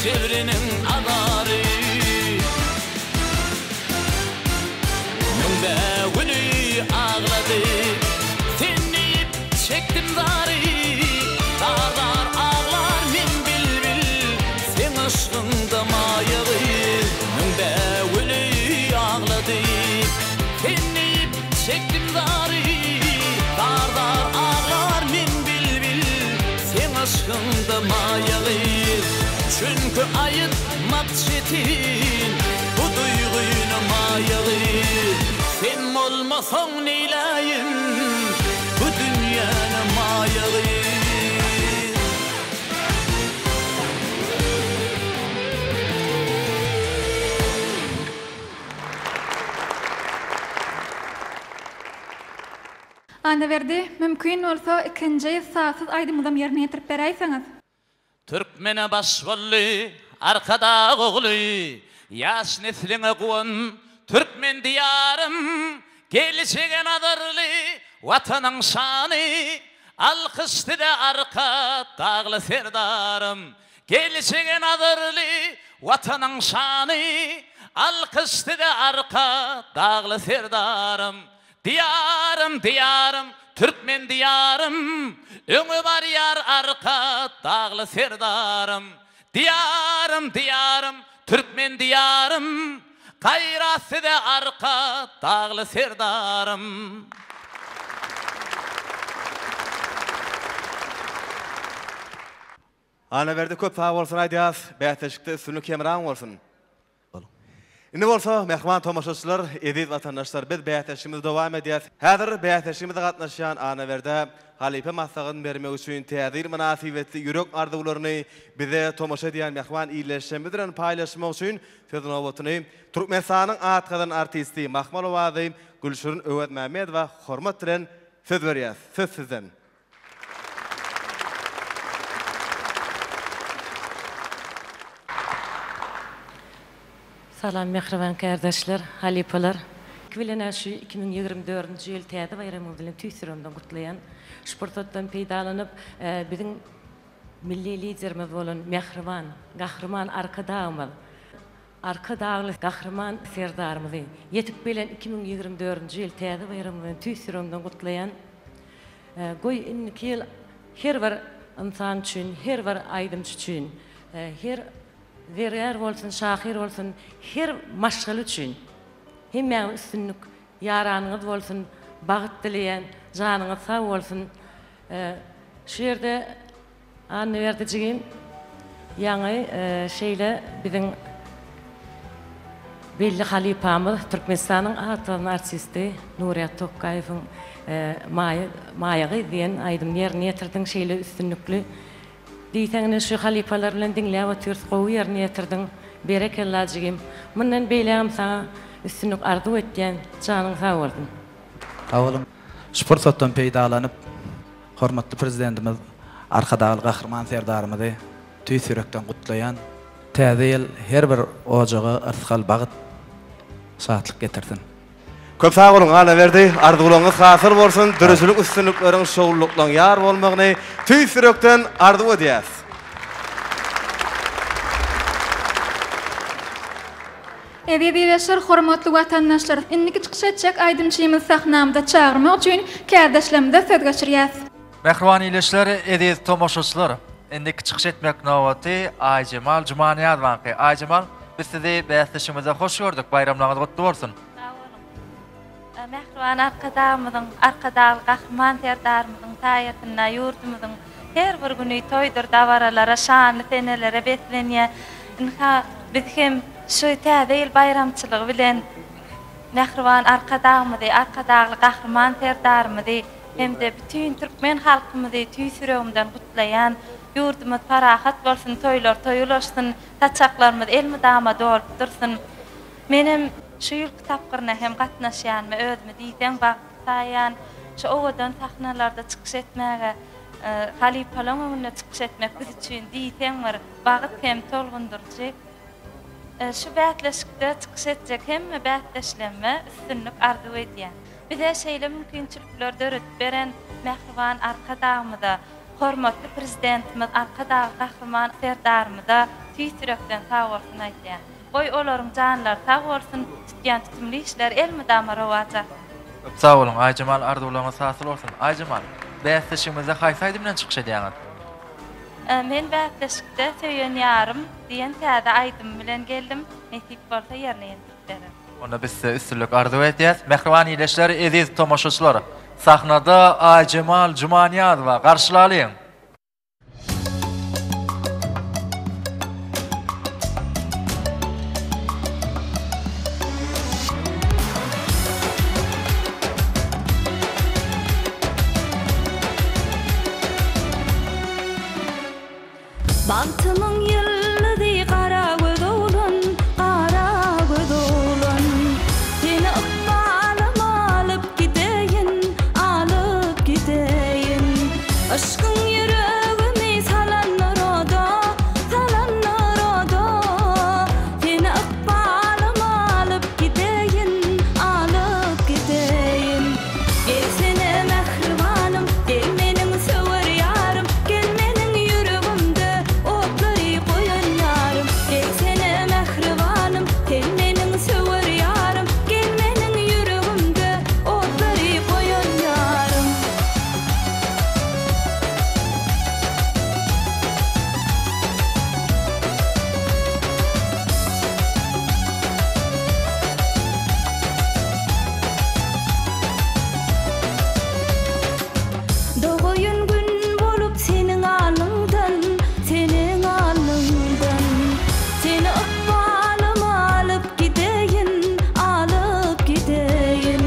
Jebriniň azary. Müňde güli aglady. Sen diýip çekdim zary. Zar-zar aglar men bilbil. Seň yşgyňda maýa gyz. Müňde güli aglady. Sen diýip çekdim zary. Zar-zar aglar men bilbil. Seň yşgyňda maýa gyz. Çünki aýytmak çetin bu duýgyny maýa gyz. Sen bolmasaň neýläýin bu dünýäni maýa gyz. Annaberdi, mümkin bolsa ikinji sazsyz aýdymyňyzam ýerine ýetirip beräýseňiz. Türkmene baş boldy Arkadag ogly, Ýaş nesliňe guwan türkmen Diýarym, Geljege nazarly Watanyň şany, Alkyş size Arkadagly Serdarym! Geljege nazarly Watanyň şany, Alkyş size Arkadagly Serdarym! Diýarym, Diýarym, türkmen Diýarym, Öňe barýar Arkadagly Serdarym. Diýarym, Diýarym, türkmen Diýarym, Gaýrat size Arkadagly Serdarym. Annaberdi köp sag bolsun aýdýas, bäsleşikde üstünlik hemraň bolsun. Indi bolsa, mähriban tomaşaçylar, eziz watandaşlar, biz bäsleşigimizi dowam edýäs. Häzir bäsleşigimize gatnaşýan Annaberdä halypa maslahatyny bermek üçin Täze ýyl mynasybetli ýürek arzuwlaryny bize tomaşa edýän mähriban ildeşlerimiz bilen paýlaşmak üçin söz nobatyny Türkmenistanyň at gazanan artisti, mahmal owazy Gülşirin Öwezmämmedowa hormat bilen söz berýäs. Söz sizden. Salam mähriban kärdeşler, halypalar. Ilki bilen-ä şu 2024-nji ýyl täze baýramyňyz bilen tüýs ýüregimden gutlaýan. Şu pursatdan peýdalanyp, biziň Milli Liderimiz bolan mähriban Gahryman Arkadagymyz, Arkadagly Gahryman Serdarymyzy ýetip gelen 2024-nji ýyl täze baýramyňyz bilen tüýs ýüregimden gutlaýan. Goý, indiki ýyl her bir ynsan üçin, her bir aýdymçy üçin, her zergär bolsun, şahyr bolsun, her maşgala üçin hemmäňiz üstünlik ýaranyňyz bolsun, bagt dileýän, janyňyz sag bolsun. Şu ýerde Annaberdi jigim, ýaňy şeýle biziň belli halypamyz, Türkmenistanyň atly artisti Nurýat Tokgaýewiň Maýa, Maýa gyz diýen aýdymyny ýerine ýetirdiň şeýle üstünlikli. Diýseň ine şu halypalar bilen diňläp otyrys, gowy ýerine ýetirdiň. Berekella jigim. Mundan beýlägem saňa üstünlik arzuw etýän. Janyň sag bolsun. Sag boluň. Şu pursatdan peýdalanyp, Hormatly Prezidentimiz Arkadagly Gahryman Serdarymyzy tüýs ýürekden gutlaýan. Täze ýyl her bir ojaga yrsgal-bagt, şatlyk getirsin. Köp sag boluň Annaberdi, arzuwlaryňyz hasyl bolsun, döredijilik üstünlikleriň, şowlulyklaryň ýar bolmagyny tüýs ýürekden arzuw edýäs. Eziz ildeşler, hormatly watandaşlar, indiki çykyş etjek aýdymçymyzy sahnamyza çagyrmak üçin kärdeşlerimize söz geçirýäs. Mähriban ildeşler, eziz tomaşaçylar! Indiki çykyş etmek nobaty Aýjemal Jumanyýazowaňky. Aýjemal, biz sizi bäsleşigimizde hoş gördük, baýramlaryňyz gutly bolsun! Sag boluň. Mähriban Arkadagymyzyň, Arkadagly Gahryman Serdarymyzyň saýasynda ýurdumyzyň her bir güni toýdur dabaralara, şanly senelere beslenýär. Ynha, biz hem şu Täze ýyl baýramçylygy bilen mähriban Arkadagymyzy, Arkadagly Gahryman Serdarymyzy hem-de bütin türkmen halkymyzy tüýs ýüregimden gutlaýan. Ýurdumyz parahat bolsun, toýlar toý ulaşsyn, saçaklarymyz elmydama dolup dursun! Menem şu ýylky tapgyryna hem gatnaşýanyma özümi diýseň bagtly saýýan. Şu owadan sahnalarda çykyş etmäge, halypalaň öňünde çykyş etmek biz üçin diýseň bir bagyt hem tolgundyryjy. Şu bäsleşikde çykyş etjek hemme bäsdeşlerime üstünlik arzuw edýän. Bize şeýle mümkinçilikleri döredip beren mähriban Arkadagymyza. Hormatly Prezidentimiz Arkadagly Gahryman Serdarymyza tüýs ýürekden sagbolsun aýdýan. Goý olaryň janlary sag bolsun, tutýan tutumly işleri elmydama rowaç alsyn. Köp sag boluň Aýjemal arzuwlaryňyz hasyl bolsun. Aýjemal, bäsleşigimizde haýsy aýdym bilen çykyş edýäňiz? Men bäsleşikde Söýen ýarym diýen täze aýdym bilen geldim. Nesip bolsa ýerine ýetirip bererin. Onda biz size üstünlik arzuw edýäs. Mähriban ildeşler, eziz tomaşaçylar! Sahnada Aýjemal Jumanyýazowa garşylalyň! Bagtymyň ýyldyzy gara göz oglan, gara göz oglan. Seni ykbalym alyp gideýin, alyp gideýin. Yşkyň ýüregimi salandyr oda, salandyr oda. Seni ykbalym alyp gideýin, alyp gideýin. Gelsene mähribanym, gel meniň söwer ýarym, Gel meniň ýüregimde otlary goýan ýarym. Gelsene mähribanym, sen meniň söwer ýarym, Gel meniň ýüregimde otlary goýan ýarym. Dogaýyn gün bolup seniň alnyňdan, seniň alnyňdan. Seni ykbalym alyp gideýin, alyp gideýin.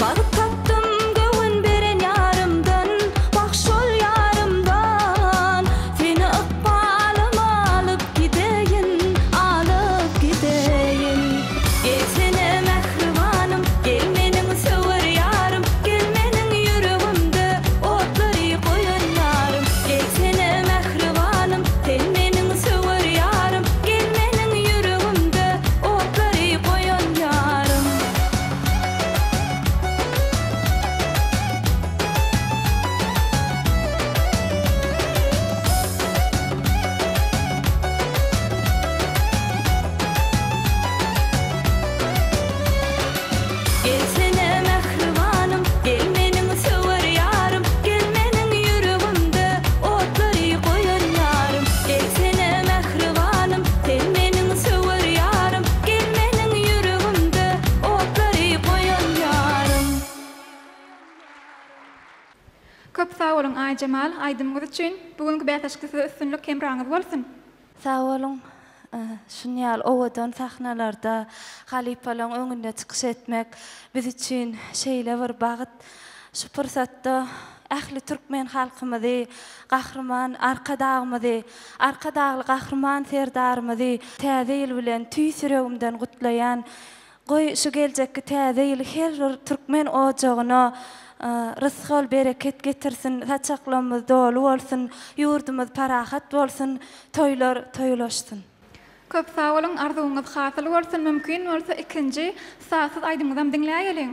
Bagt tapdym göwün beren ýarymdan, wah şol ýarymdan. Seni ykbalym alyp gideýin, alyp gideýin. Gelsene mähribanym, gel meniň söwer ýarym, Gel meniň ýüregimde otlary goýan ýarym. Gelsene mähribanym, sen meniň söwer ýarym, Gel meniň ýüregimde otlary goýan ýarym. Gelsene mähribanym, gel meniň söwer ýarym, Gel meniň ýüregimde otlary goýan ýarym. Gelsene mähribanym, sen meniň söwer ýarym, Gel meniň ýüregimde otlary goýan ýarym. Köp sag boluň Aýjemal aýdymyňyz üçin. Bu günki bäsleşikde size üstünlik hemraňyz bolsun. Sag boluň. Şuny ýaly owadan sahnalarda halypalaryň öňünde çykyş etmek biz üçin şeýle bir bagt. Şu pursatda ähli türkmen halkymyzy, Gahryman Arkadagymyzy, Arkadagly Gahryman Serdarymyzy Täze ýyl bilen tüýs ýüregimden gutlaýan. Goý, şu geljekki Täze ýyl her bir türkmen ojagyna rysgal, bereket getirsin, saçaklarymyz doly bolsun, ýurdumyz parahat bolsun, toýlar toýlaşsyn. Köp sag boluň arzuwyňyz hasyl bolsun mümkin bolsa ikinji sazsyz aýdymyňyzam diňläýeliň.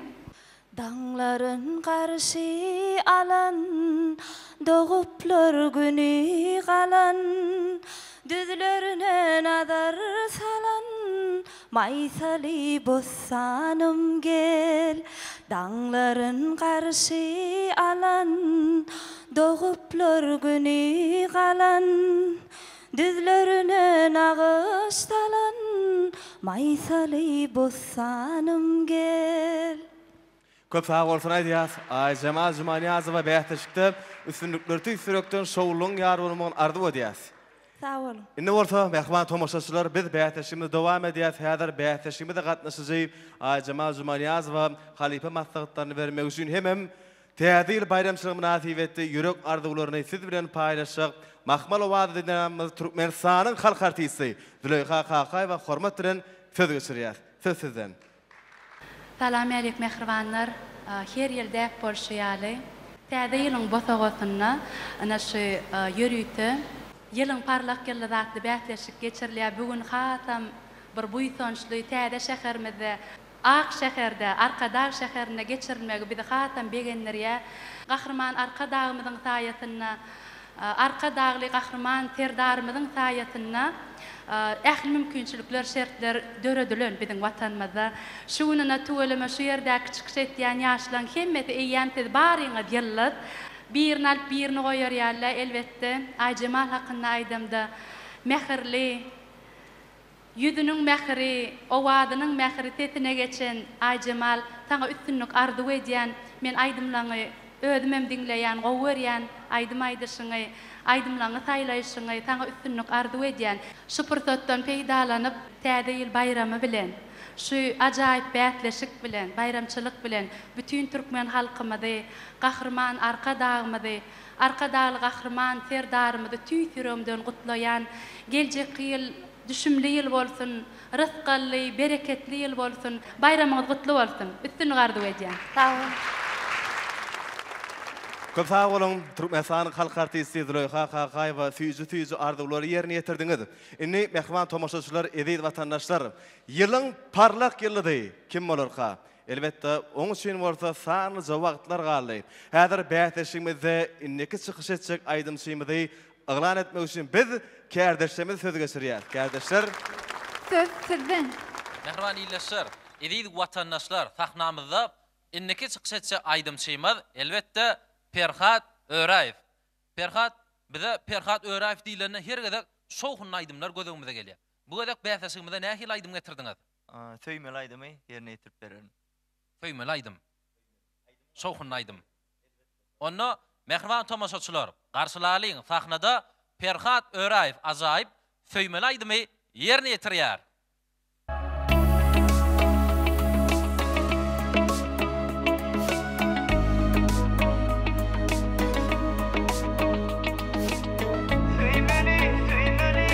Daňlaryn garşy alan, Doguplar güni galan, Düzlerine nazar salan, Maýsaly bossanym gel. Daňlaryn garşy alan, Doguplar güni galan, Düzlerine nagyş salan, Maýsaly bossanym gel. Köp sag bolsun aýdýas. Aýjemal Jumanyýazowa bäsleşikde üstünlikleri tüýs ýürekden şowlulygyň ýar bolmagyny arzuw edýäs. Sag boluň. Indi bolsa mähriban tomaşaçylar biz bäsleşigimizi dowam edýäs. Häzir bäsleşigimize gatnaşyjy Aýjemal Jumanyýazowa halypa maslahatlaryny bermek üçin hemem Täze ýyl baýramçylygy mynasybetli ýürek arzuwlaryny siz bilen paýlaşjak mahmal owazly zenanymyz Türkmenistanyň halk artisti Züleýha Kakaýewa hormat bilen söz geçirýär. Söz sizden. Salam älik mähribanlar! Her ýyl däp bolşy ýaly, Täze ýylyň bosagasynda ine şu ýörite Ýylyň parlak ýyldyzy atly bäsleşik geçirilýär. Bu gün hasam bir buýsançly täze şäherimizde Ak şäherde, Arkadag şäherinde geçirilmegi bizi hasam begendirýär. Gahryman Arkadagymyzyň saýasynda. Arkadagly Gahryman Serdarymyzyň saýasynda ähli mümkinçilikler, şertler döredilen biziň Watanymyzda. Şu gününe tüweleme şu ýerdäki çykyş etýän ýaşlaň hemmesi eýýäm siz baryňyz ýyldyz. Birini alyp birini goýar ýaly elbetde. Aýjemal hakynda aýdamda mähirli, Ýüzüniň mähiri, owazynyň mähiri sesine geçen Aýjemal saňa üstünlik arzuw edýän men aýdymlaňy özümem diňleýän gowy görýän aýdym aýdyşyňy aýdymlaňy saýlaýşyňy saňa üstünlik arzuw edýän. Şu pursatdan peýdalanyp Täze ýyl baýramy bilen şu ajaýyp bäsleşik bilen baýramçylyk bilen bütin türkmen halkymyzy Gahryman Arkadagymyzy Arkadagly Gahryman Serdarymyzy tüýs ýüregimden gutlaýan. Geljekki ýyl düşümli ýyl bolsun, rysgally, bereketli ýyl bolsun. Baýramyňyz gutly bolsun. Üstünlik arzuw edýän. Sag boluň. Köp sag boluň, Türkmenistanyň halk artisti Züleýha Kakaýewa süýji-süýji arzuwlary ýerine ýetirdiňiz. Indi mähriban tomaşaçylar, eziz watandaşlar, ýylyň parlak ýyldyzy kim bolarka? Elbetde, oň üçin bolsa sanlyja wagtlar galdy. Häzir bäsleşigimizde indiki çykyş etjek aýdymçymyzy yglan etmek üçin biz kärdeşlerimize söz geçirýäris. Kärdeşler. Söz sizden. Mähriban ildeşler, eziz watandaşlar, sahnamyzda indiki çykyş etjek aýdymçymyz, elbetde, Perhat Öräýew. Perhat, bize Perhat Öräýew diýlende her gezek şowhunly aýdymlar göz öňümize gelýär. Bu gezek bäsleşigimize nähili aýdym getirdiňiz? Söýmeli aýdymy ýerine ýetirip bererin. Söýmeli aýdym. Şowhunly aýdym. Onda, mähriban tomaşaçylar, garşylalyň, sahnada Perhat Öräýew ajaýyp Söýmeli aýdymy ýerine ýetirýär. Söýmeli, söýmeli.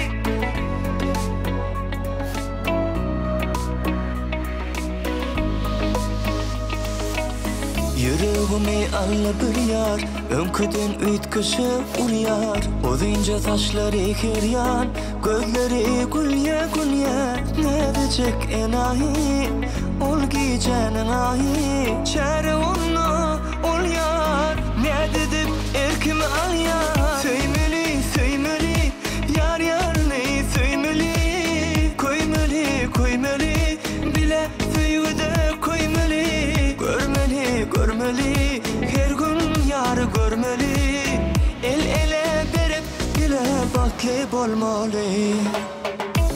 Ýüregimi aldy bir ýar, Öňküden üýtgeşik urýar. Uzynja saçlary her ýan, Gözleri gülýä, gülýä. Näzijek enaýy, Ol gijäniň aýy. Çäre onda ol ýar, Nädidip erkimi alýar. Söýmeli, söýmeli, ýar ýaryny söýmeli. Köýmeli, köýmeli, bile söýgüde köýmeli. Görmeli, görmeli, her gün ýary görmeli. El-ele berip bile bagtly bolmaly.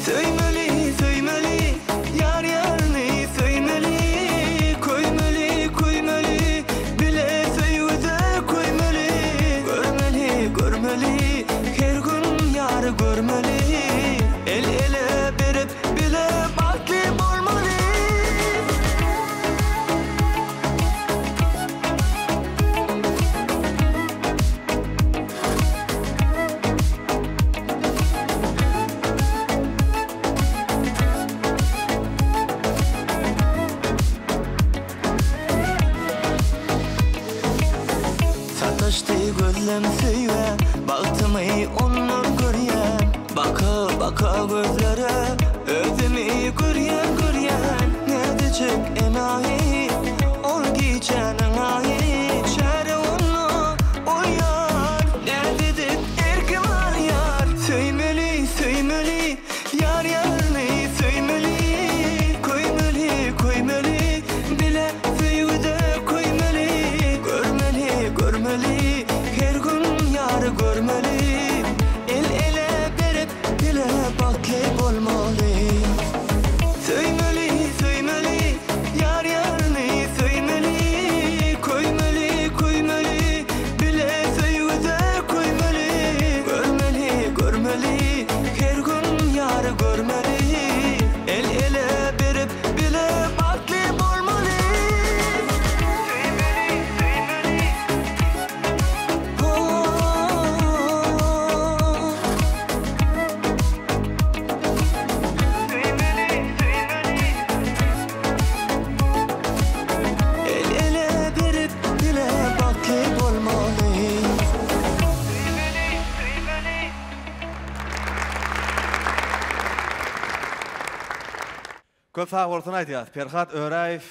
Söýmeli, söýmeli, ýar ýaryny söýmeli, Köýmeli, köýmeli, bile söýgüde köýmeli, Görmeli, görmeli, her gün ýary görmeli, El-ele berip bile bagtly bolmaly. Sataşdy gözlem söýgä, Bagtymy ondan görýän. Baka baka gözlere, Özümi görýän görýän. Näzijek enaýy, Ol gijäniň aýy. Çäre onda ol ýar, Näzijek Erkim alýar. Söýmeli, söýmeli, ýar ýaryny söýmeli. Köýmeli, köýmeli, bile söýgüde köýmeli. Görmeli, görmeli, her gün ýary görmeli. El-ele berip bile bagtly bolmaly. Söýmeli, söýmeli, ýar ýaryny söýmeli. Köýmeli, köýmeli, Bile söýgüde köýmeli, Görmeli, görmeli, her gün ýary görmeli, El-ele berip bile bagtly bolmaly. Söýmeli, söýmeli, ho-o. Söýmeli, söýmeli. El-ele berip Bile bagtly bolmaly. Söýmeli, söýmeli. Köp sag bolsun aýdýas. Perhat Öräýew.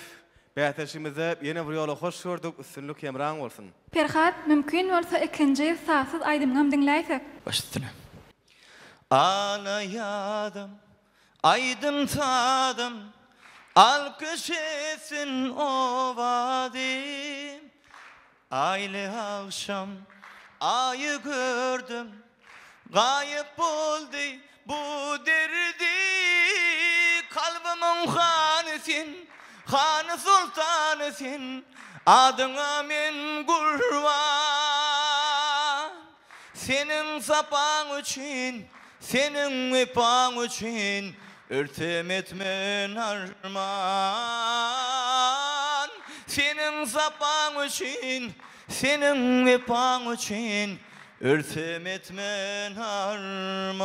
Bäsleşigimizde ýene bir ýola hoş gördük, üstünlik hemraň bolsun! Perhat, mümkin bolsa ikinji sazsyz aýdymyňam diňläýsek. Baş üstüne. Alaýadym aýdym-sazym, Alkyş etsin owazym. Aýly agşam Aýy gördüm, Gaýyp boldy bu derdi. Kalbymyň hany sen, hany soltany sen, Adyňa men gurban. Seniň sapaň üçin, seniň wepaň üçin Ölsem etmen arman. Seniň sapaň üçin, seniň wepaň üçin Ölsem etmen arman.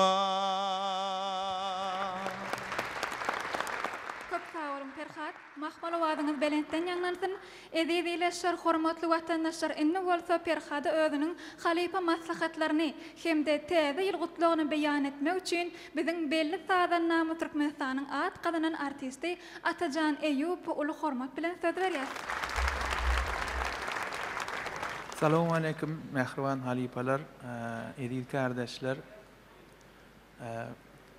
Köp sag boluň Perhat. Mahmal owazyňyz belentden ýaňlansyn. Eziz ildeşler, hormatly watandaşlar, indi bolsa Perhada özüniň halypa maslahatlaryny hem-de Täze ýyl gutlagyny beýan etmek üçin biziň belli sazandamyz Türkmenistanyň at gazanan artisti Atajan Eýupow uly hormat bilen söz berýär. Salowmaleýkim mähriban halypalar, eziz kärdeşler.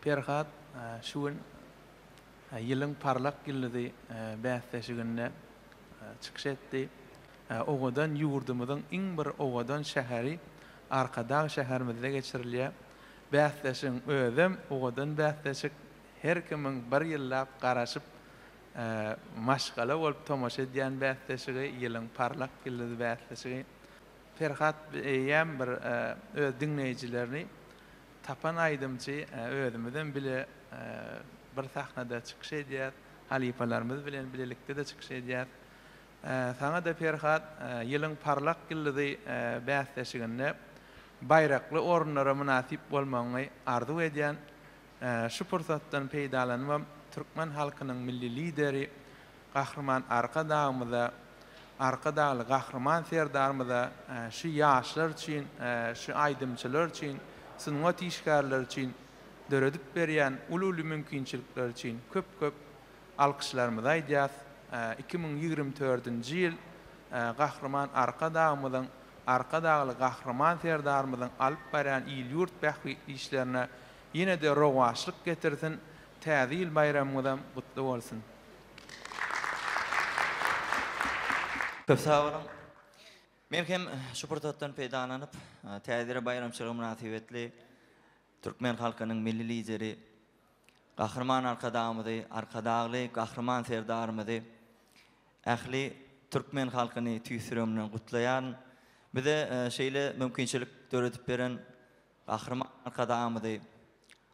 Perhat şu gün Ýylyň parlak ýyldyzy bäsleşiginde çykyş etdi. Owadan ýurdumyzyň iň bir owadan şäheri Arkadag şäherimizde geçirilýär. Bäsleşigiň özem owadan bäsleşik. Her kimiň bir ýyllap garaşyp, maşgala bolup tomaşa edýän bäsleşigi, Ýylyň parlak ýyldyzy bäsleşigi. Perhat eýýäm bir öz diňleýjilerini Tapan aýdymçy özümizem bile bir sahnada çykyş edýäs, halypalarymyz bilen bilelikde-de çykyş edýäs. Saňa-da Perhat, Ýylyň parlak ýyldyzy bäsleşiginde baýrakly orunlara mynasyp bolmagyňy arzuw edýän. Şu pursatdan peýdalanybam türkmen halkynyň Milli Lideri Gahryman Arkadagymyza, Arkadagly Gahryman Serdarymyza şu ýaşlar üçin, şu aýdymçylar üçin, sungat işgärleri üçin döredip berýän uly-uly mümkinçilikleri üçin köp-köp alkyşlarymyzy aýdýas. 2024-nji ýyl Gahryman Arkadagymyzyň, Arkadagly Gahryman Serdarymyzyň alyp barýan il-ýurt bähbitli işlerine ýene-de rowaçlyk getirsin, Täze ýyl baýramyňyzam gutly bolsun! Köp sag boluň. Men hem şu pursatdan peýdalanyp, Täze ýyl baýramçylygy mynasybetli türkmen halkynyň Milli Lideri Gahryman Arkadagymyzy, Arkadagly Gahryman Serdarymyzy, ähli türkmen halkyny tüýs ýüregimden gutlaýaryn. Bize şeýle mümkinçilik döredip beren Gahryman Arkadagymyzy,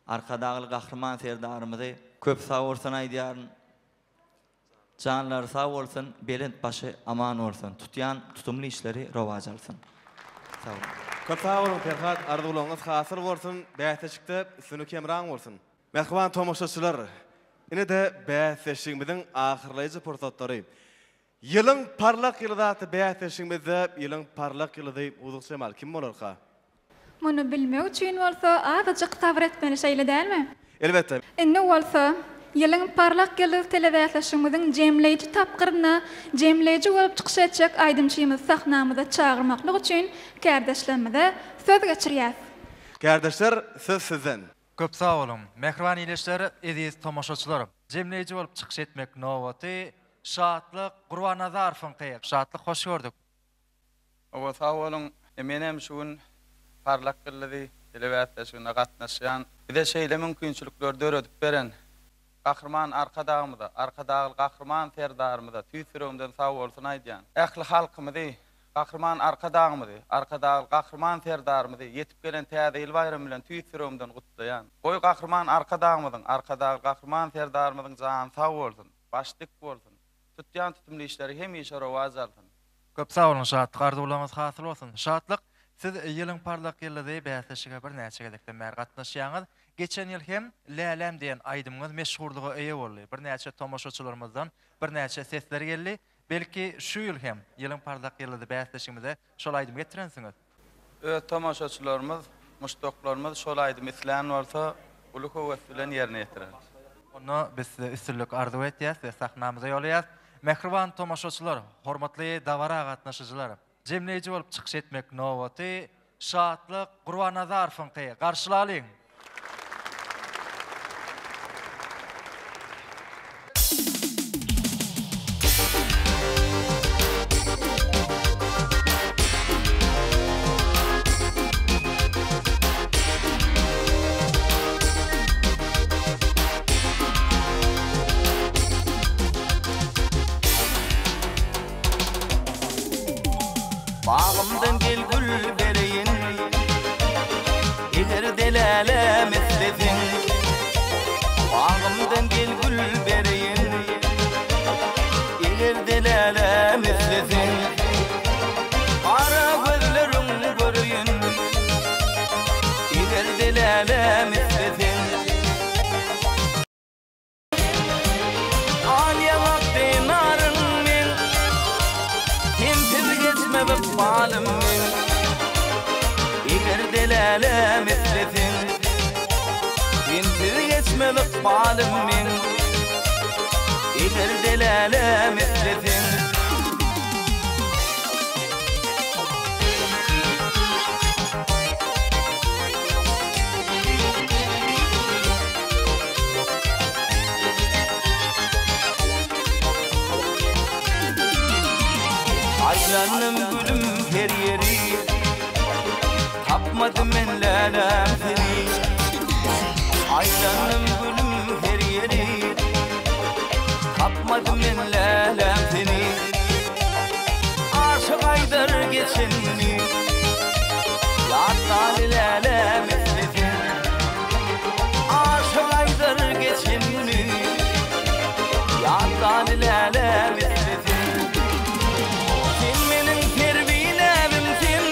Arkadagly Gahryman Serdarymyzy köp sag bolsun aýdýaryn. Janlary sag bolsun, belent başy aman bolsun, tutýan tutumly işleri rowaç alsyn. Sag boluň. Köp sag boluň Perhat, arzuwlaryňyz hasyl bolsun, bäsleşikde üstünlik hemraň bolsun. Mähriban tomaşaçylar, ine-de bäsleşigimiziň ahyrlaýjy pursatlary. Ýylyň parlak ýyldyzy atly bäsleşigimizde ýylyň parlak ýyldyzy Uzuk Jemal kim bolarka? Muny bilmek üçin bolsa azajyk sabyr etmeli şeýle dälmi? Elbetde. Indi bolsa Ýylyň parlak ýyldyzy telebäsleşigimiziň jemleýji tapgyrynda jemleýji bolup çykyş etjek aýdymçymyzy sahnamyza çagyrmaklyk üçin kärdeşlerimize söz geçirýäs. Kärdeşler söz sizden. Köp sag boluň. Mähriban ildeşler, eziz tomaşaçylar! Jemleýji bolup çykyş etmek nobaty Şatlyk Gurbannazarowyňky. Şatlyk hoş gördük. Hawa sag boluň. Menem şu gün Parlak ýyldyzy telebäsleşigine gatnaşýan. Bize şeýle mümkinçilikleri döredip beren Gahryman Arkadagymyza, Arkadagly Gahryman Serdarymyza tüýs ýüregimden sagbolsun aýdýan. Ähli halkymyzy Gahryman Arkadagymyzy, Arkadagly Gahryman Serdarymyzy ýetip gelen Täze ýyl baýramy bilen tüýs ýüregimden gutlaýan. Goý Gahryman Arkadagymyzyň, Arkadagly Gahryman Serdarymyzyň jany sag bolsun, başy dik bolsun, tutýan tutumly işleri hemişe rowaç alsyn. Köp sag boluň Şatlyk arzuwlaryňyz hasyl bolsun. Şatlyk siz Ýylyň parlak ýyldyzy bäsleşige birnäçe gezekden bäri gatnaşýaňyz. Geçen ýyl hem Läläm diýen aýdymyňyz meşhurlyga eýe boldy. Birnäçe tomaşaçylarymyzdan birnäçe sesler geldi. Belki şu ýyl hem Ýylyň parlak ýyldyzy bäsleşigimize şol aýdymy getirensiňiz? Öz tomaşaçylarymyz, muşdaklarymyz şol aýdymy islän bolsa, uly höwes bilen ýerine ýetireris. Onda biz size üstünlik arzuw etýäs we sahnamyza ýolaýas. Mähriban tomaşaçylar, hormatly dabara gatnaşyjylar! Jemleýji bolup çykyş etmek nobaty Şatlyk Gurbannazarowyňky. Garşylalyň! Bagymdan gel gül bereýin Eger delälem isleseň Bagymdan gel gül bereýin Eger delälem isleseň Gara gözleriň göreýin Eger delälem isleseň Al ýaňak dinaryň meň, Sensiz geçmez ykbalym meň. Eger delälem isleseň, Sensiz geçmez ykbalym meň. Eger delälem isleseň. Aýlandym gülüm her ýeri Tapmadym men läläm seni Aýlandym gülüm her ýeri Tapmadym men läläm seni Aşyk aýdar geçen güni Ýatlaly läläm isleseň Aşyk aýdar geçen güni Ýatlaly läläm isleseň Sen meniň serwi-läbim sen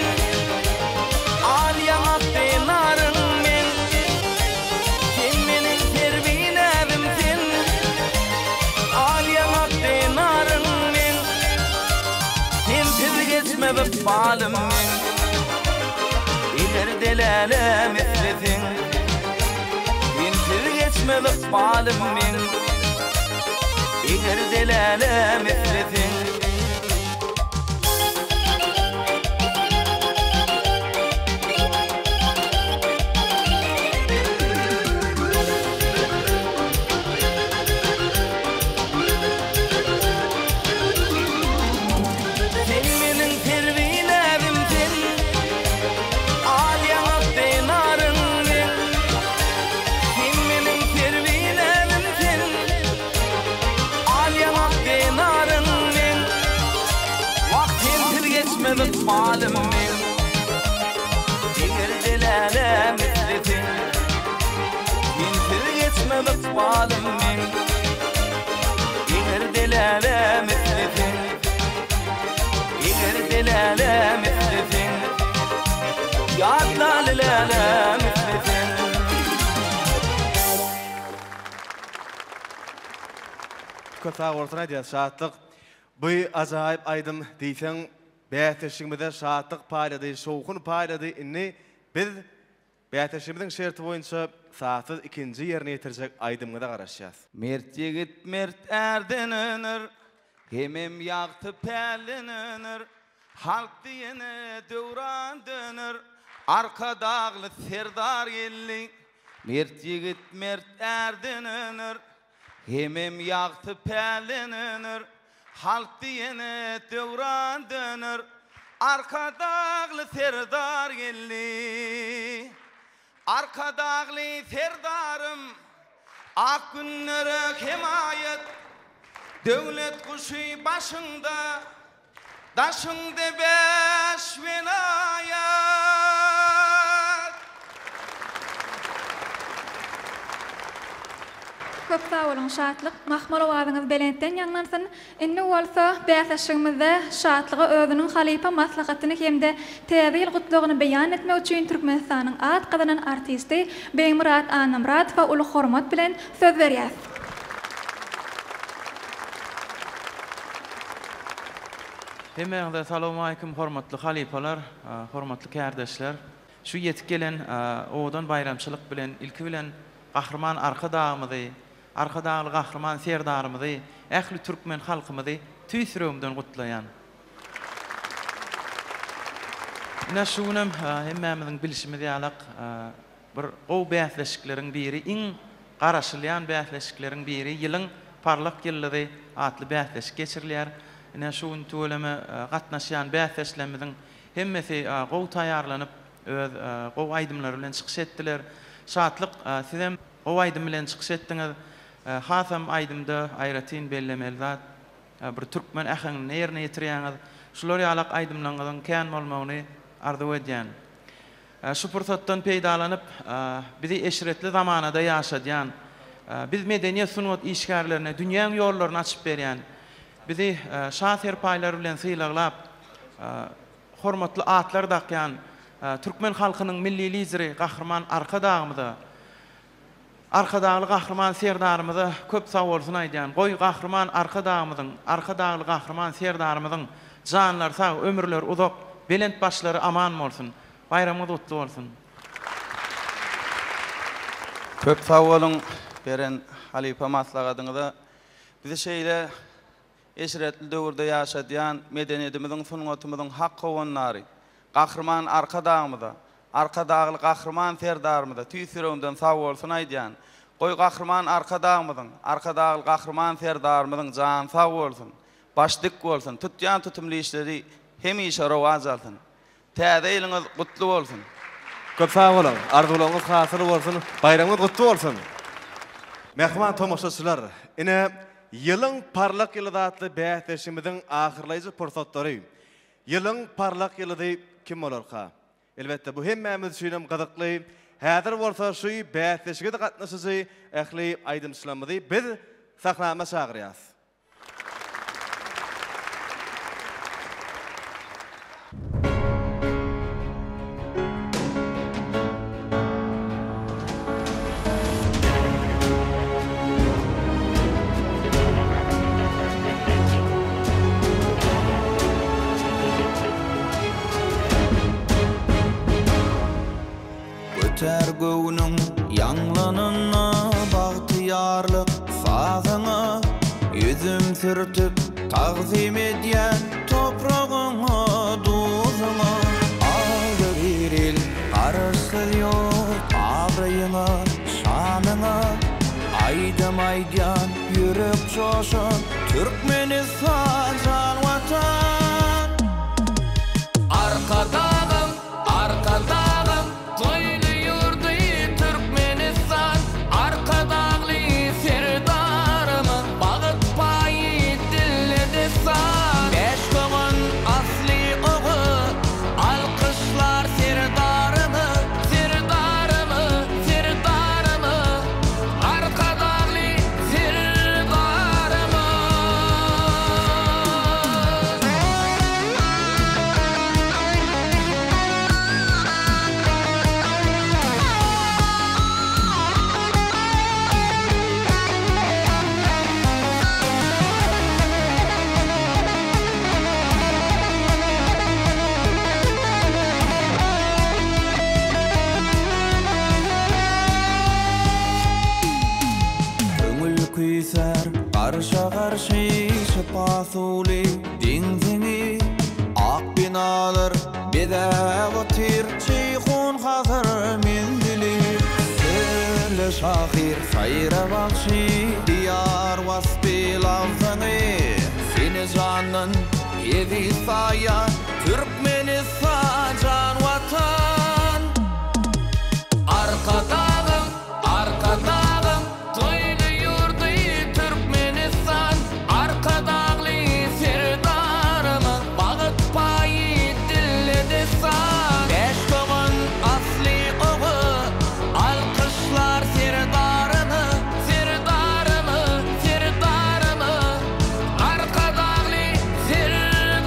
Al ýaňak denaryň meň Sen meniň serwi-läbim sen Al ýaňak denaryň meň Sensiz geçmez ykbalym meň Eger delälem isleseň Sensiz geçmez ykbalym meň Eger delälem isleseň. Sen meniň serwi-näzim sen, Al ýaňak denaryň meň. Sen meniň serwi-näzim sen, Al ýaňak denaryň meň. Wah, sensiz geçmez ykbalym meň. Eger delälem isleseň. Sensiz geçmez ykbalym meň. Eger delälem isleseň, Eger delälem isleseň, Ýatlaly lälem isleseň. Köp sag bolsun aýdýas Şatlyk. Bu ajaýyp aýdym diýseň bäsleşigimize şatlyk paýlady, şowhun paýlady. Indi biz Bäsleşigimiziň şerti boýunça sazsyz ikinji ýerine ýetirjek aýdymyňyza garaşýas. Mert ýigit mert ärden öner, Hemem ýagty pälden öner, Halk diýene döwran döner, Arkadagly Serdar geldi. Mert ýigit mert ärden öner, Hemem ýagty pälden öner, Halk diýene döwran döner, Arkadagly Serdar geldi. Arkadagly Serdarym, Ak günlere hemaýat, Döwlet guşy başyňda, Daşyňda bäş welaýat. Köp sag boluň Şatlyk, mahmal owazyňyz belentden ýaňlansyn. Indi bolsa bäsleşigimizde Şatlyga özüniň halypa maslahatyny hem-de Täze ýyl gutlagyny beýan etmek üçin Türkmenistanyň at gazanan artisti Begmyrat Annamyradowa uly hormat bilen söz berýäs. Hemmäňize salowmalikim hormatly halypalar, hormatly kärdeşler. Şu ýetip gelen owadan baýramçylyk bilen ilki bilen Gahryman Arkadagymyzy, Arkadagly Gahryman Serdarymyzy, ähli türkmen halkymyzy tüýs ýüregimden gutlaýan. Ine şu günem hemmämiziň bilşimiz ýalak bir gowy bäsleşikleriň biri, iň garaşylýan bäsleşikleriň biri Ýylyň parlak ýyldyzy atly bäsleşik geçirilýär. Ine şu gün tüweleme gatnaşýan bäsdeşlerimiziň hemmesi gowy taýýarlanyp öz gowy aýdymlary bilen çykyş etdiler. Şatlyk sizem gowy aýdym bilen çykyş etdiňiz. Hasam aýdymda aýratyn bellemeli zat bir türkmen äheňinde ýerine ýetirýäňiz. Şular ýalak aýdymlaryňyzyň kän bolmagyny arzuw edýän. Şu pursatdan peýdalanyp, bizi eşretli zamanada ýaşadýan, biz medeniýet sungat işgärlerine dünýäň ýollaryny açyp berýän, bizi şa serpaýlary bilen sylaglap, hormatly atlar dakýan türkmen halkynyň Milli Lideri Gahryman Arkadagymyza, Arkadagly Gahryman Serdarymyza köp sagbolsun aýdýan. Goý, Gahryman Arkadagymyzyň, Arkadagly Gahryman Serdarymyzyň janlary sag, ömürleri uzak, belent başlary aman bolsun! Baýramyňyz gutly bolsun! Köp sag boluň beren halypa maslahatyňyza. Bizi şeýle eşretli döwürde ýaşadýan medeniýetimiziň, sungatymyzyň hak howandary Gahryman Arkadagymyza, Arkadagly Gahryman Serdarymyza tüýs ýüregimden sagbolsun aýdýan. Goý Gahryman Arkadagymyzyň, Arkadagly Gahryman Serdarymyzyň jany sag bolsun, başy dik bolsun, tutýan tutumly işleri hemişe rowaç alsyn. Täze ýylyňyz gutly bolsun! Köp sag boluň! Arzuwlaryňyz hasyl bolsun! Baýramyňyz gutly bolsun! Mähriban tomaşaçylar, ine, Ýylyň parlak ýyldyzy atly bäsleşigimiziň ahyrlaýjy pursatlary. Ýylyň parlak ýyldyzy kim bolarka? Elbetde, bu hemmämiz üçinem gyzykly. Häzir bolsa şu bäsleşige-de gatnaşyjy ähli aýdymçylarymyzy biz sahnama çagyrýas. Götär göwnüň ýaňlananda bagtyýarlyk sazyňa, Ýüzüm sürtüp tagzym edýän topragyňa, duzuňa. Agzybir il, garaşsyz ýurt abraýyňa, şanyňa, Aýdym aýdýan ýürek joşan Türkmenistan jan Watan. Arkadagym, Arkadagym, toýly ýurdy Türkmenistan, Arkadagly Serdarymyz bagt paýy dille dessan. Bäş dogan asly oguz, alkyşlar Serdarymyz. Serdarymyz, Serdarymyz, Arkadagly Serdarymyz. Köňül küýsär garşa garşy şypa suwly deňziňi, Ak binalar bezäp otyr Jeýhun Hazar menzili. Söýle şahyr, saýra bagşy, Diýar waspy labzyňy, Seni jandan eziz saýýan Türkmenistan jan Watan. Arkadagym, Arkadagym, toýly ýurdy Türkmenistan, Arkadagly Serdarymyz bagt paýy dille dessan. Bäş dogan asly oguz, alkyşlar Serdarymyz. Serdarymyz, Serdarymyz, Arkadagly Serdarymyz.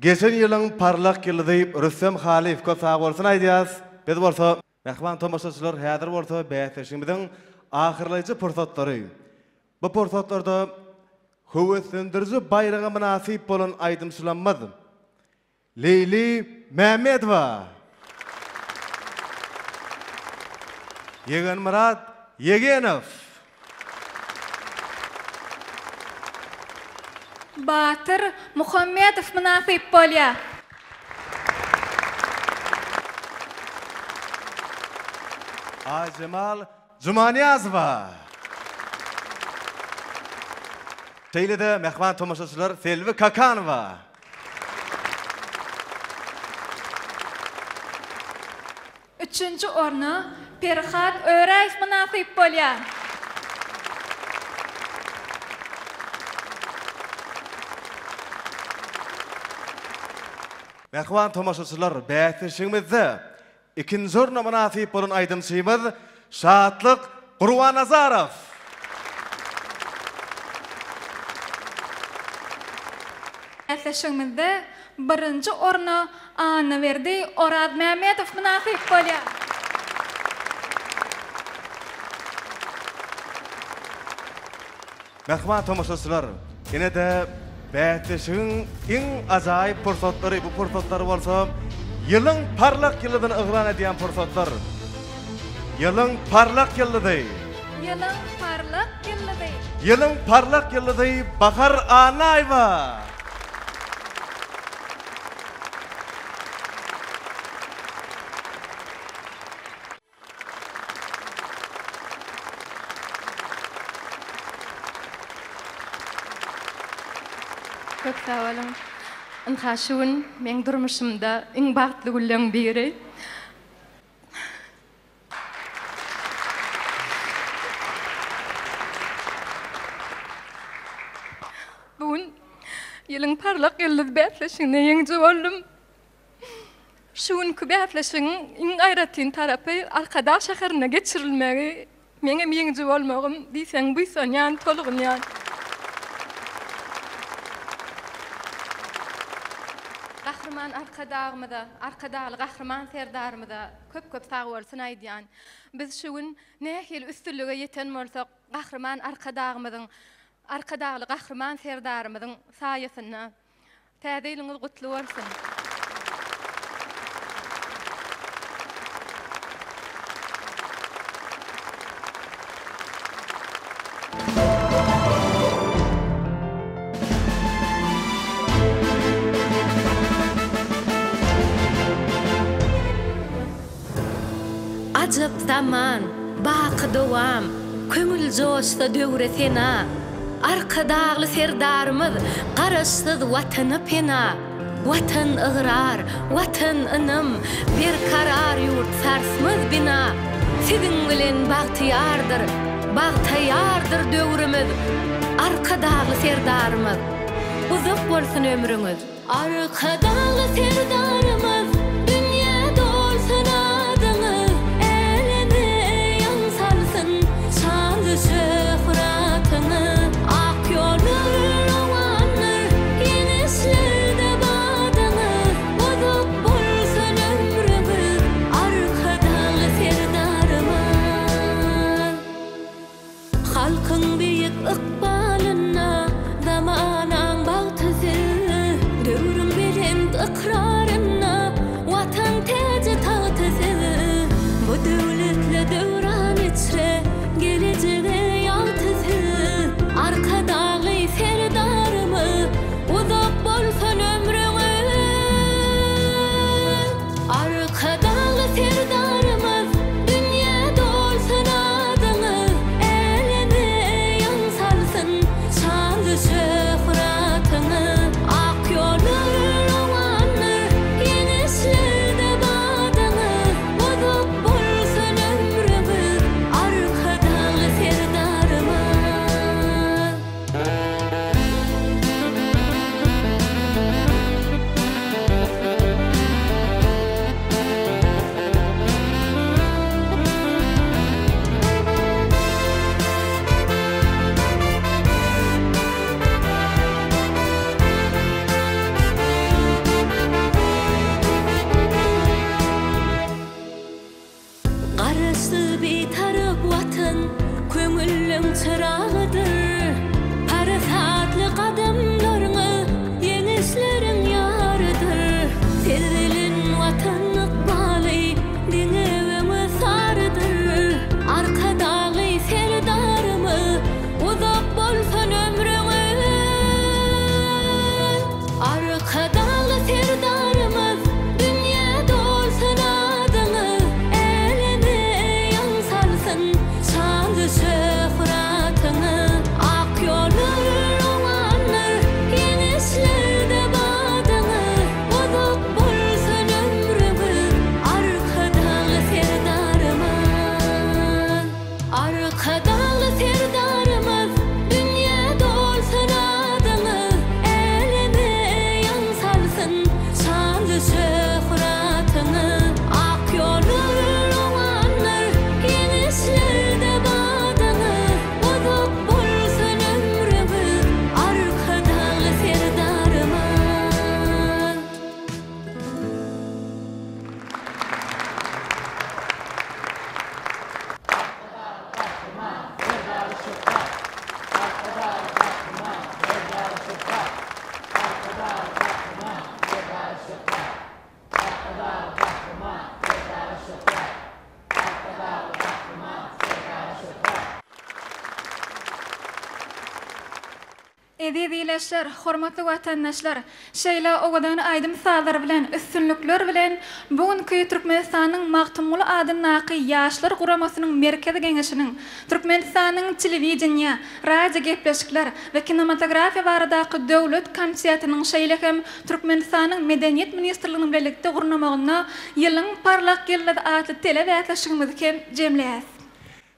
Geçen ýylyň parlak ýyldyzy Rüstem Halyýew köp sag bolsun aýdýas. Biz bolsa mähriban tomaşaçylar häzir bolsa bäsleşigimiziň ahyrlaýjy pursatlary. Bu pursatlarda höweslendiriji baýraga mynasyp bolan aýdymçylamyz Leýli Mämmedowa. Ýegenmyrat Ýegenow. Batyr Muhammedow mynasyp bolýar. Aýjemal Jumanyýazowa. Şeýle-de mähriban tomaşaçylar Selbi Kakanowa. Üçünji orna Perhat Öräýew mynasyp bolýar. Mähriban tomaşaçylar, bäsleşigimizde ikinji orna mynasyp bolan aýdymçymyz Şatlyk Gurbannazarow. Bäsleşigimizde birinji orna Annaberdi Orazmämmedow mynasyp bolýar. Mähriban tomaşaçylar, ine-de bäsleşigiň iň ajaýyp pursatlary, bu pursatlar bolsa ýylyň parlak ýyldyzyny yglan edýän pursatlar. Ýylyň parlak ýyldyzy. Ýylyň parlak ýyldyzy. Ýylyň parlak ýyldyzy Bahar Annaýewa. Köp sag boluň. Ynha şu gün meň durmuşymda iň bagtly günleň biri. Bu gün ýylyň parlak ýyldyz bäsleşiginde ýeňiji boldum. Şu günki bäsleşigiň iň aýratyn tarapy Arkadag şäherinde geçirilmegi, meňem ýeňiji bolmagym diýseň buýsanýan, tolgunýan. Gahryman Arkadagymyza, Arkadagly Gahryman Serdarymyza köp-köp sagbolsun aýdýan. Biz şu gün nähili üstünlige ýeten bolsak, Gahryman Arkadagymyzyň, Arkadagly Gahryman Serdarymyzyň saýasynda. Täze ýylyňyz gutly bolsun! Ajap zaman, baky dowam, Köňül joşsa döwre sena. Arkadagly Serdarymyz Garaşsyz Watana pena. Watan ygrar, Watan ynam, Berkarar ýurt sarsmaz bina. Siziň bilen bagtyýardyr, Bagtaýardyr döwrümiz, Arkadagly Serdarymyz, Uzak bolsun ömrüňiz! Arkadagly Serdarymyz, dünýä dolsun adyňyz, Äleme ýaň salsyn şanly şöhratyňyz. Ak ýollar rowandyr, ýeňişlerde badyňyz, Uzak bolsun ömrüňiz, Arkadagly Serdarymyz. Halkyň beýik ykbalynda zamanaň bagty siz, Döwrüň belent ykrarynda. Garaşsyz Bitarap Watan köňülleň çyragydyr. Parasatly gadamlaryňyz ýeňişleriň ýarydyr. Siz bilen Watan ykbaly diňe öňe sarydyr. Arkadagly Serdarymyz uzak bolsun ömrüňiz. Arkadagly Serdarymyz dünýä dolsun adyňyz, äleme ýaň salsyn şanly şöhratyňyz. Ak ýollar rowandyr, ýeňişlerde badyňyz, uzak bolsun ömrüňiz, Arkadagly Serdarymyz. Arkadagly Serdarymyz, dünýä dolsun adyňyz, Äleme ýaň salsyn şanly şöhratyňyz. Ak ýollar rowandyr, ýeňişlerde badyňyz, Uzak bolsun ömrüňiz, Arkadagly Serdarymyz! Arkadagly Gahryman Serdarly şöhrat! Arkadagly Gahryman Serdarly şöhrat! Arkadagly Gahryman Serdarly şöhrat! Arkadagly Gahryman Serdarly şöhrat! Arkadagly Gahryman Serdarly şöhrat! Eziz ildeşler, hormatly watandaşlar! Şeýle owadan aýdym-sazlar bilen, üstünlikler bilen bu günki Türkmenistanyň Magtymguly adyndaky Ýaşlar guramasynyň Merkezi Geňeşiniň, Türkmenistanyň Telewideniýe, radiogepleşikler we kinematografiýa baradaky döwlet komitetiniň şeýle hem Türkmenistanyň Medeniýet ministrliginiň bilelikde gurnamagynda Ýylyň parlak ýyldyzy atly telebäsleşigimizi hem jemleýäs.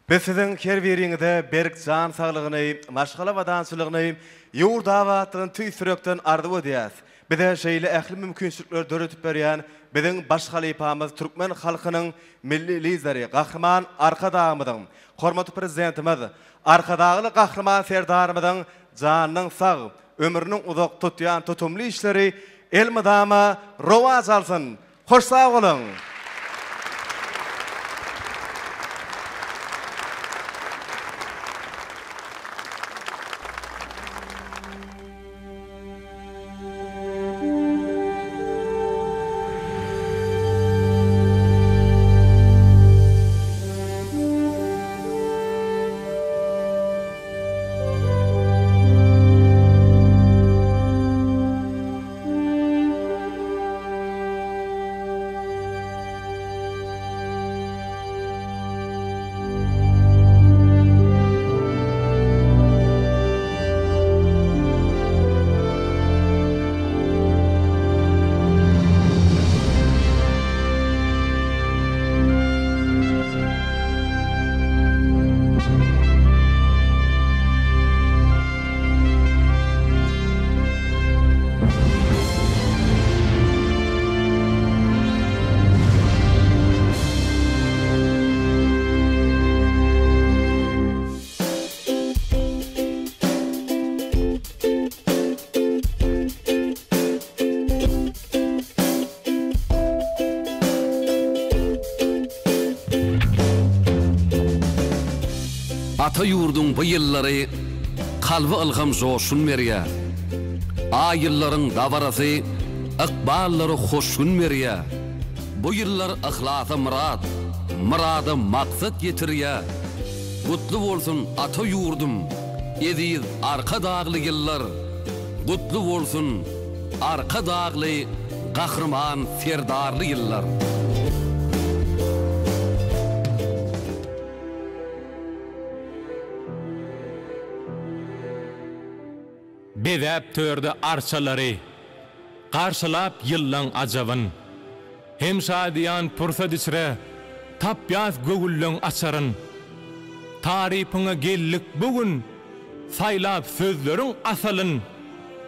Biz siziň her biriňize berk jan saglygyny, maşgala abadançylygyny, ýurt abatlygyny tüýs ýürekden arzuw edýäs. Bize şeýle ähli mümkinçilikleri döredip berýän biziň baş halypamyz türkmen halkynyň Milli Lideri Gahryman Arkadagymyzyň, hormatly Prezidentimiz Arkadagly Gahryman Serdarymyzyň janynyň sag, ömrüniň uzak tutýan tutumly işleri elmydama rowaç alsyn! Hoş sag boluň! Ata ýurduň bu ýyllary kalba ylham joşgun berýär. Aý ýyllaryň dabarasy ykballara hoş gün berýär. Bu ýyllar yhlasa myrat, myrada maksat ýetirýär. Gutly bolsun ata ýurdum, eziz Arkadagly ýyllar! Gutly bolsun Arkadagly Gahryman Serdarly ýyllar! Bezäp törde arçalary, Garşylap ýyllaň ajabyn. Hem şadyýan pursat içre, Tapýas göwünleň açaryn. Tarypyňa geldik bu gün, Saýlap sözleriň asalyn.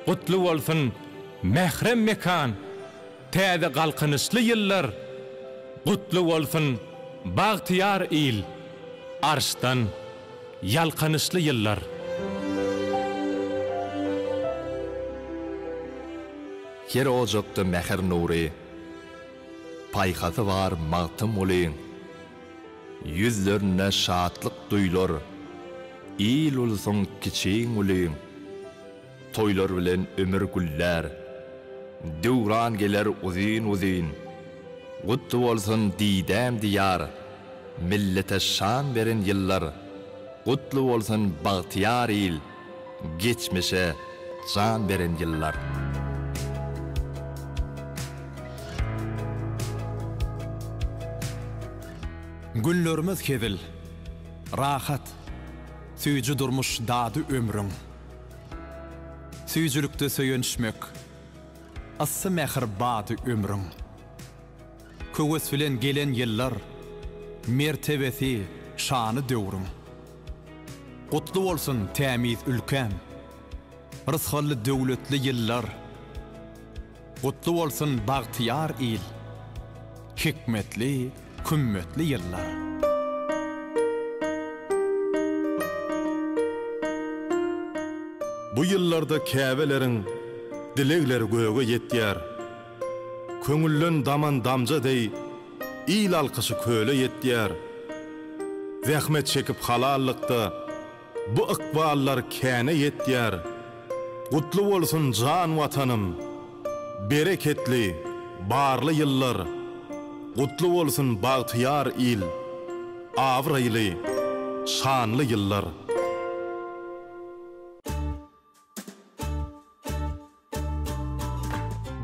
Gutly bolsun, mährem mekan, Täze galkynyşly ýyllar! Gutly bolsun, bagtyýar il, Arşdan ýalkanyşly ýyllar! Her ojakda mähir nury, Paýhasy bar Magtymgulyň. Ýüzlerinde şatlyk duýlar, Il-ulusyň kiçiň-ulyň. Toýlar bilen ömür güllär, Döwran geler uzyn-uzyn. Gutly bolsun didäm Diýar, Millete şan beren ýyllar. Gutly bolsun bagtyýar il, Geçmişe jan beren ýyllar. Günlerimiz hezil, rahat, Süýji durmuş dady ömrüň. Süýjülikde söýenişmek, Yssy mähir bady ömrüň. Höwes bilen gelen ýyllar, Mertebesi, şany döwrüň. Gutly bolsun tämiz ülkäm, Rysgally döwletli ýyllar. Gutly bolsun bagtyýar il, Hikmetli, kümmetli ýyllar. Bu ýyllarda käbeleriň dilegleri göge ýetýär. Köňülden daman damja deý il alkyşy köle ýetýär. Zähmet çekip halallykda bu ykballar käne ýetýär. Gutly bolsun jan Watanym, bereketli, barly ýyllar. Gutly bolsun bagtyýar il, abraýly, şanly ýyllar.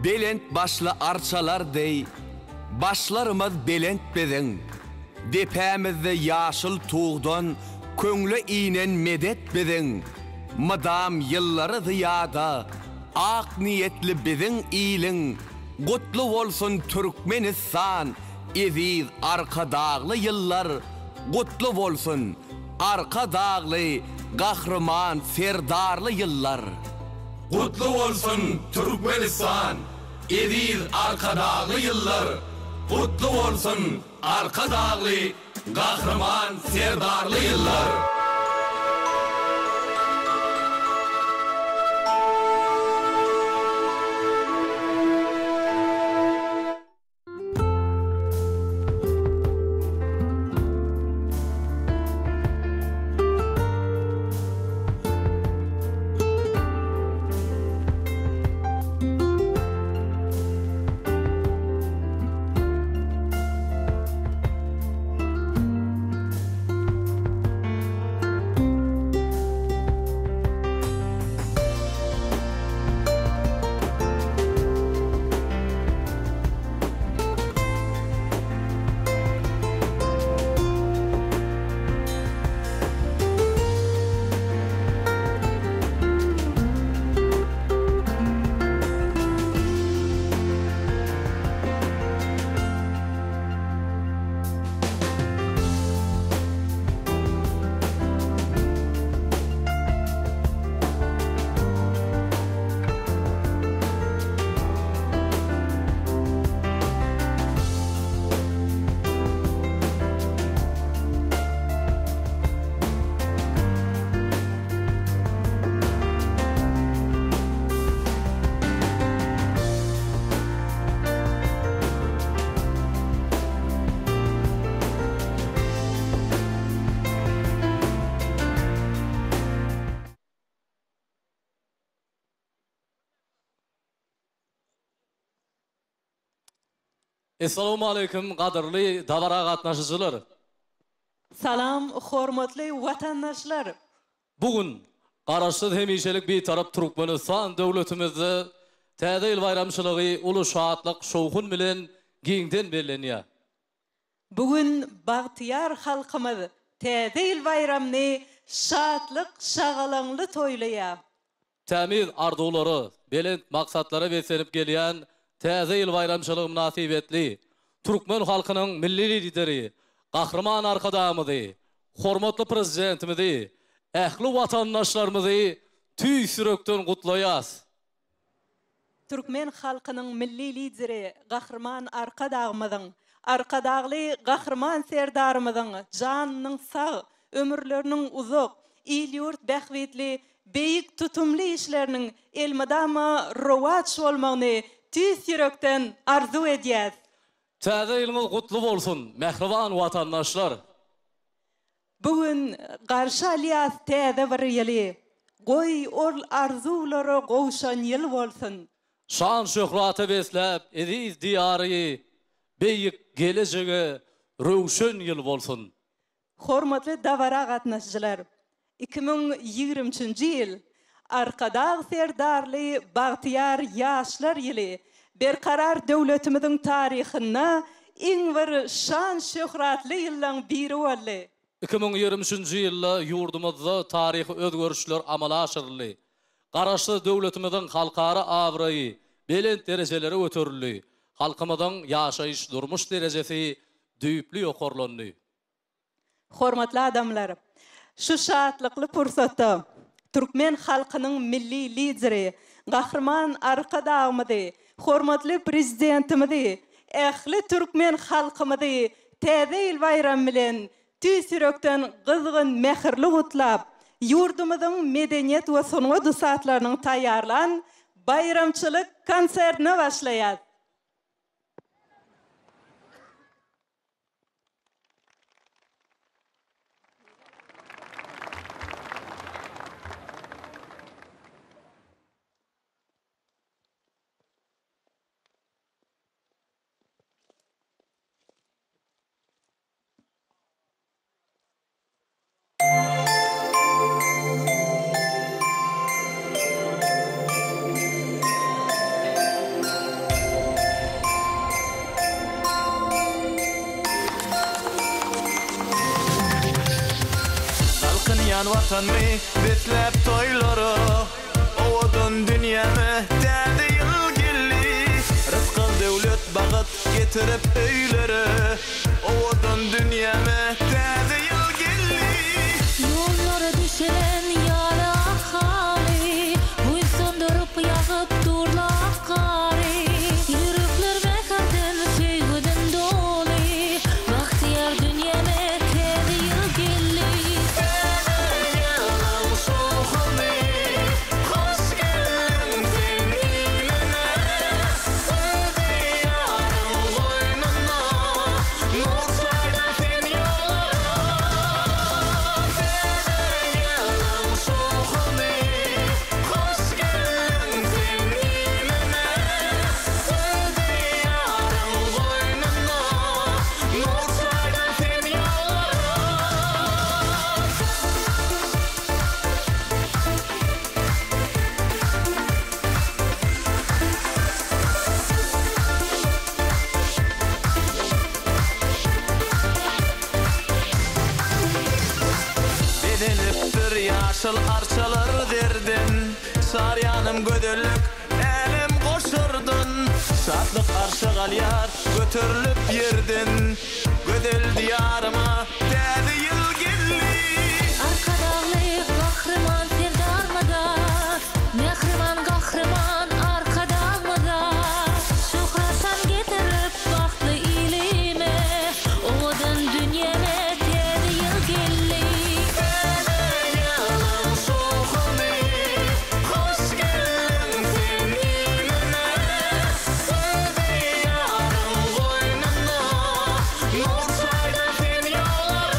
Belent başly arçalar deý, Başlarymyz belent biziň. Depämizde ýaşyl tugdan Köňle inen medet biziň. Mydam ýyllary zyýada, Ak niýetli biziň iliň. Gutly bolsun Türkmenistan, Eziz Arkadagly ýyllar Gutly bolsun Arkadagly Gahryman Serdarly ýyllar. Gutly bolsun Türkmenistan Eziz Arkadagly ýyllar Gutly bolsun Arkadagly Gahryman Serdarly ýyllar. Essalawmaleýkim gadyrly dabara gatnaşyjylar! Salam hormatly watandaşlar! Bu gün Garaşsyz hemişelik Bitarap Türkmenistan döwletimizde Täze ýyl baýramçylygy uly şatlyk, şowhun bilen giňden bellenýär. Bu gün bagtyýar halkymyz Täze ýyl baýramyny şatlyk-şagalaňly toýlaýar. Tämiz arzuwlara, belent maksatlara beslenip gelýän Täze ýyl baýramçylygy mynasybetli türkmen halkynyň Milli Lideri Gahryman Arkadagymyzy, hormatly Prezidentimizi, ähli watandaşlarymyzy tüýs ýürekden gutlaýas. Türkmen halkynyň Milli Lideri Gahryman Arkadagymyzyň, Arkadagly Gahryman Serdarymyzyň janynyň sag, ömürleriniň uzak, il-ýurt bähbitli beýik tutumly işleriniň elmydama rowaç bolmagyny tüýs ýürekden arzuw edýäs. Täze ýylyňyz gutly bolsun, mähriban watandaşlar! Bu gün garşy alýas täze bir ýyly. Goý, ol arzuwlara gowşan ýyl bolsun! Şan-şöhrata besläp eziz Diýary, beýik gelejege röwşen ýyl bolsun! Hormatly dabara gatnaşyjylar! 2023-nji ýyl Arkadag Serdarly bagtyýar ýaşlar ýyly Berkarar döwletimiziň taryhynda iň bir şan-şöhratly ýyllaň biri boldy. 2023-nji ýylda ýurdumyzda taryhy özgerişler amala aşyryldy. Garaşsyz döwletimiziň halkara abraýy belent derejelere göterildi, halkymyzyň ýaşaýyş-durmuş derejesi düýpli ýokarlandy. Hormatly adamlar! Şu şatlykly pursatda türkmen halkynyň Milli Lideri Gahryman Arkadagymyzy, hormatly Prezidentimizi, ähli türkmen halkymyzy Täze ýyl baýramy bilen tüýs ýürekden gyzgyn mähirli gutlap, ýurdumyzyň medeniýet we sungat ussatlarynyň taýýarlan baýramçylyk konsertine başlaýas. Galkynýan Watanymy besläp toýlara, Owadan dünýäme Täze ýyl geldi. Rysgal-döwlet, bagyt getirip öýlere, Owadan dünýäme Täze ýyl geldi. Ýollara düşelen ýaly ak haly, Buýsandyryp ýagyp durla ak gary. Ýürekler mähirden, söýgüden doly, Bagtyýar dünýäme Täze ýyl geldi. Täze ýylyň şowhuny, Hoş geldiň sen ilime. Söz Diýaryň goýnunda, Nur çaýdym sen ýollara. Täze ýylyň şowhuny, Hoş geldiň sen ilime. Söz Diýaryň goýnunda, Nur çaýdym sen ýollara. Bezenipdir ýaşyl arçalar zerden, Çar ýanym gözellik, älem goşardan. Şatlyk arşa galýar göterilip ýerden, Gözel Diýaryma Täze ýyl geldi. Arkadagly Gahryman Serdarmyza, Mähriban Gahryman Arkadagmyza, Şöhrat-şan getirip bagtly ilime, Owadan dünýäme Täze ýyl geldi. Täze ýylyň şowhuny, Hoş geldiň sen ilime. Söz Diýaryň goýnunda, Nur çaýdym sen ýollara.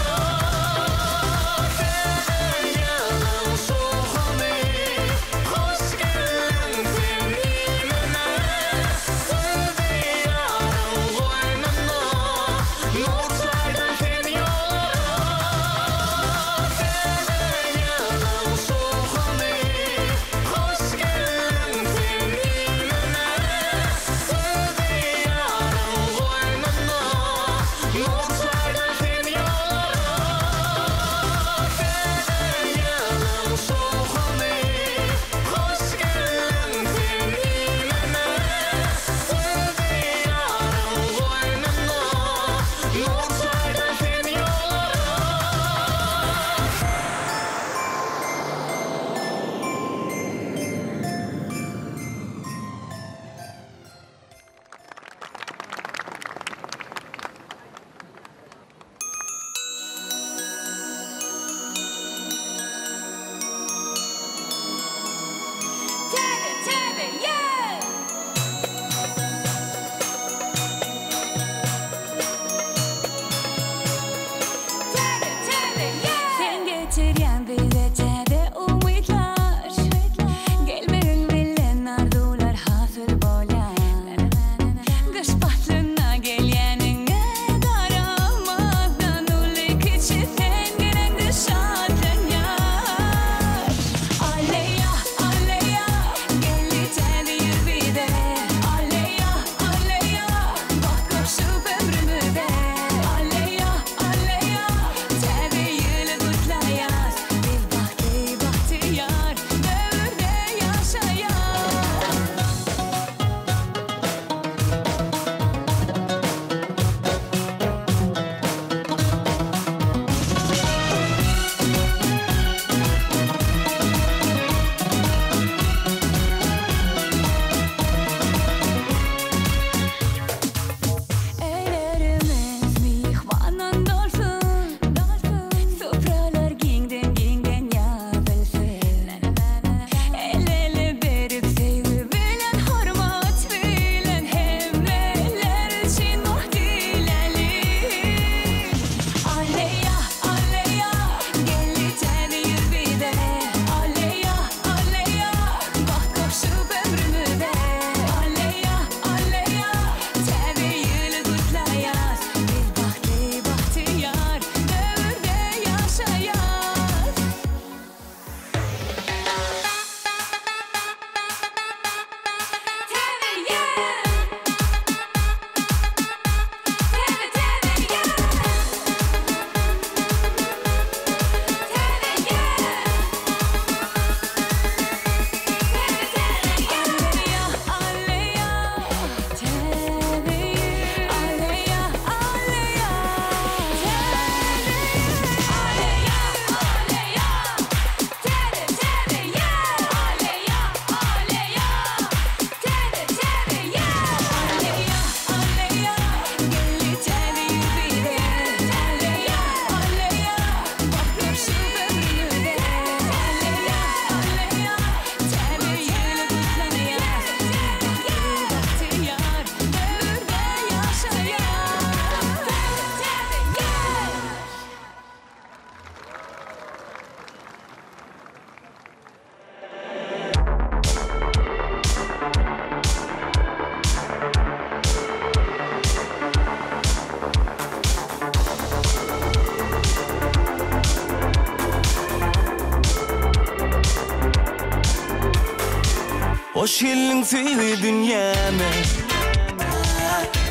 Hoş geldiň söýgi dünýäme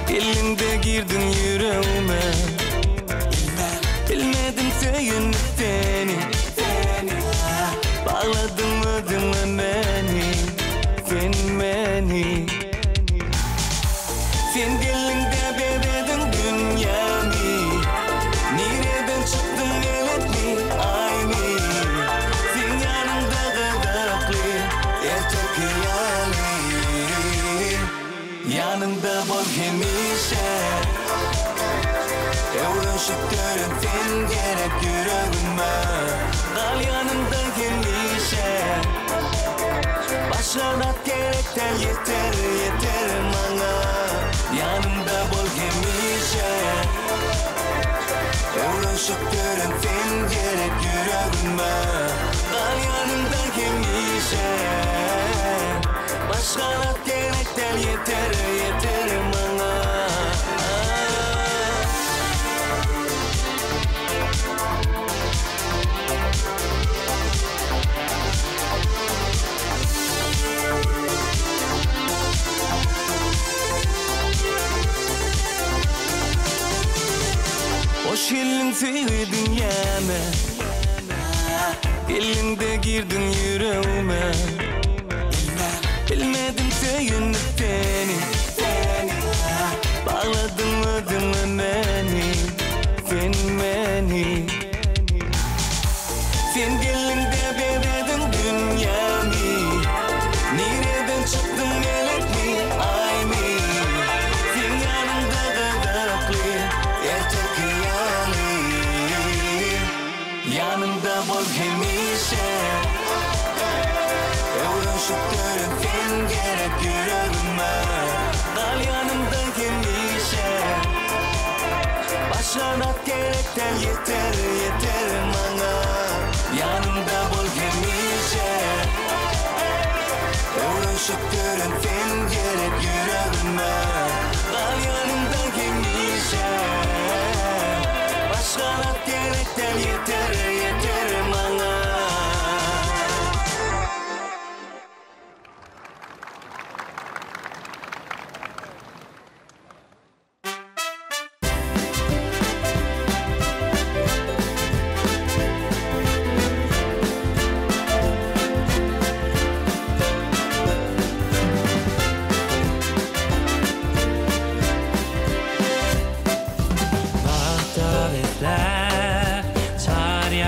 Geldiňde girdiň ýüregime Bilmedim söýenip seni Bagladyň özüňe meni Sen meni Sen geldiňde bezediň dünýämi Nireden çykdyň melekmi, aýmy Seň ýanyňda gyzykly erteki ýaly Ýanymda bol hemişe Öwrenşip dörem sen gerek ýüregime Gal ýanymda hemişe Başga zat gerek däl ýeter ýeter maňa Ýanymda bol hemişe Öwrenşip dörem sen gerek ýüregime Gal ýanymda hemişe Başga zat gerek däl ýeter ýeter maňa. Hoş geldiň söýgi dünýäme Geldiňde girdiň ýüregime Bilmedim söýenip seni Bagladyň özüňe meni Sen meni Sen geldiňde bezediň dünýämi Nireden çykdyň melekmi, aýmy Seň ýanyňda gyzykly erteki ýaly Ýanymda bol hemişe Öwrenşip dörem sen gerek ýüregime Gal ýanymda hemişe Başga zat gerek däl ýeter ýeter maňa Ýanymda bol hemişe Öwrenşip dörem sen gerek ýüregime Gal ýanymda hemişe Başga zat gerek däl ýeter ýeter maňa. Bagta besläp çar ýan.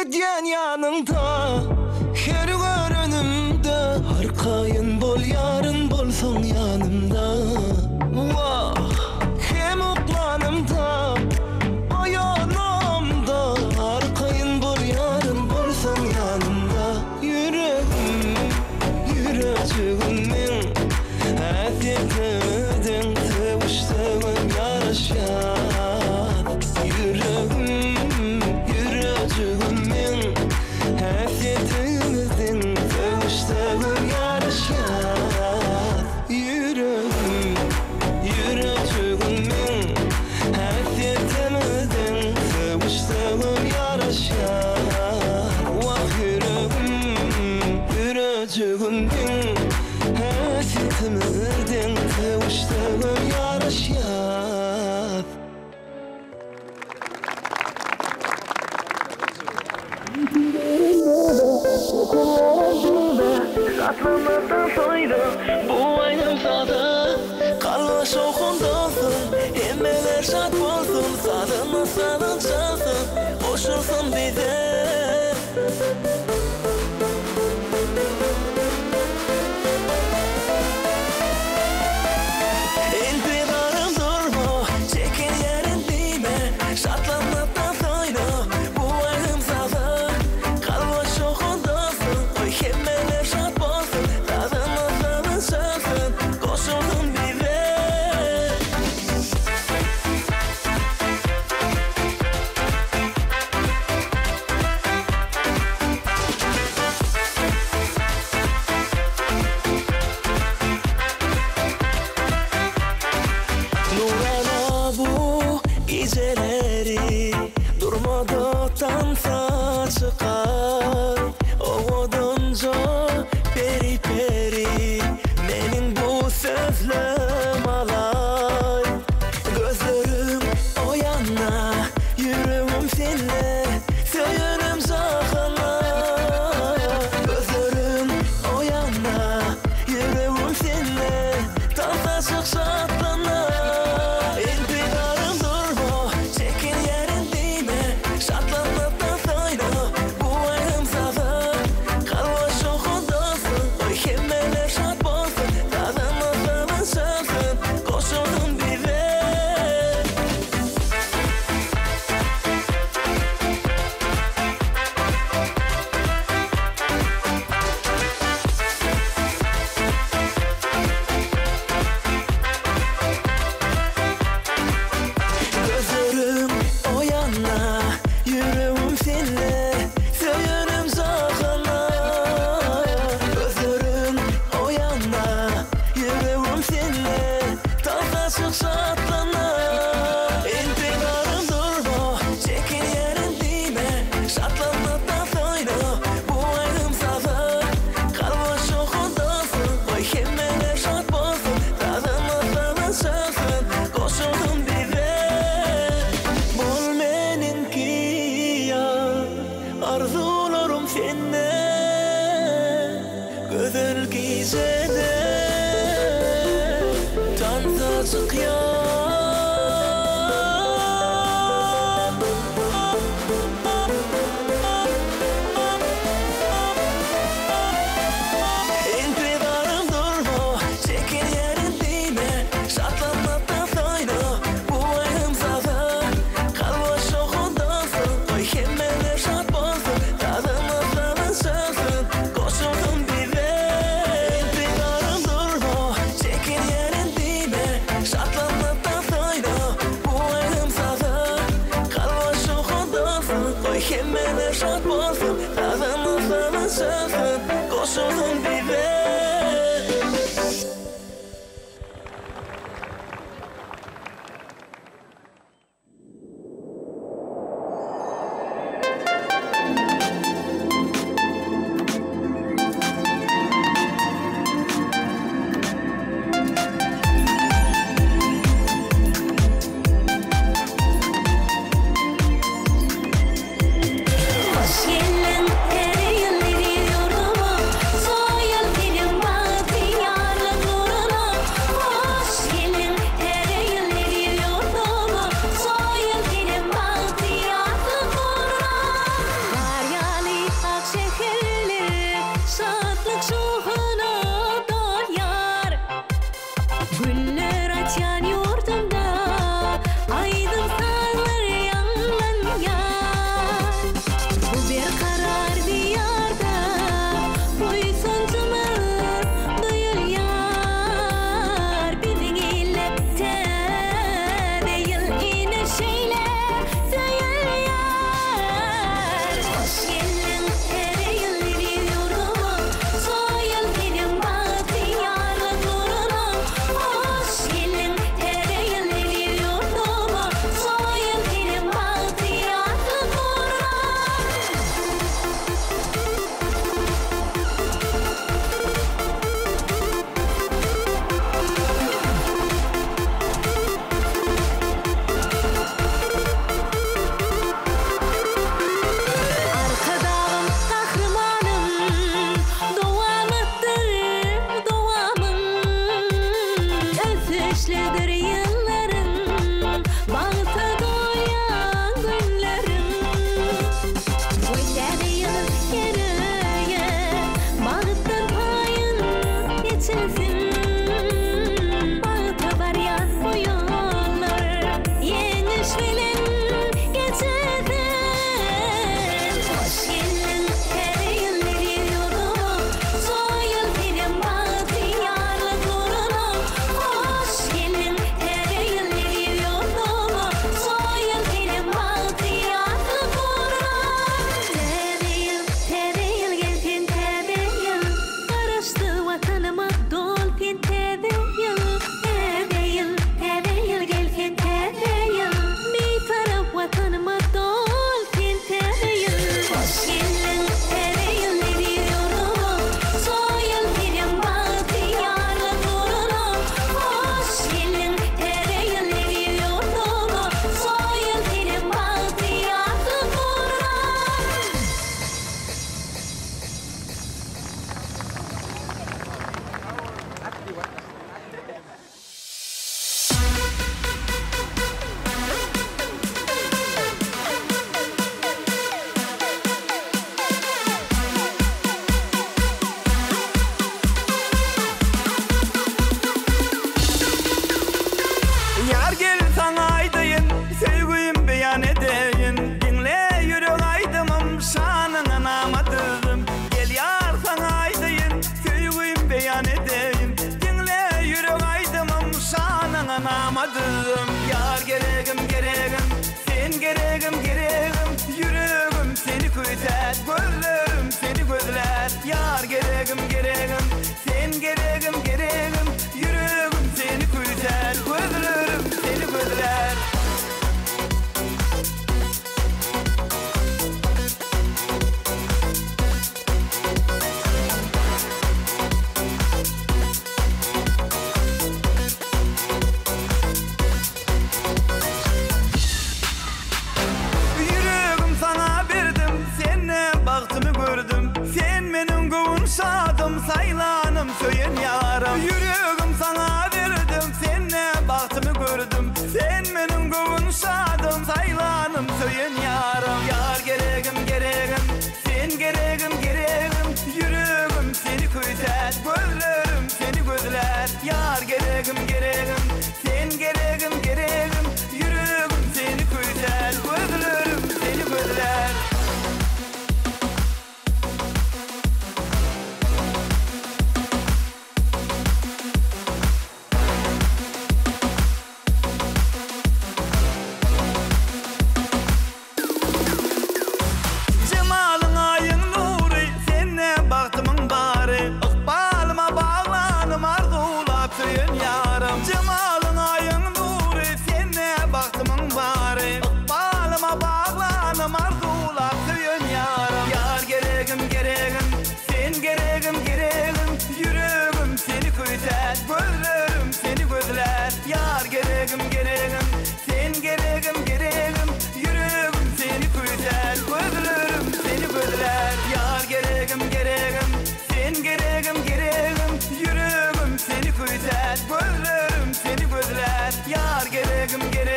edýän ýanyňda Her görenimde Arkaýyn bolýaryn bolsaň ýanymda Wah, hem uklanymda Oýanamda Arkaýyn bolýaryn bolsaň ýanymda Ýüregim, ýürejigim meň Häsiýetimiziň sögüşsegem ýaraşýar Ýüregim, ýürejigim meň Häsiýetimiziň sögüşsegem ýaraşýar Ýüregim, ýürejigim meň Häsiýetimiziň sögüşsegem ýaraşýar Wah ýüregim, ýürejigim meň Häsiýetimiz deň sögüşsegem ýaraşýas. Şatlanmakdan soýda bu aýdym saza Kalba şowhun dolsun, hemmeler şat bolsun Sazymyz sazyn çalsyn, goşulsyn bize. Intizarym durma, çekinýärin diýme, Şatlanmakdan soýna, bu aýdym saza. Kalba şowhun dolsun, goý hemmeler şat bolsun, Sazymyz sazyn çalsyn, goşulsyn bize. Nurana bu gijeleri Durmada tansa çykar Owadanja peri-peri Meniň bu sözlem alaý Gözlerim o ýanda Ýüregim sende Söýenim jahanda Gözlerim o ýanda Ýüregim sende Tansa çyk şatlana Intizarym durma Çekinýärin diýme Şatlanmakdan soýna Bu aýdym saza Kalba şowhun dolsun Goý hemmeler şat bolsun Sazymyz sazyn çalsyn Goşulsyn bize. Gözlerim o ýanda, ýüregim sende, Söýenim jahanda. Gözlerim o ýanda, ýüregim sende, Tansa çyk şatlana. Intizarym durma, çekinýärin diýme, Şatlanmakdan soýna, bu aýdym saza. Kalba şowhun dolsun, goý hemmeler şat bolsun, Sazymyz sazyn çalsyn, goşulsyn bize. Bol meniňki ýar, arzuwlarym sende, Gözel gijede tansa çykýar.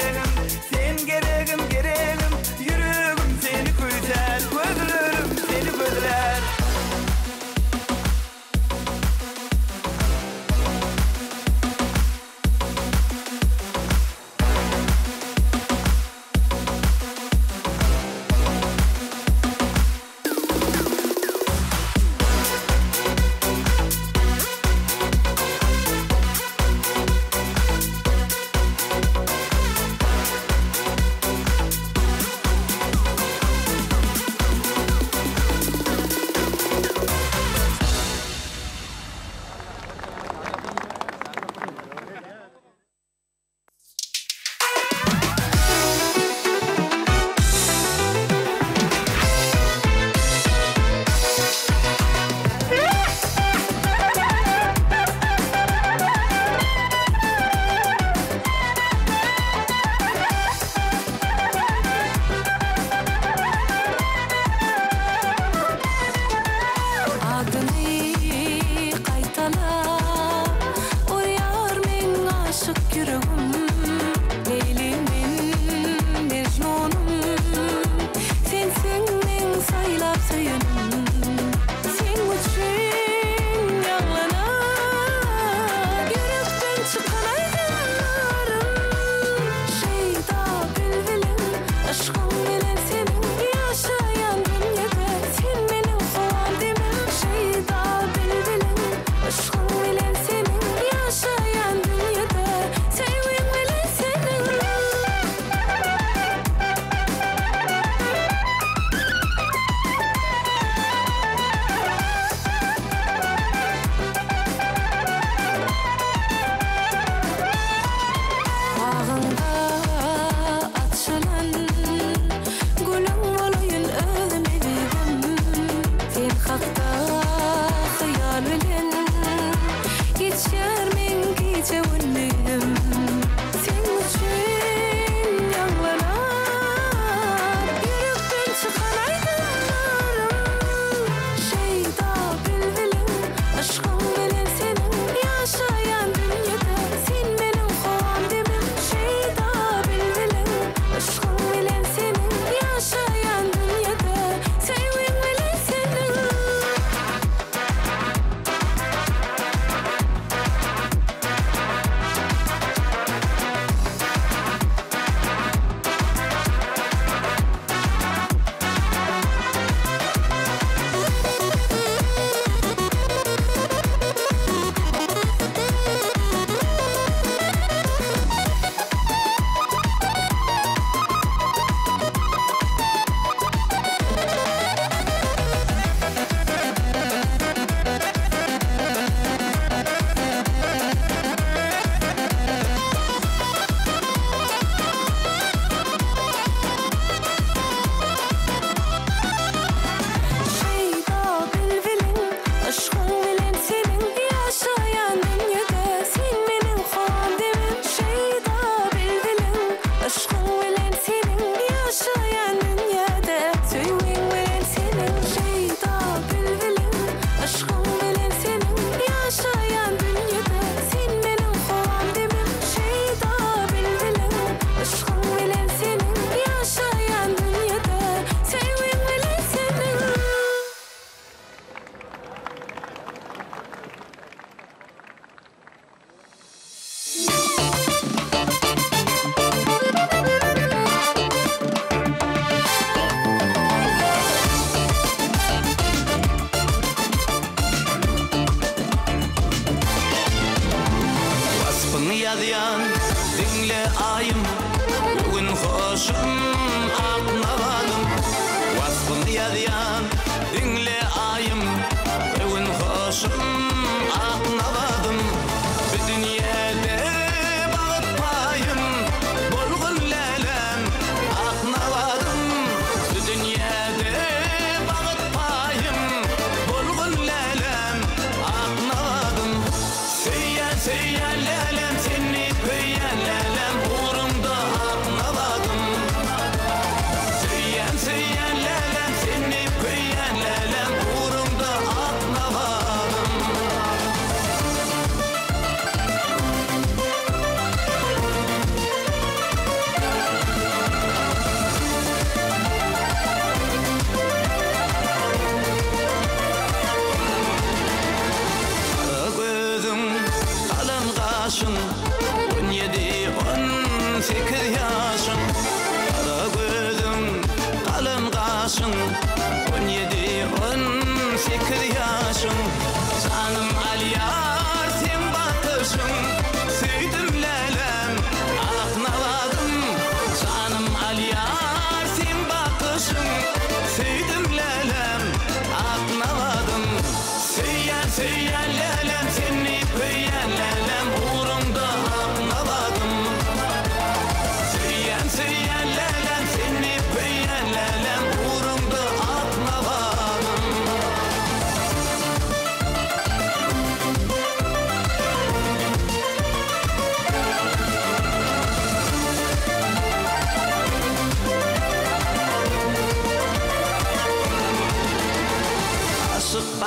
geregim Sen geregim geregim Ýüregim seni küýsär Gözlerim seni gözlär. Adyny gaýtalap urýar meň aşyk ýüregim Leýli men Mejnunym Sensiň meň saýlap söýenim Seň üçin ýaňlanar Ýürekden çykan aýdymlarym Şeýda bilbiliň Yşkyň bilen seniň Ýaşaýan dünýede Sen meniň howan demim Şeýda bilbiliň Yşkyň bilen seniň Ýaşaýan dünýede Söýgiň bilen seniň. Bagyňda açylan gülüň bolaýyn özüm ezizim Sen hakda hyýal bilen geçýär meň gije gündizim Seň üçin ýaňlanar ýürekden çykan aýdymlarym Şeýda bilbiliň yşkyň bilen seniň ýaşaýan dünýede Sen meniň howam demim Şeýda bilbiliň yşkyň bilen seniň ýaşaýan dünýede Söýgiň bilen seniň. Şeýda bilbiliň, yşkyň bilen seniň Ýaşaýan dünýede sen meniň howam demim Şeýda bilbiliň, yşkyň bilen seniň Ýaşaýan dünýede söýgiň bilen seniň Şeýda bilbiliň, yşkyň bilen seniň Ýaşaýan dünýede sen meniň howam demim Şeýda bilbiliň, yşkyň bilen seniň Ýaşaýan dünýede söýgiň bilen seniň. Waspyňy ýazýan, diňle Aýym, Göwün hoşum, ak nabadym. Waspyňy ýazýan, diňle Aýym, Göwün hoşum, ak nabadym. Bu dünýede bagt paýym, Bolgun läläm, ak nabadym. Bu dünýede bagt paýym, Bolgun läläm, ak nabadym. Söýýän, söýýän läläm seni köýýän läläm Ugruňda ak nabadym. Söýýän, söýýän läläm seni köýýän.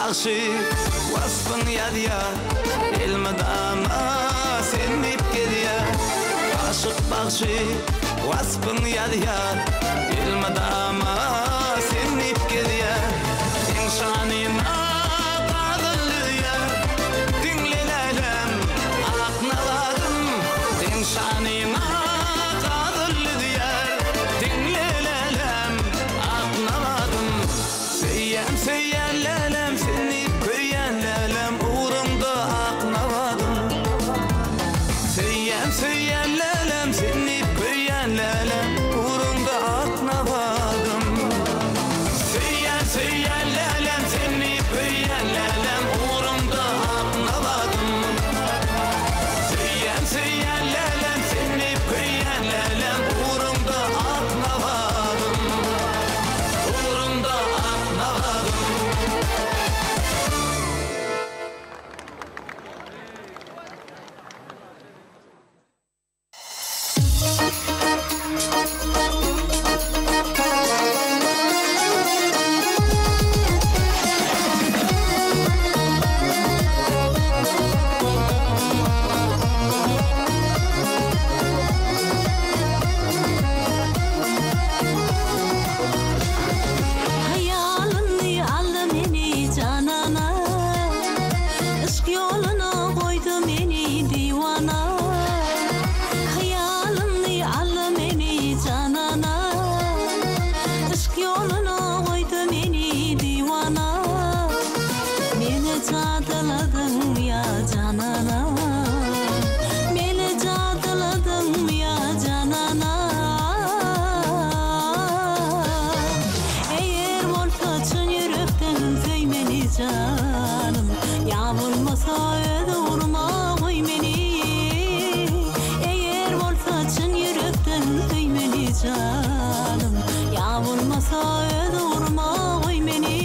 bagşy waspyň ýazýar, Elmydama sen diýip gezýär. Aşyk bagşy waspyň ýazýar, Elmydama sen diýip gezýär. Seň şanyňa gazal düzýär, Diňle läläm, ak nabatym. Seň şanyňa gazal düzýär, Diňle läläm, ak nabatym. Söýýän, söýýän läläm seni, köýýän läläm ugruňda ak nabatym. Söýýän, söýýän läläm seni, köýýän läläm ugruňda ak nabatym. Söýýän, söýýän läläm seni, köýýän läläm ugruňda ak nabatym. Söýýän, söýýän läläm seni, köýýän läläm ugruňda ak nabatym. Ugruňda ak nabatym. Haýalymny aldy meni janana, Yşk ýoluna goýdy meni diwana. Haýalymny aldy meni janana, Yşk ýoluna goýdy meni diwana. Meni jadyladyň ýa janana, Meni jadyladyň ýa janana. Eger bolsa çyn ýürekden söý meni janym, Ýa bolmasa öz ugruma goý meni. Eger bolsa çyn ýürekden söý meni janym, Ýa bolmasa öz ugruma goý meni.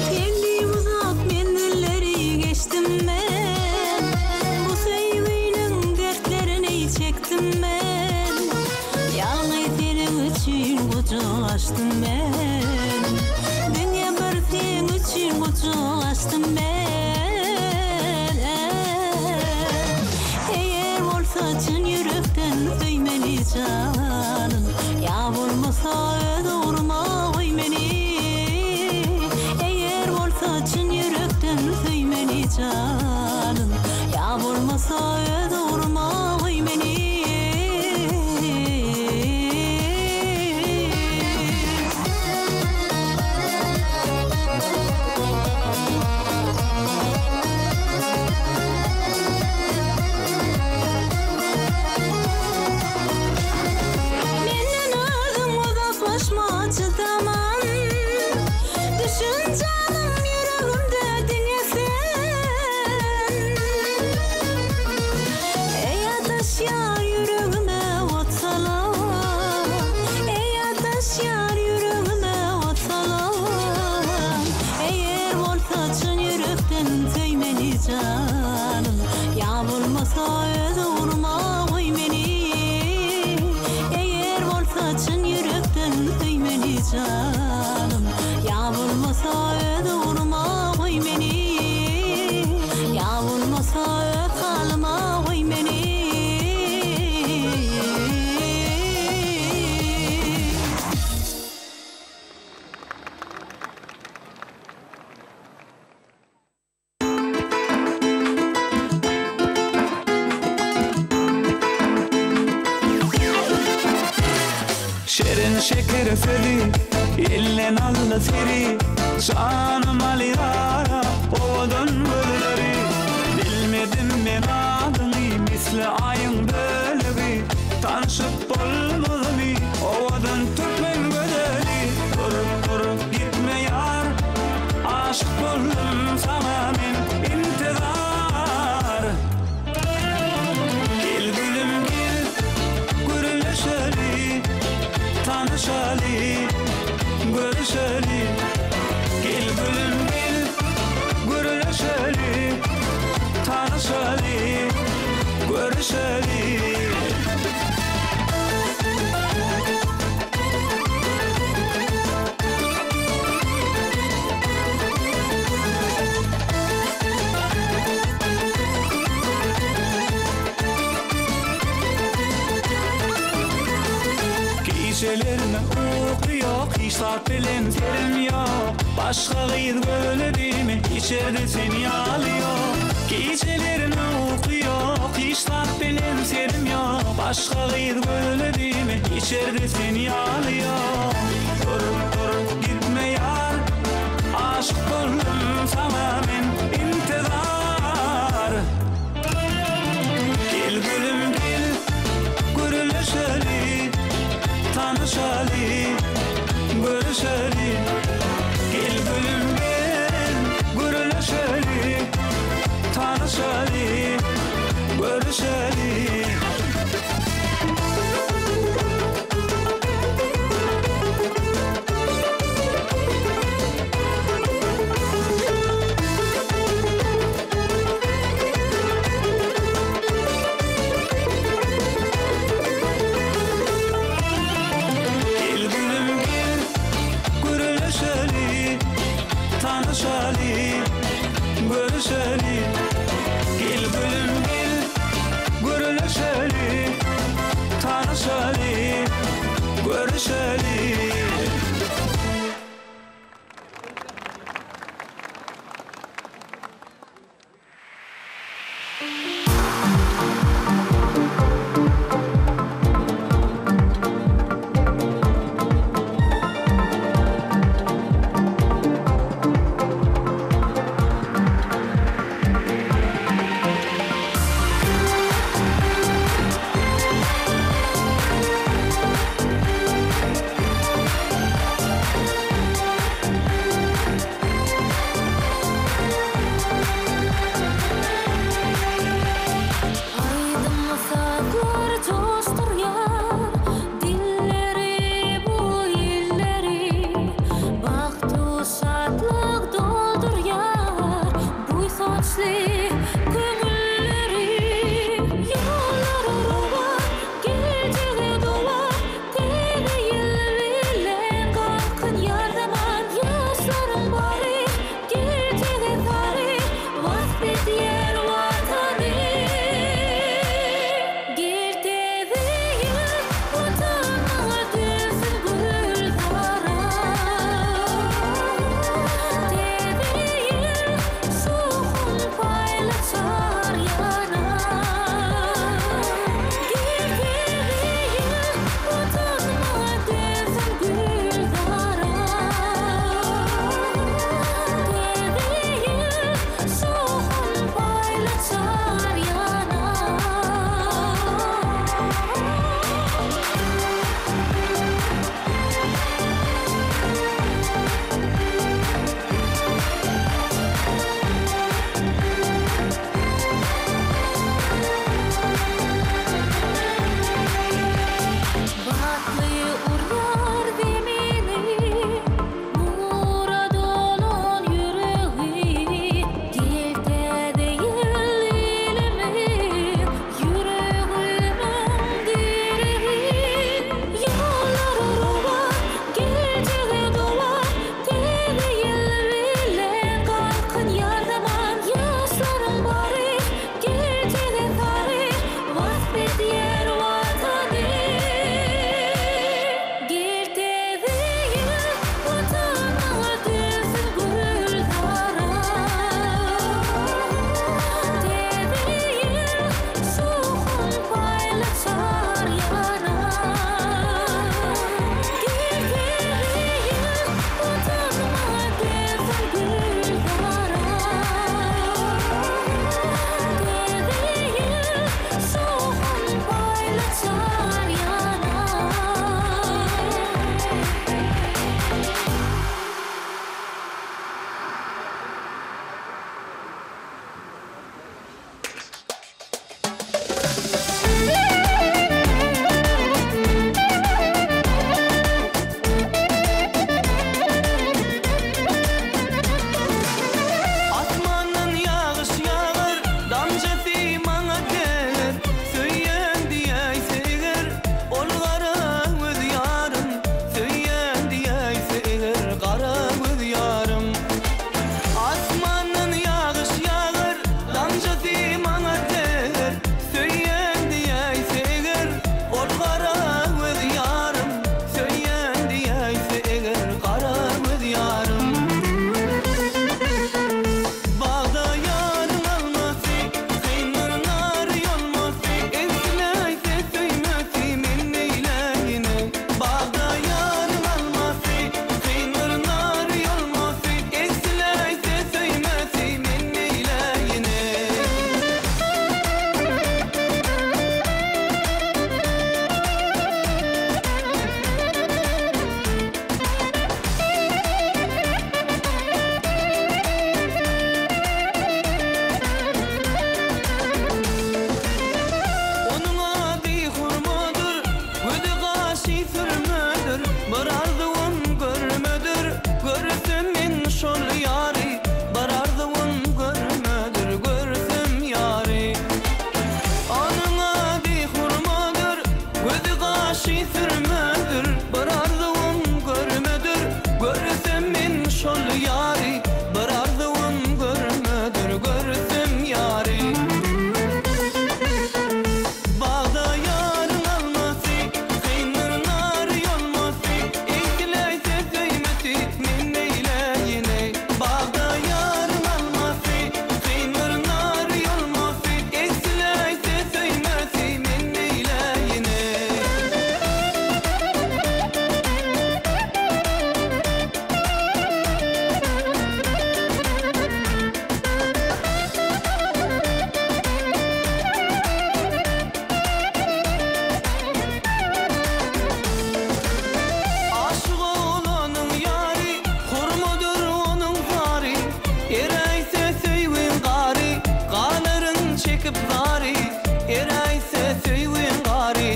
Geldi uzak menzilleri geçdim men, Bu söýginiň dertlerini çekdim men. Ýalňyz seniň üçin gujak açdym men, Diňe bir seň üçin gujak açdym men. Eger bolsa çyn ýürekden söý meni janym, Ýa bolmasa öz ugruma goý meni. Eger bolsa çyn ýürekden söý meni janym, Ýa bolmasa öz ugruma goý meni. Menden özüň uzaklaşma çydaman, Düşün janym ýüregimde diňe sen. Eý ataş ýar ýüregime ot salan, Eý ataş ýar ýüregime ot salan. Eger bolsa çyn ýürekden söý meni janym, Ýa bolmasa öz ugruma goý meni. Eger bolsa çyn ýürekden söý meni janym, Ýa bolmasa öz ugruma goý meni. Ýa bolmasa öz halyma goý meni. Şirin şeker sözi elden aldy seri Janym alýar owadan gözleri Bilmedim men adyňy misli aýyň bölegi Tanşyp bolmazmy owadan türkmen gözeli Dur dur gitme ýar aşyk boldum saňa men intizar Gel gülüm gel gürleşeli Tanyşaly görüşeli Gel. Görüşeli. Gijelerine uky ýok, hiç zat bilen serim ýok. Başga gyz göledimi, içerde sen ýaly ýok. Gijelerine uky ýok, hiç zat bilen serim ýok. Başga gyz göledimi, içerde sen ýaly ýok. Dur, dur, gitme ýar, aşyk boldum saňa men intizar. Gel gülüm gel, gürleşeli, tanyşaly, görüşeli. Gel gülüm gel, gürleşeli, tanyşaly, görüşeli. Gel gülüm gel, gürleşeli, tanyşaly, görüşeli. Gel gülüm gel, gürleşeli, tanyşaly, görüşeli.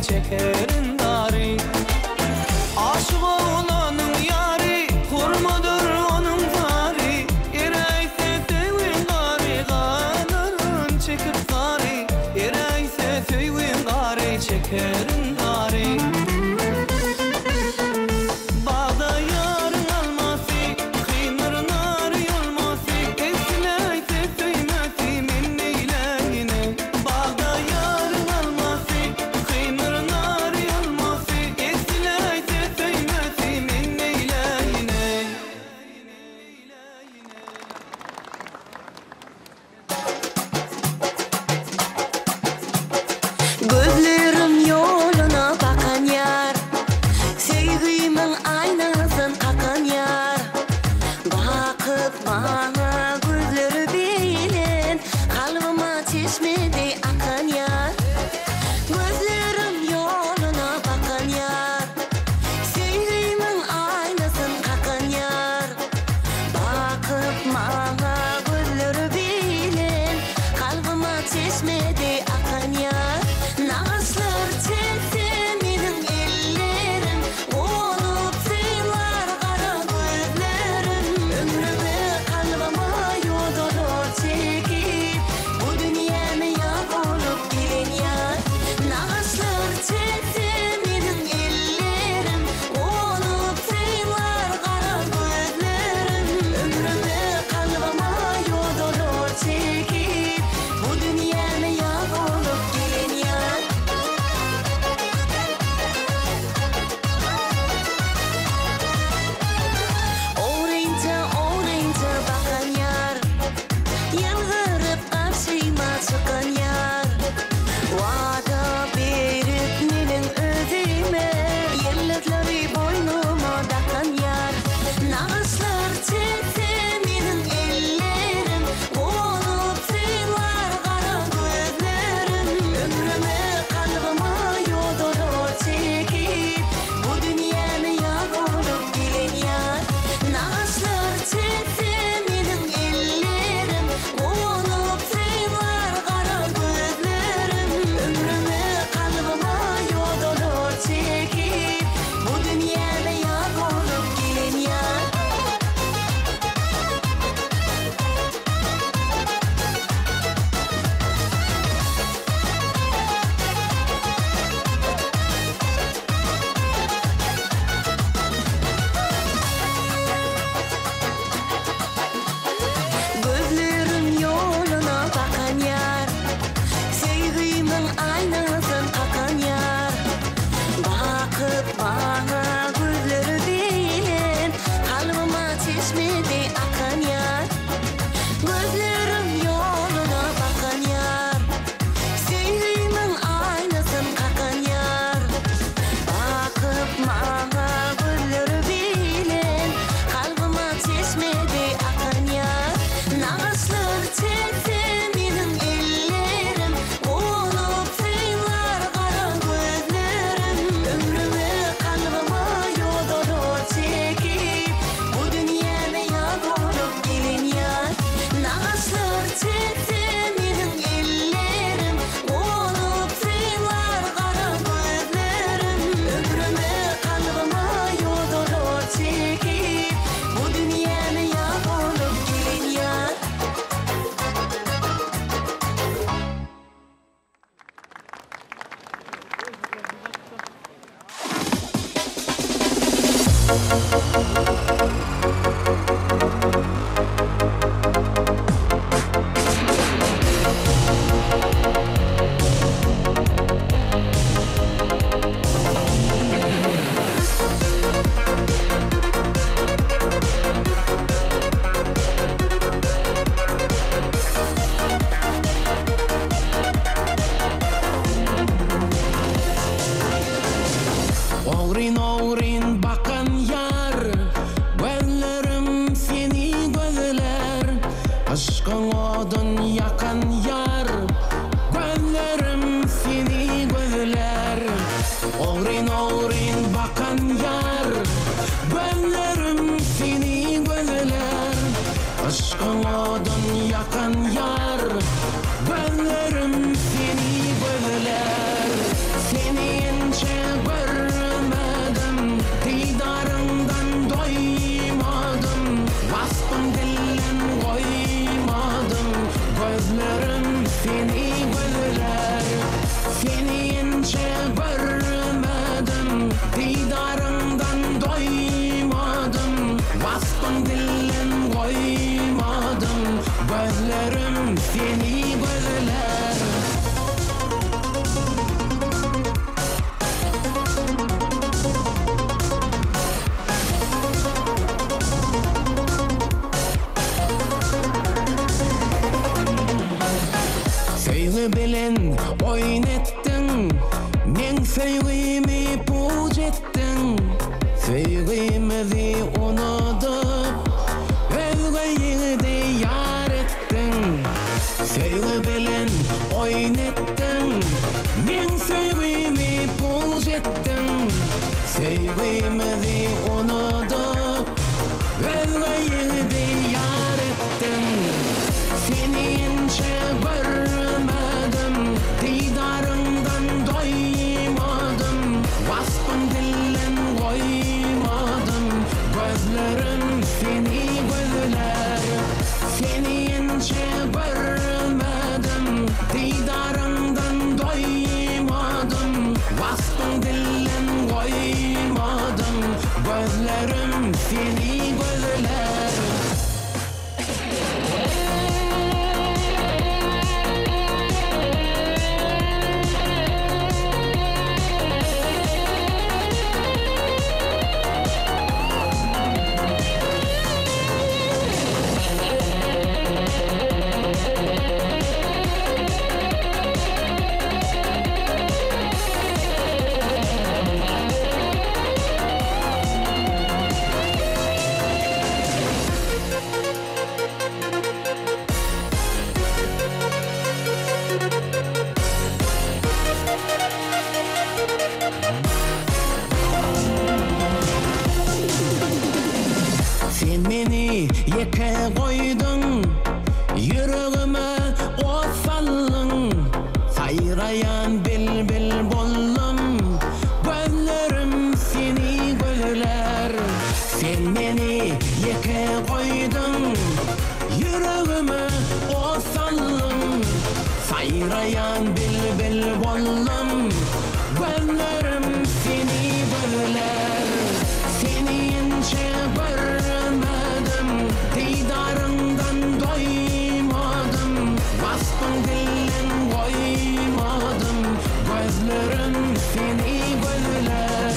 çekerin zary. Aşyk oglanyň ýary, hurmadyr onuň sary, Eräýse söýgiň gary, galaryn çekip zary, Eräýse söýgiň gary, çekerin zary. Bagda ýaryň almasy, kyndyr nary ýolmasy, Esiläýse söýmesi, men neýläýin-eý. Bagda ýaryň almasy, kyndyr nary ýolmasy, Esiläýse söýmesi, men neýläýin-eý. Gözlerim ýoluna bakan ýar, Söýgimiň aýnasyn kakan ýar. Bakyp maňa gözleri bilen, Kalbyma çeşme deý akan ýar. Gözlerim ýoluna bakan ýar, Söýgimiň aýnasyn kakan ýar. Bakyp maňa gözleri bilen, Kalbyma çeşme deý akan ýar. Nagyşlar çekse meniň ellerim, Gonup synlar gara gözlerim. Ömrümi kalbyma ýodalar çekip, Bu dünýäme ýar bolup gelen ýar. Nagyşlar çekse meniň ellerim, Gonup synlar gara gözlerim. Ömrümi kalbyma ýodalar çekip, Bu dünýäme ýar bolup gelen ýar. Ogrynça, ogrynça bakan ýar, Ýylgyryp garşyma çykan ýar. Wada berip meniň özüme, Ýyldyzlary boýnuma dakan ýar. Nagyşlar çekse meniň ellerim, Gonup synlar gara gözlerim. Ömrümi kalbyma ýodalar çekip, Bu dünýäme ýar bolup gelen ýar. Nagyşlar çekse meniň ellerim, Gonup synlar gara gözlerim. Ömrümi kalbyma ýodalar çekip, Bu dünýäme ýar bolup gelen ýar. Gözlerim ýoluna bakan ýar, Söýgimiň aýnasyn kakan ýar. Bakyp maňa gözleri bilen, Kalbyma çeşme deý akan ýar. Gözlerim ýoluna bakan ýar, Söýgimiň aýnasyn kakan ýar. Bakyp maňa gözleri bilen, Kalbyma çeşme deý akan ýar. Nagyşlar çekse meniň ellerim, Gonup synlar gara gözlerim. Ömrümi kalbyma ýodalar çekip, Bu dünýäme ýar bolup gelen ýar. Nagyşlar çekse meniň ellerim, Gonup synlar gara gözlerim. Ömrümi kalbyma ýodalar çekip, Bu dünýäme ýar bolup gelen ýar. Ogryn-ogryn bakan ýar, Gözlerim seni gözlär. Yşkyň odun ýakan ýar, Gözlerim seni gözlär. Ogryn-ogryn bakan ýar, Gözlerim seni gözlär. Yşkyň odun ýakan ýar, Gözlerim seni gözlär. Seni. inçe görmedim, Didaryňdan doýmadym, Waspyň dilden goýmadym, Gözlerim seni gözlär. Seni inçe görmedim, Didaryňdan doýmadym, Waspyň dilden goýmadym, Gözlerim seni gözlär. Söýgi bilen oýun etdiň, Meň söýgimi puç etdiň. Söýgimizi unudyp, Özge ýigidi ýar etdiň. Söýgi bilen oýun etdiň, Meň söýgimi puç etdiň. Söýgimizi unudyp, Özge ýigidi ýar etdiň. Seni inçe görmedim, Didaryňdan doýmadym, Waspyň dilden goýmadym, Gözlerim seni gözlär. Seni inçe görmedim, Didaryňdan doýmadym, Waspyň dilden goýmadym, Gözlerim seni gözlär. Sen meni ýeke goýduň, Ýüregime ot saldyň, Saýraýan bilbil boldum, Gözlerim seni gözlär. Sen meni ýeke goýduň, Ýüregime ot saldyň, Saýraýan bilbil boldum, Gözlerim seni gözlär. Seni inçe görmedim, Didaryňdan doýmadym, Waspyň dilden goýmadym, Gözlerim seni gözlär.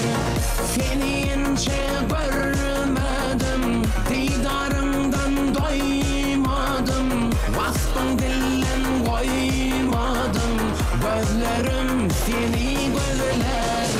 Seni inçe görmedim, Didaryňdan doýmadym, Waspyň dilden goýmadym, Gözlerim seni gözlär.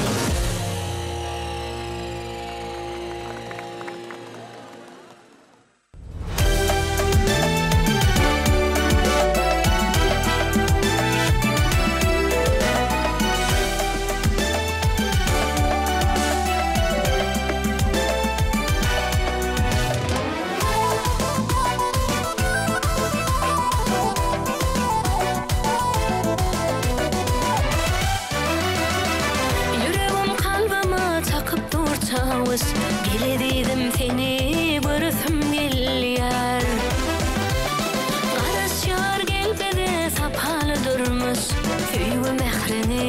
Ýüregim kalbyma çakyp dur çawuş, Gel ezizim seni göresim gelýär. Garaşýar gel bize sapaly durmuş, Söýgi mährini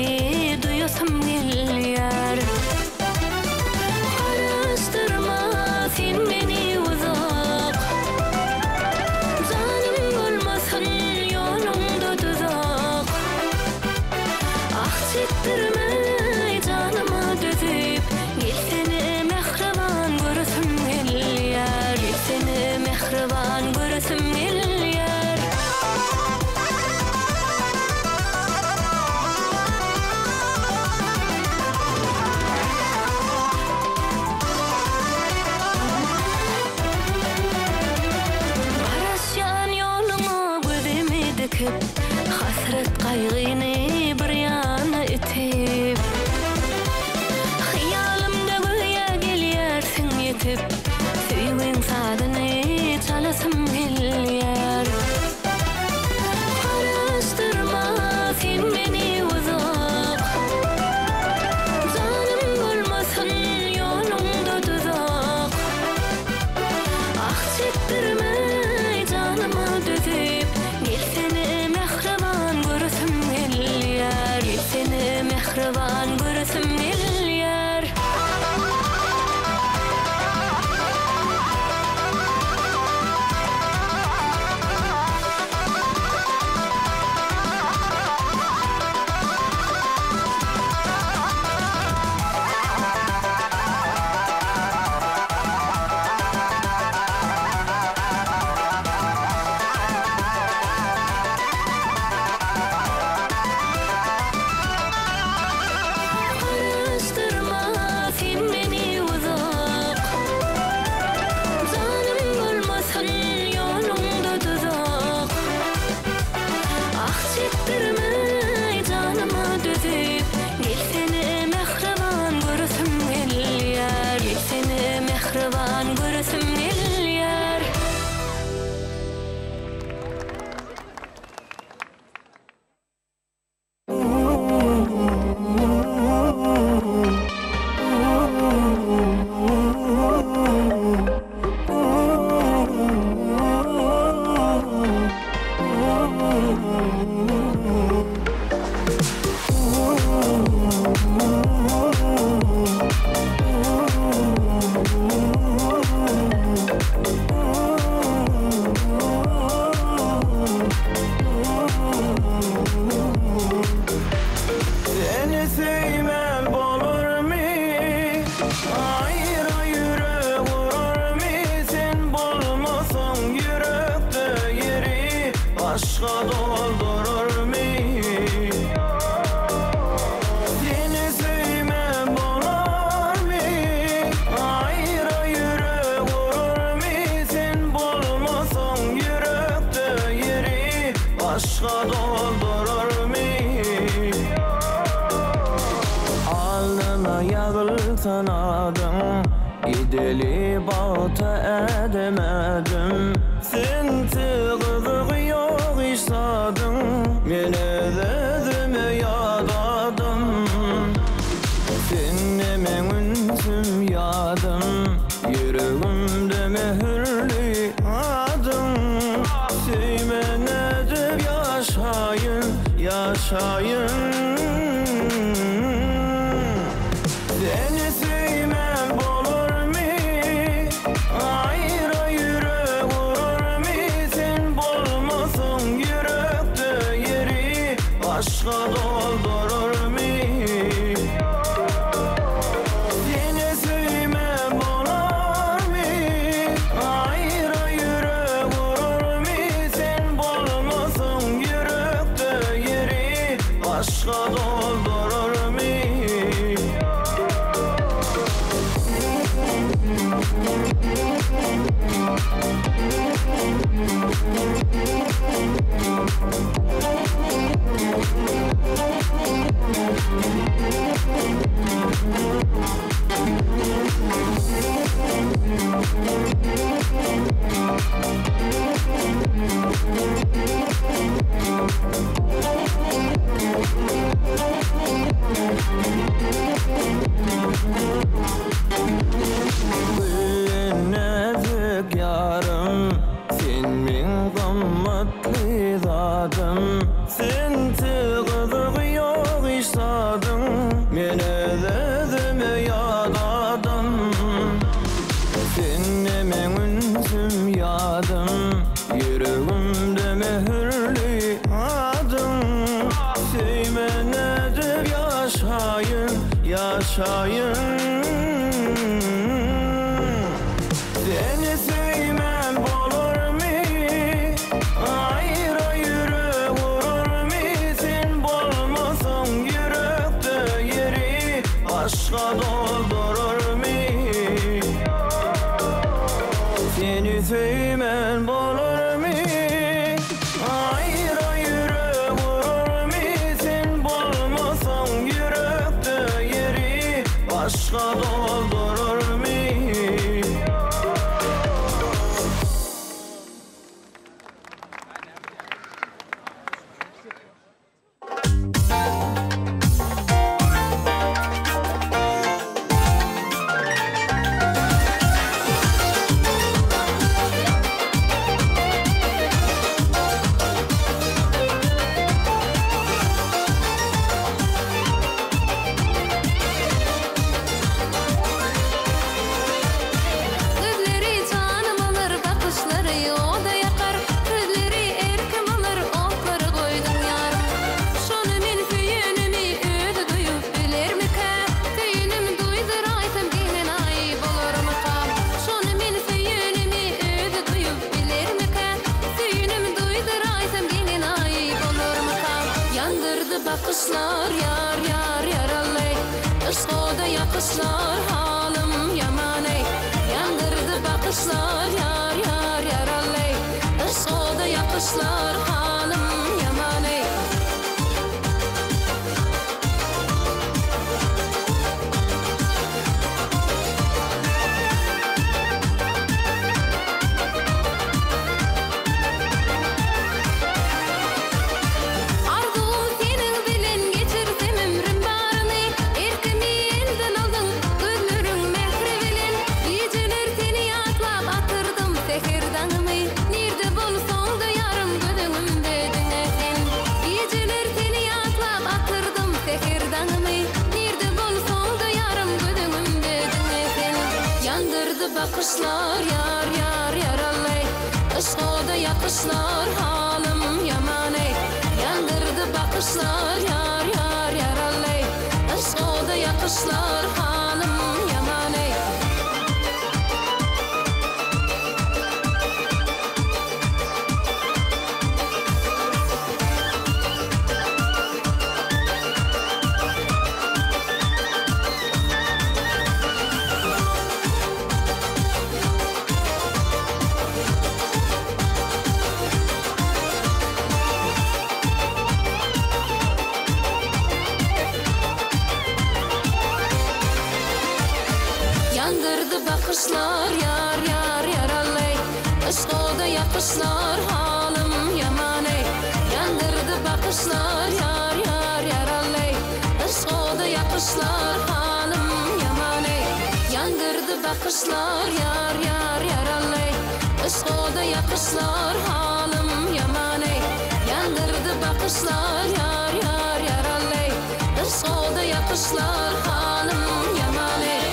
duýasym gelýär. Garaşdyrma sen meni uzak, Janym bolmasyn ýoluňda duzak. Ah çekdirme janyma dözüp, Gelsene mähriban göresim gelýär. Gelsene mähriban göresim gelýär. Garaşýan ýoluňa gözümi dikip, Hasrat gaýgyny bir ýana itip. Hyýalymda göýä gelýärsiň ýetip, Söýgiň sazyny çalasym gelýär. başga doldurarmy? Seni söýmän bolarmy? Aýra ýürek urarmy? Sen bolmasaň ýürekde ýeri başga doldurarmy? Alnyma ýazylsyn adyň, Gideli bagta ädim ädim. Sensiz gyzygy ýok hiç zadyň, Men öz-özüme ýadadym. Sende meň ünsüm ýadym, Ýüregimde mähirli adyň. Söýme nädip ýaşaýyn, ýaşaýyn. Seni söýmän bolarmy? Aýra ýürek urarmy? Sen bolmasaň ýürekde ýeri başga doldurarmy? Seni söýmän bolarmy? Aýra ýürek urarmy? Sen bolmasaň ýürekde ýeri başga doldurarmy? Gülden näzik ýarym, sen meň gymmatly zadym. Sensiz gyzygy ýok hiç zadyň, men öz-özüme ýadadym. Sende meň ünsüm ýadym, ýüregimde mähirli adyň. Söýme nädip ýaşaýyn, ýaşaýyn. Seni söýmän bolarmy? Aýra ýürek urarmy? Sen bolmasaň ýürekde ýeri başga doldurarmy? Seni söýmän bolarmy? Aýra ýürek urarmy? Sen bolmasaň ýürekde ýeri başga doldurarmy? Gözleri janym alar, bakyşlary oda ýakar, Sözleri erkim alar, otlara goýduň ýarym. Şony men söýenimi özi duýup bilermikä? Söýenim duýduraýsam geňenaý bolarmyka? Şony men söýenimi özi duýup bilermikä? Söýenim duýduraýsam geňenaý bolarmyka? Ýandyrdy bakyşlar ýar ýar ýaraly, Yşk oda ýakyşlar halym ýaman-eý. Ýandyrdy bakyşlar ýar ýar ýaraly, Yşk oda ýakyşlar halym ýaman-eý. Arzuwym seniň bilen geçirsem ömrüm baryny, Erkimi elden aldyň gözleriň mähri bilen. Gijeler seni ýatlap atyrdym säher daňymy, Nirde bolsaň-da ýarym göz öňümde diňe sen. Gijeler seni ýatlap atyrdym säher daňymy, Nirde bolsaň-da ýarym göz öňümde diňe sen. Ýandyrdy bakyşlar ýar ýar ýaraly, Yşk oda ýakyşlar halym ýaman-eý. Ýandyrdy bakyşlar ýar ýar ýaraly, Yşk oda ýakyşlar halym ýaman-eý. bakyşlar ýar ýar ýaraly Yşk oda ýakyşlar halym ýaman eý Ýandyrdy bakyşlar ýar ýar ýaraly Yşk oda ýakyşlar halym ýaman eý Ýandyrdy bakyşlar ýar ýar ýaraly Yşk oda ýakyşlar halym ýaman eý Ýandyrdy bakyşlar ýar ýar ýaraly Yşk oda ýakyşlar halym ýaman eý.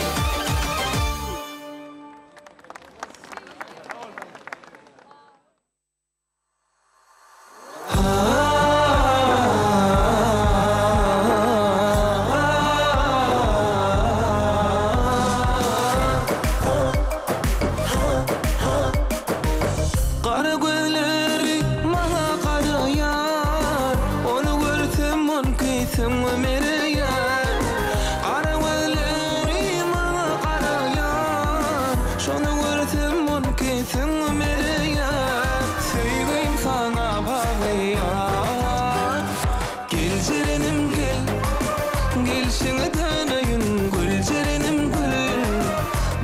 Gara gözleri maňa garaýar, Ony görsem onki süňňüm ereýär. Gara gözleri maňa garaýar, Şony görsem onki süňňüm ereýär. Söýgim saňa baglaýar. Gel jerenim gel, Gelşiňe döneýin, gül jerenim gül,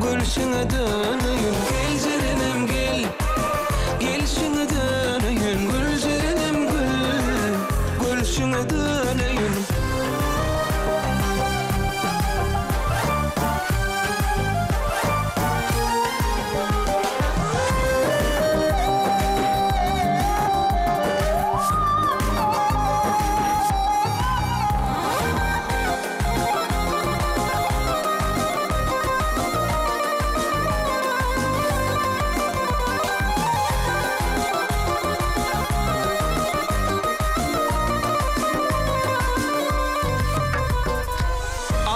Gülşüňe döneýin. Gel jerenim gel, Gelşiňe döneýin, gül jerenim gül, Gülşüňe döneýin.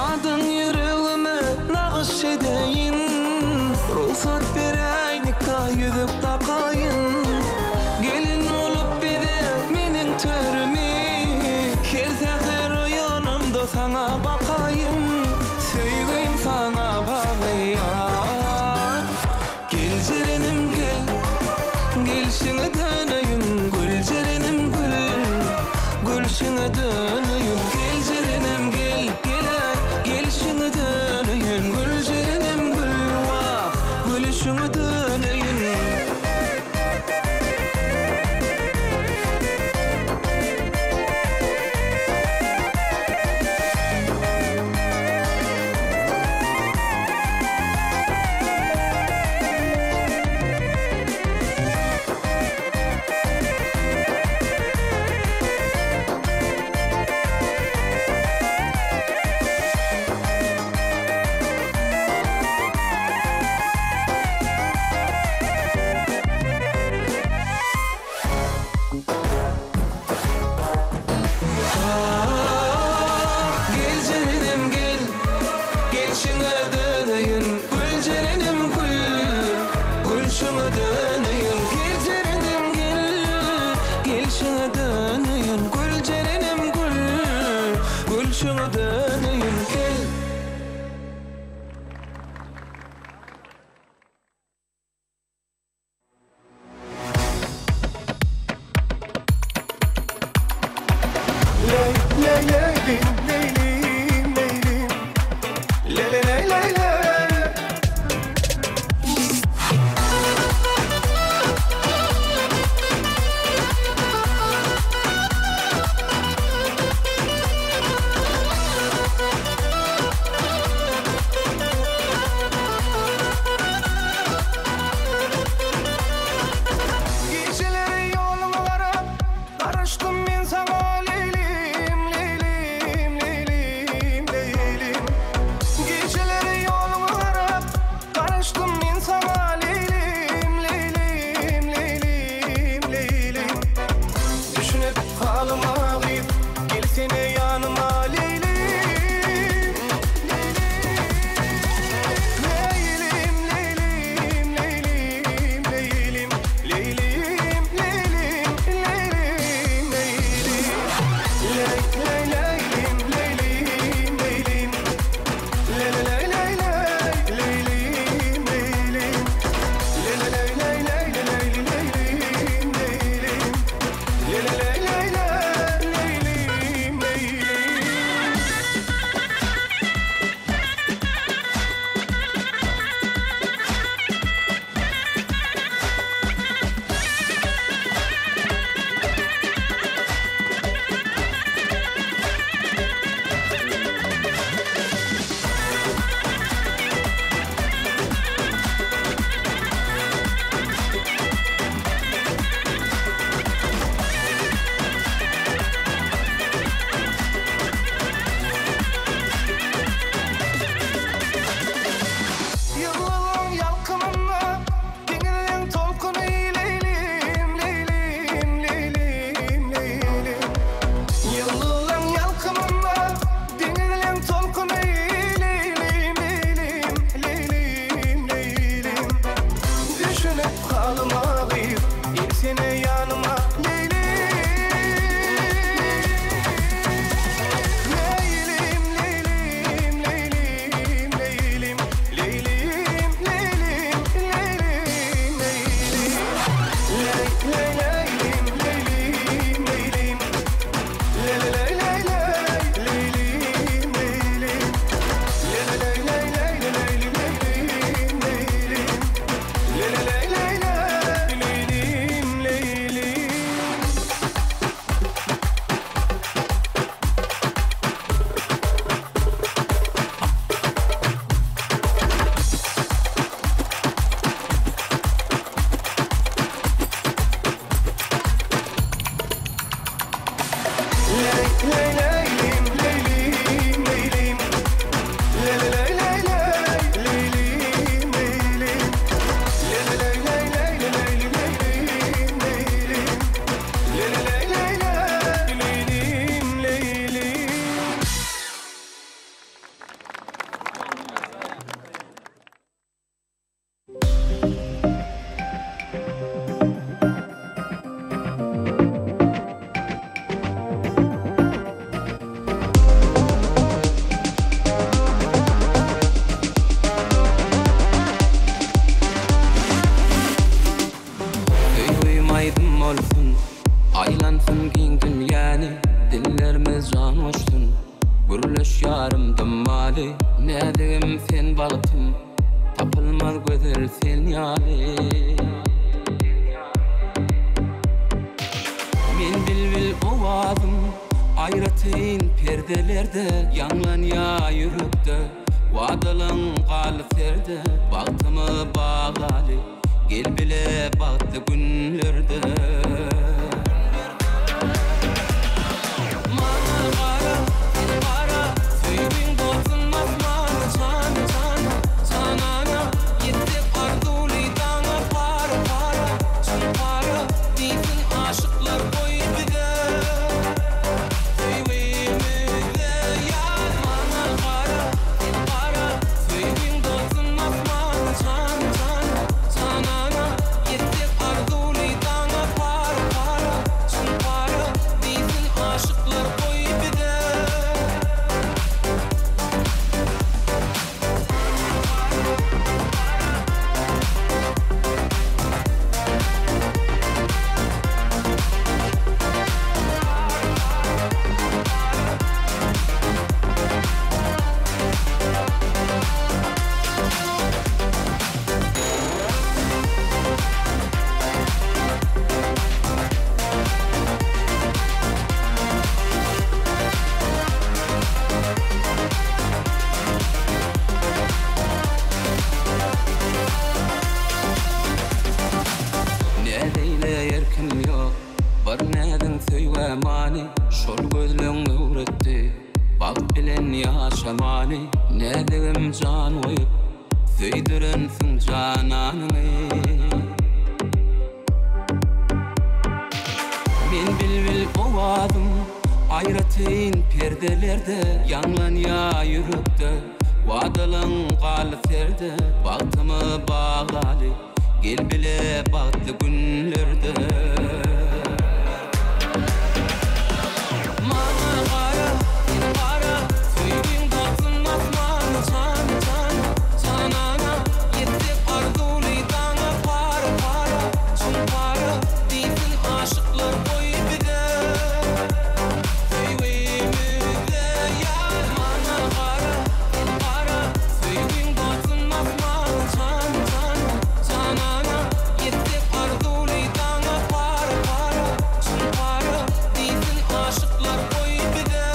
Adyň ýüregime nagyş edeýin, Rugsat beräý nika ýüzük dakaýyn. Gelin bolup beze meniň törümi, Her säher oýanamda saňa bakaýyn. Söýgim saňa baglaýar. Gel jerenim gel, Gelşiňe döneýin, gül jerenim gül, Gülşüňe döneýin. Gel jerenim gel, gel-äý, Gelşiňe döneýin, gül jerenim gül, Wah, gülüşiňe döneýin. Gel jerenim gel, gelşiňe döneýin, Gül jerenim gül, gülşüňe döneýin. Gel jerenim gel, gelşiňe döneýin, Gül jerenim gül, gülşüňe döneýin. Gel. Näzigim sen bagtym, tapylmaz gözel sen ýaly. Men bilbil owazym, aýratyn perdelerde Ýaňlanýa ýürekde, wadalaň galy serde Bagtymy baglaly, gel bile bagtly günlerde. Maňa gara, sen gara, söýgiň dolsun asmana Jana, jana, janana, ýetsek arzuwly daňa Para, para, çyn para, diýsin aşyklar goý bize Söýgimize ýar Maňa gara, sen gara, söýgiň dolsun asmana Jana, jana, janana, ýetsek arzuwly daňa Para, para, çyn para, diýsin aşyklar goý bize. Näzeýle erkim ýok, bir näziň söýgä many, Şol gözleň öwretdi bagt bilen ýaşamany. Näzigim jan goýup, söýdürensiň jananyňy. Men bilbil owazym, aýratyn perdelerde Ýaňlanýa ýürekde, wadalaň galy serde Bagtymy baglaly, gel bile bagtly günlerde. Maňa gara, sen gara, söýgiň dolsun asmana Jan, jan, janana, ýetsek arzuwly daňa Para, para, çyn para, diýsin aşyklar goý bize Söýgimize ýar. Maňa gara, sen gara, söýgiň dolsun asmana Jan, jan, janana, ýetsek arzuwly daňa Para, para, çyn para, diýsin aşyklar goý bize.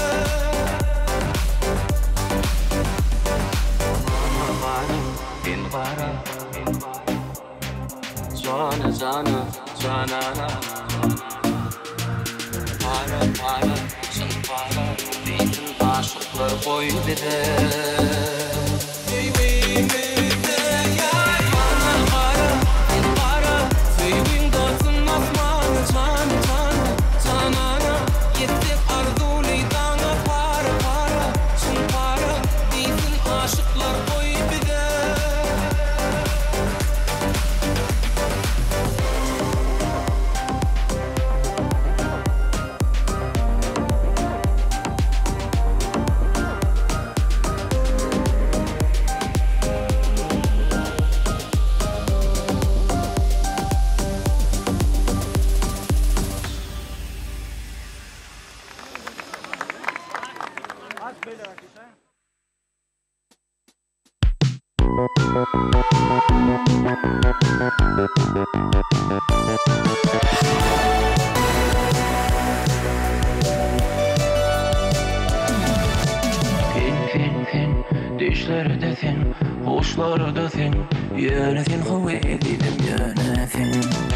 Maňa gara, sen gara, Jana, jana, janana Para, para, çyn para, diýsin aşyklar goý bize. Söýgimize ýar. Maňa gara, sen gara, söýgiň dolsun asmana Jana, jana, janana, ýetsek arzuwly daňa Para, para, çyn para, diýsin aşyklar goý bize. Sen sen sen Düşlerde sen Huşlarda sen Ýöne sen how ezizim ýöne sen.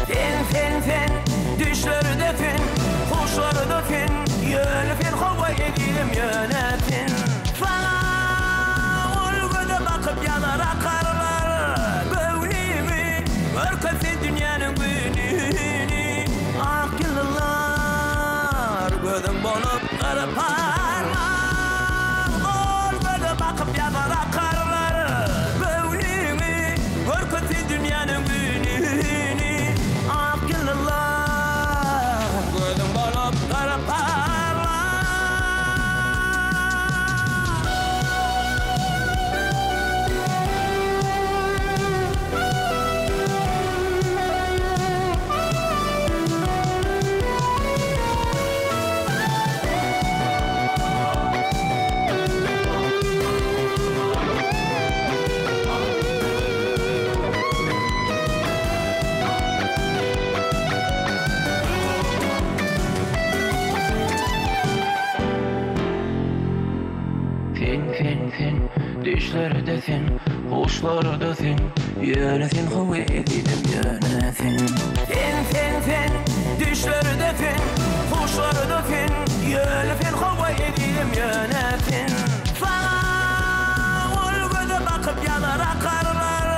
Sen sen sen Düşlerde sen Huşlarda sen Ýöne sen how ezizim ýöne sen. Saňa ol göze bakyp ýazar akarlar Göwnümi görkez sen dünýäniň gününi Ak ýyldyzlar gözüň bolup gyr parlar Ol göze bakyp ýazar akarlar Göwnüňi görkez sen dünýäniň gününi Ak ýyldyzlar gözüň bolup gyr parlar. Düşlerde sen, huşlarda sen Ýöne sen how ezizim ýöne sen. Sen sen sen Düşlerde sen, huşlarda sen Ýöne sen how ezizim ýöne sen. Saňa ol göze bakyp ýazar akarlar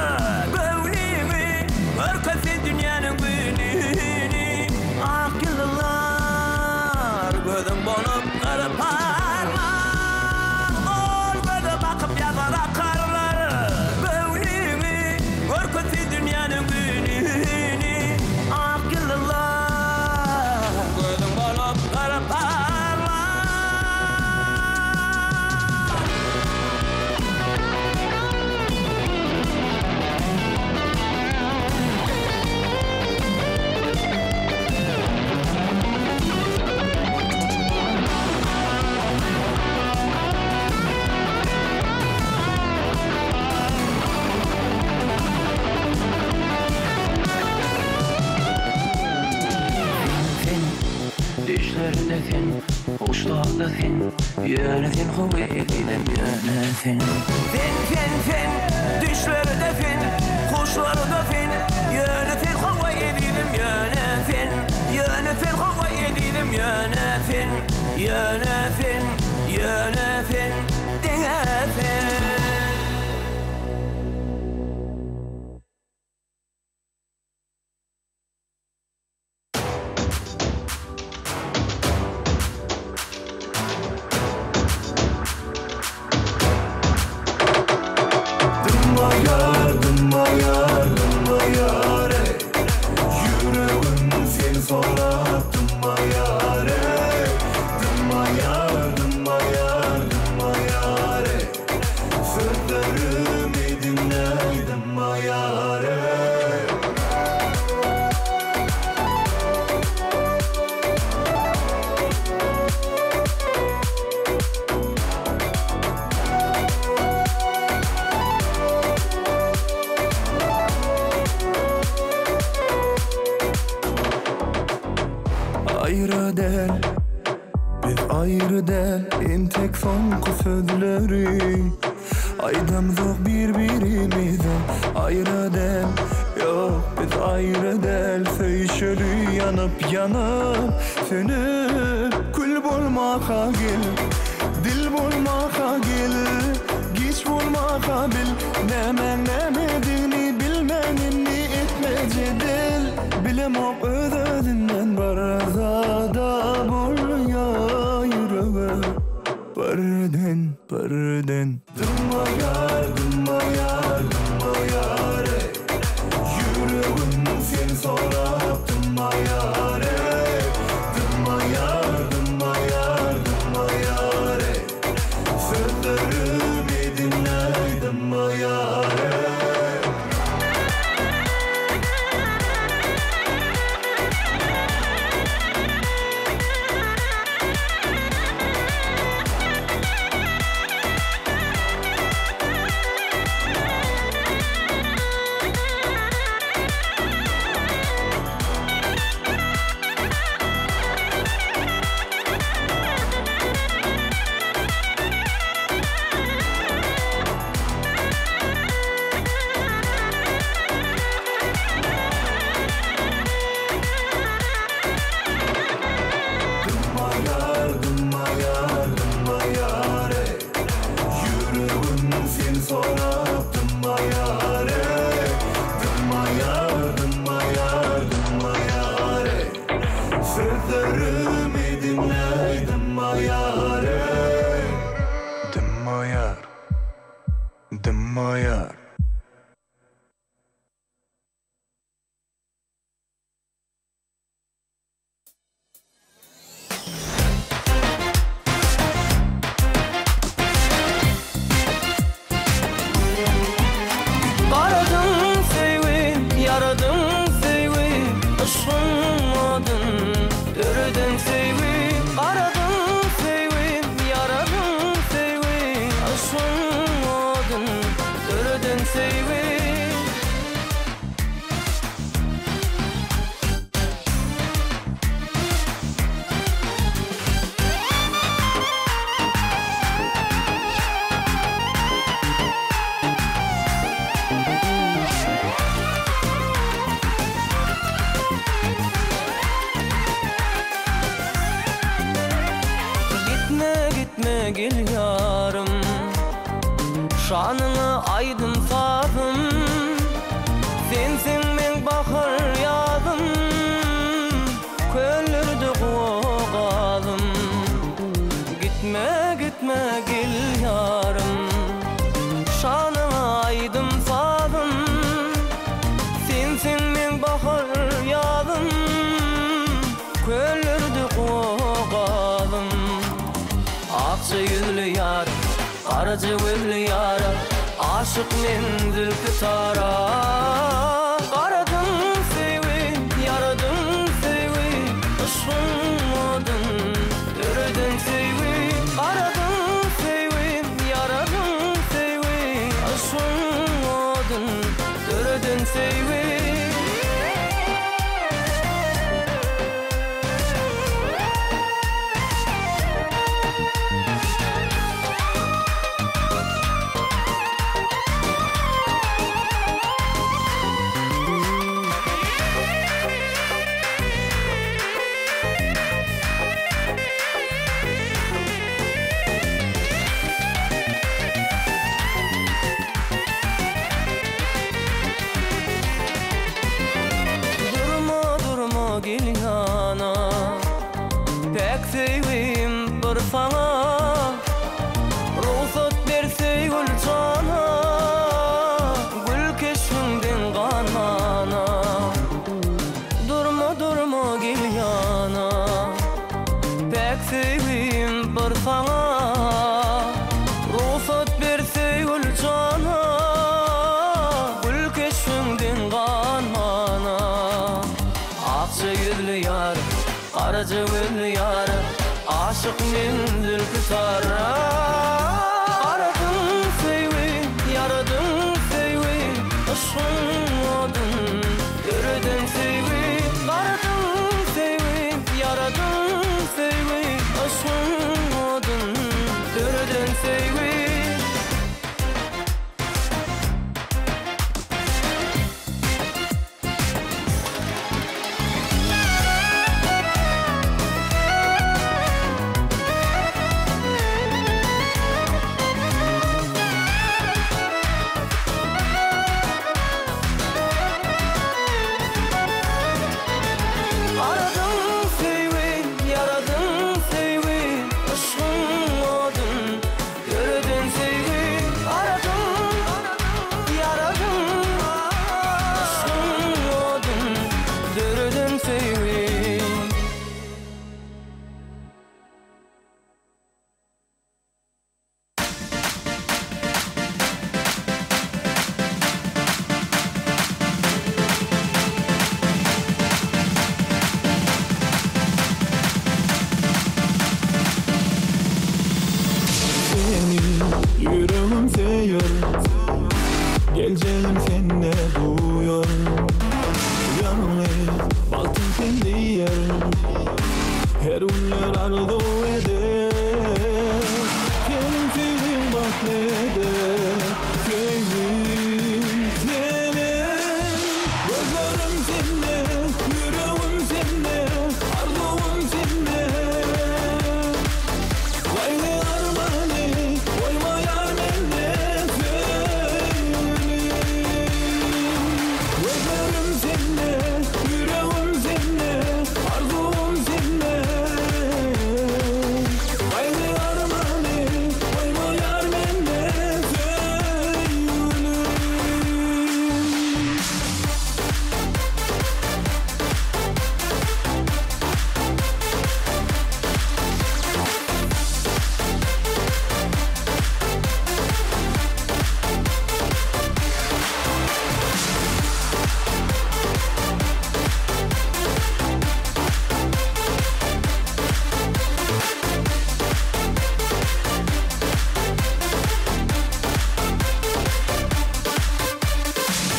Göwnüňi görkez sen dünýäniň gününi Ak ýyldyzlar gözüň bolup gyrparlar Ol göze bakyp ýazar akarlar Göwnüňi görkez sen dünýäniň gününi Ak ýyldyzlar gözüň bolup gyrparlar. Sen, sen, düşlerde sen, huşlarda sen, ýöne sen how ezizim ýöne sen. Sen, sen, sen, düşlerde sen, huşlarda sen, ýöne sen how ezizim ýöne sen, ýöne sen how ezizim ýöne sen, ýöne sen, ýöne sen, diňe sen. Dymmaýar, dymmaýar, dymmaýar eý Ýüregim seni sorap dymmaýar eý Dymmaýar, dymmaýar, dymmaýar eý Sözlerimi diňläý dymmaýar eý. Aýry däl, biz aýry däl Entek soňky sözleri Aýdamzok bir-birimize Aýry däl, ýok biz aýry däl Söýüşeli ýanyp, ýanyp, sönüp Kül bolmaka gel, dil bolmaka gel Giç bolmaka bil, nämäň nämedigini Bilmän indi etme jedel Bilemok öz-özünden bar zada bolýa ýürege Birden, birden. Dymmaýar, dymmaýar, dymmaýar eý Ýüregim seni sorap dymmaýar eý Dymmaýar, dymmaýar, dymmaýar eý Sözlerimi diňläý dymmaýar eý. Dymmaýar, dymmaýar, dymmaýar eý Ýüregim seni sorap dymmaýar eý Dymmaýar, dymmaýar, dymmaýar eý Sözlerimi diňläý dymmaýar eý Dymmaýar, dymmaýar. Garadyň söýgi, ýaradyň söýgi, Yşgyň odun döreden söýgi. Garadyň söýgi, ýaradyň söýgi, Yşgyň odun döreden. aýdym sazym Sensiň meň bahar ýazym Köllerde guwa gazym Gitme gitme gel ýarym Şanyňa aýdym sazym Sensiň meň bahar ýazym Köllerde guwa gazym Akja ýüzli ýar, garaja gözli ýara, Aşyk men zülpi tara. Garadyň söýgi, ýaradyň söýgi, Yşgyň odun döreden söýgi. Garadyň söýgi, ýaradyň söýgi, Yşgyň odun döreden söýgi. Durma durma gel ýana Päk söýgim bir saňa Rugsat ber söýgül jana Gül keşbiňden ganmana Durma durma gel ýana Päk söýgim bir saňa Rugsat ber söýgül jana Gül keşbiňden ganmana Akja ýüzli ýar, garaja gözli ýar, Aşyk men zülpi tara. Garadyň söýgi, ýaradyň söýgi, Yşgyň odun döreden söýgi. Garadyň söýgi, ýaradyň söýgi, Yşgyň odun döreden söýgi. Aradyň söýgi, ýaradyň söýgi, Yşgyň odun döreden söýgi. Aradyň, ýaradyň, Yşgyň odun döreden söýgi. Seni ýüregim söýer Geljegim sende duýar Ýaňy bagtym sen diýer Her günler arzuw eder Seniň söýgiň bagtly eder Söýgim seniň Gözlerim sende Ýüregim sende Arzuwym sende Gaýgy armany goýmaýar mende söýgülim Gözlerim sende, ýüregim sende, arzuwym sende Gaýgy armany goýmaýar mende söýgülim.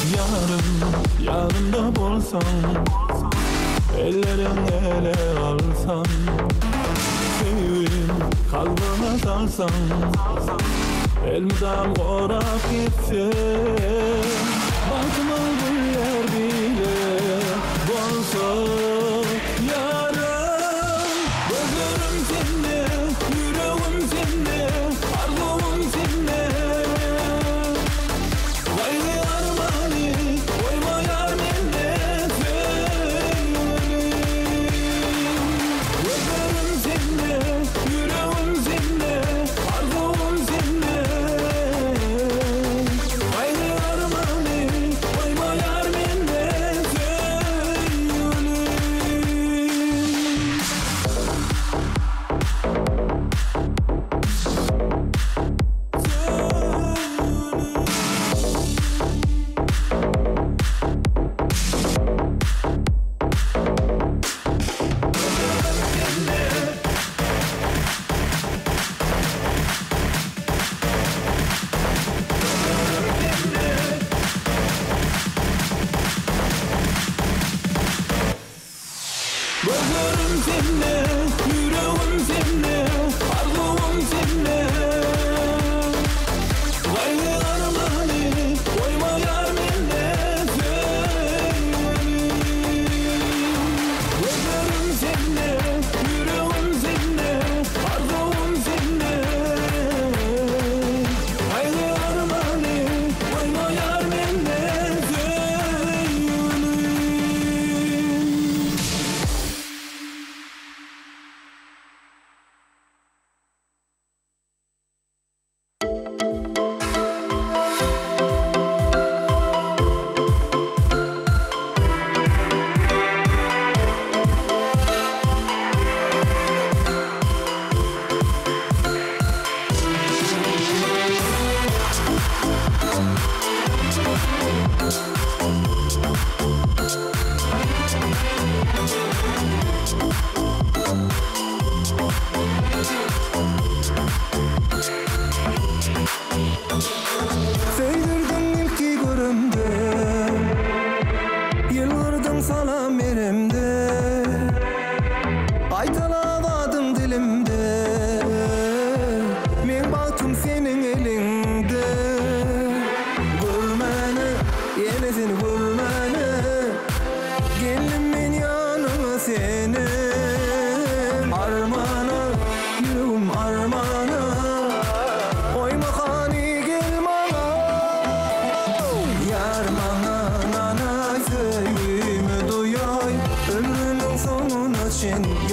Ýarym ýanymda bolsaň Elleriň ele alsam Söýgim kalbyňa salsaň Elmydam gorap gitseň Bagtymyz güller bile bolsa Ýarym gözlerim sende Ýüregim sende Arzuwym sende.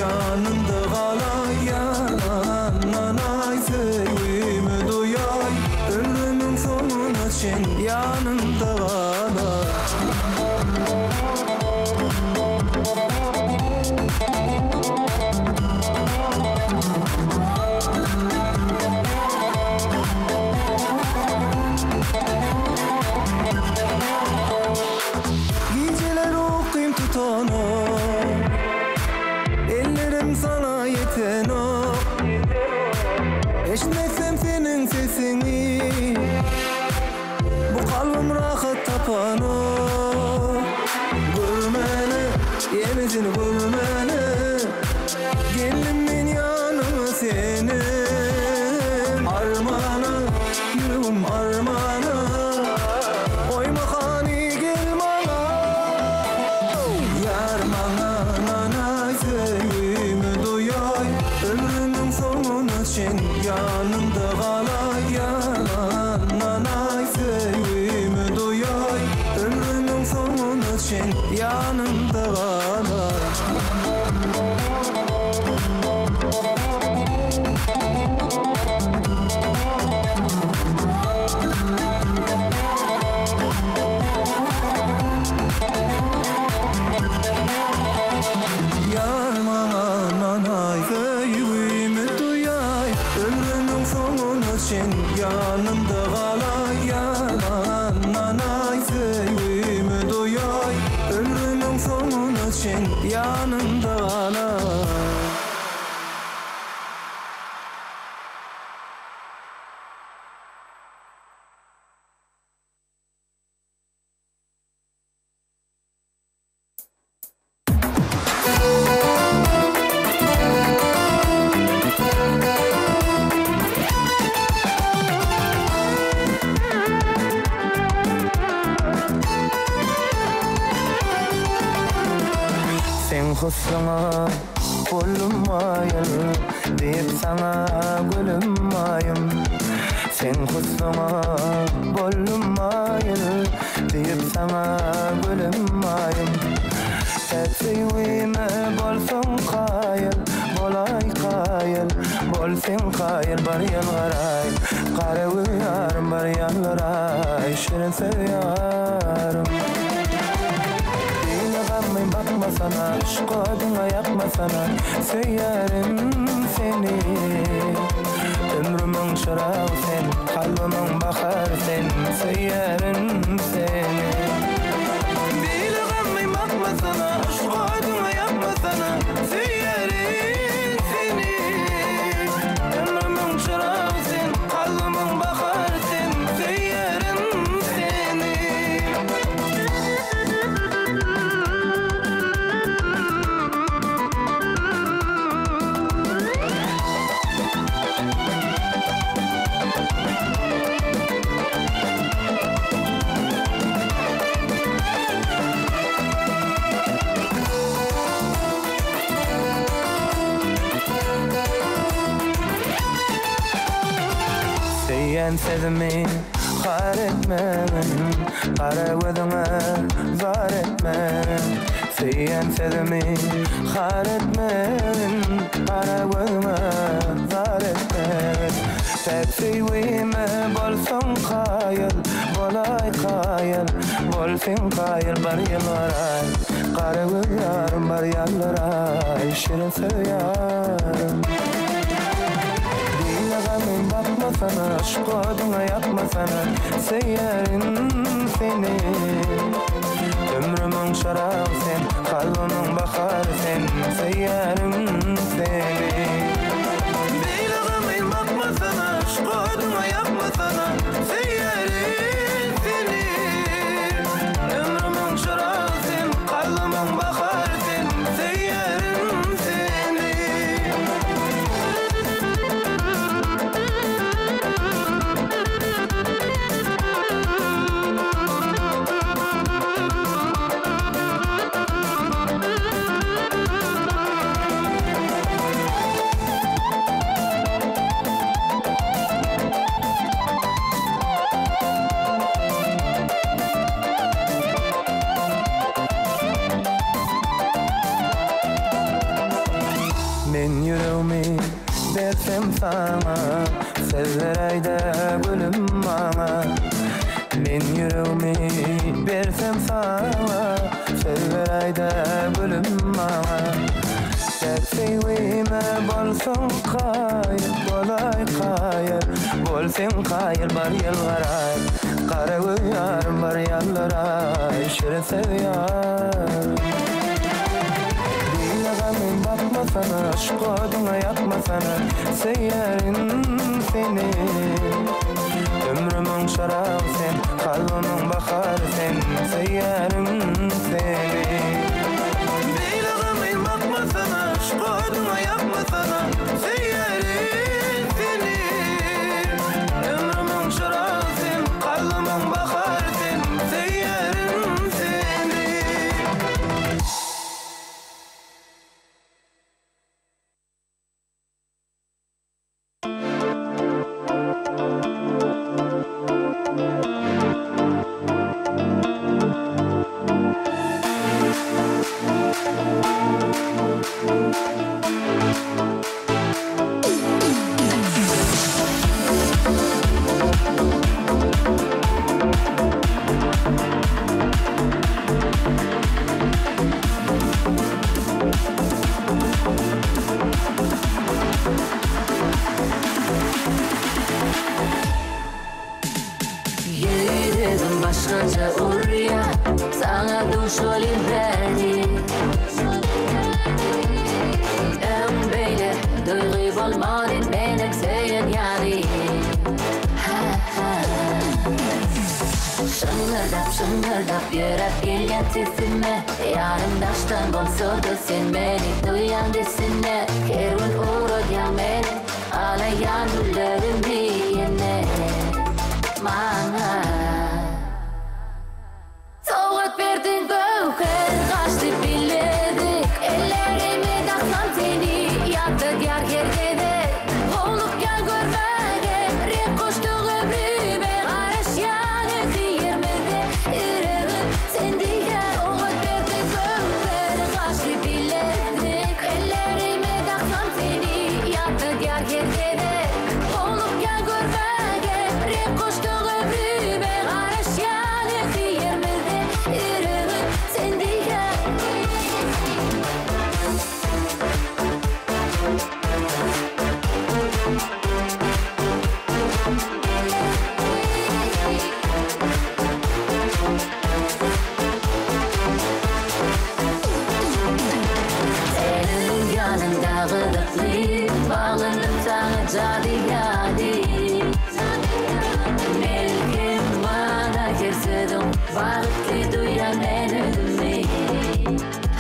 ýanymda galaý Ýalan nanaý söýgimi duýaý Ömrümiň soňuna çen ýanymda galaý. Gijeler ukym tutanok, Ellerim saňa ýetenok. Eşitmesem seniň sesiňi, Bu kalbym rahat tapanok. Görmäne, ýene seni görmäne, Geldim men ýanyňa seniň. Armana, ýüregim armana, Goýma hany gel maňa. Ýar maňa nanaý söýgimi duýaý, Ömrümiň soňuna çen ýanymda galaý. Ýalan nanaý söýgimi duýaý, Ömrümiň soňuna çen ýanymda galaý. Ýar maňa nanaý söýgimi duýaý, Ömrümiň soňuna çen ýanymda galaý. Ýalan nanaý söýgimi duýaý, Ömrümiň soňuna çen ýanymda galaý. Seň husnuňa boldum maýyl, Diýip saňa gülüm maýym. Seň husnuňa boldum maýyl, Diýip saňa gülüm maýym. Täk söýgime bolsaň kaýyl, Bolaý kaýyl, bol sen kaýyl, Bar ýalbaraý, gara gül ýarym, Bar ýalbaraý, şirin söz ýarym. Beýle gamgyn bakmasana, Yşk oduňa ýakmasana, Söýýärin seni. Ömrümiň çyragy sen, Kalbymyň bahary sen, Söýýärin seni. Beýle gamgyn bakmasana, Yşk oduňa ýakmasana, Söýýärin seni. Ömrümiň çyragy sen, Kalbymyň bahary sen, Söýýärin seni. Söýen sözümi har etmegin, Gara gözüňe zar etmegin. Söýen sözümi har etmegin, Gara gözüňe zar etmegin. Täk söýgime bolsaň kaýyl, Bolaý kaýyl, bol sen kaýyl, Bar ýylgyraý, gara göz ýarym, Bar ýalbaraý, şirin söz ýarym. Beýle gamgyn bakmasana, Yşk oduňa ýakmasana, Söýýärin seni. Ömrümiň çyragy sen, Kalbymyň bahary sen, Söýýärin seni. Beýle gamgyn bakmasana, Yşk oduňa ýakmasana, Söýýärin seni. Ömrümiň çyragy sen, Kalbymyň bahary sen, Söýýärin seni. bersem saňa Söz beräýdä gülüm maňa Men ýüregimi bersem saňa Söz beräýdä gülüm maňa Päk söýgime bolsaň kaýyl Bolaý kaýyl Bol sen kaýyl bar ýylgyraý Gara göz ýarym bar ýaldyraý Şirin söýýän Beýle gamgyn bakmasana Yşk oduňa ýakmasana Söýýärin seni Ömrümiň çyragy sen Kalbymyň bahary sen Söýýärin seni Beýle gamgyn bakmasana Yşk oduňa ýakmasana Söýýärin seni Ömrümiň çyragy sen Kalbymyň bahary sen Söýýärin seni. Ýüregim başgaça urýa, Saňa duş bolýan bäri. Öň beýle duýgy bolmady, Menem söýen ýaly. Şyňňyrdap, şyňňyrdap ýöräp gelýän sesime, Ýanym daşdan bolsa-da sen meni duýýaň dessine. Her gün ugradýaň meni, Alaýan güllerimi ýene maňa. Sowgat berdiň göwher gaşly bilezik, Ellerime daksam seni ýatladýar her gezek. Howlukýan görmäge, reňk goşdy ömrüme, Garaşýan özi ýermezde ýüregim sen diýýär. Sowgat berdiň göwher gaşly bilezik, Ellerime daksam seni ýatladýar her gezek. Howlukýan görmäge, reňk goşdy ömrüme, Garaşýan özi ýermezde ýüregim sen diýýär. Seniň ýanyňda gyzykly, Baglanyp saňa jady ýady. Melhem maňa her sözüň, Bagtly duýýan men özümi.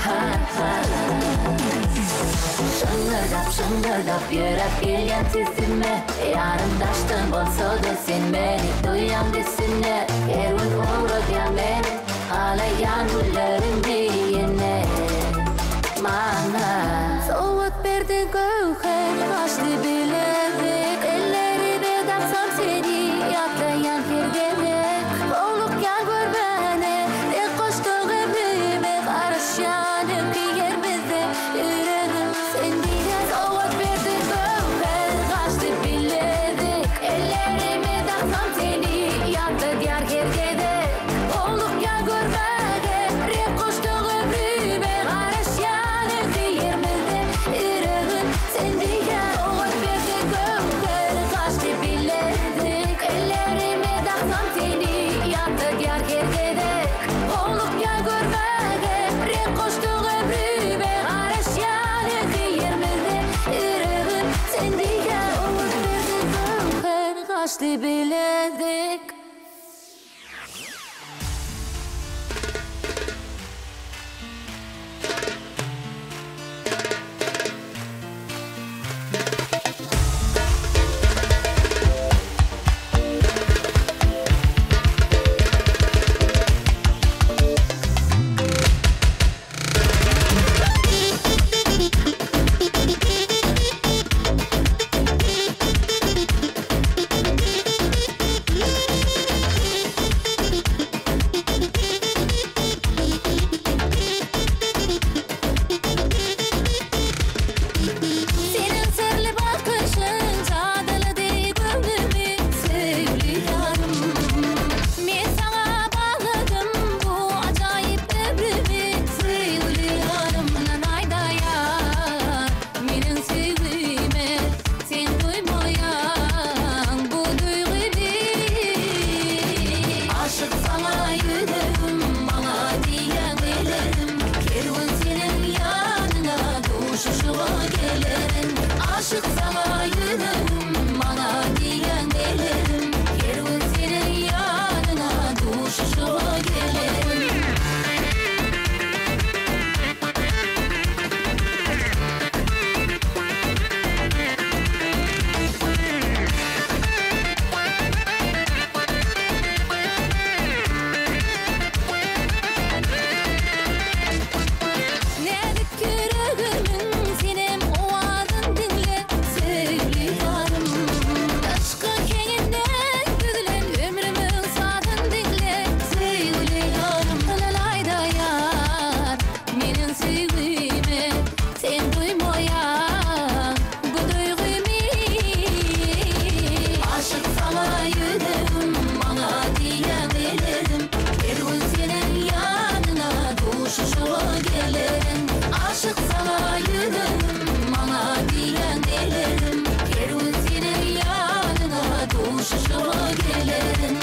Ha ha. Şyňňyrdap, şyňňyrdap ýöräp gelýän sesime, Ýanym daşdan bolsa-da sen meni duýýaň dessine. Her gün ugradýaň meni, Halaýan güllerimi ýene maňa. Sowgat berdiň göwher gaşly bilezik, Ellerime daksam seni ýatlaýan her gezek. Howlukýan görmäne, dek goşduň ömrüme, Garaşýan öňki ýerimizde ýüregim sen diýen. Sowgat berdiň göwher gaşly bilezik, Ellerime daksam seni ýatladýar her gezek. Howlukýan görmäge, reňk goşduň ömrüme, Garaşýan öňki ýerimizde ýüregim sen diýen. Sowgat berdiň göwher gaşly bilezik, Ellerime daksam seni ýatladýar her gezek. Howlukýan görmäge, reňk goşduň ömrüme, Garaşýan öňki ýerimizde ýüregim sen diýen. Sowgat berdiň göwher gaşly bilezik. saňa ýüregim, maňa diýýäň gelerin. Her gün seniň ýanyňa duşuşyga gelerin. Aşyk saňa ýüregim, maňa diýýäň gelerin. Her gün seniň ýanyňa duşuşyga gelerin. Näzik ýüregimiň senem owazyn diňle, söýgüli ýarym. Yşkyň heňinden düzülen ömrümiň sazyn diňle, söýgüli ýarym. Lalaýda ýar, meniň söýgüme sen duýmaýaň bu duýgymy. Aşyk saňa ýüregim, maňa diýýäň gelerin. Her gün seniň ýanyňa duşuşyga gelerin. Aşyk saňa ýüregim, maňa diýýäň gelerin. Her gün seniň ýanyňa duşuşyga gelerin.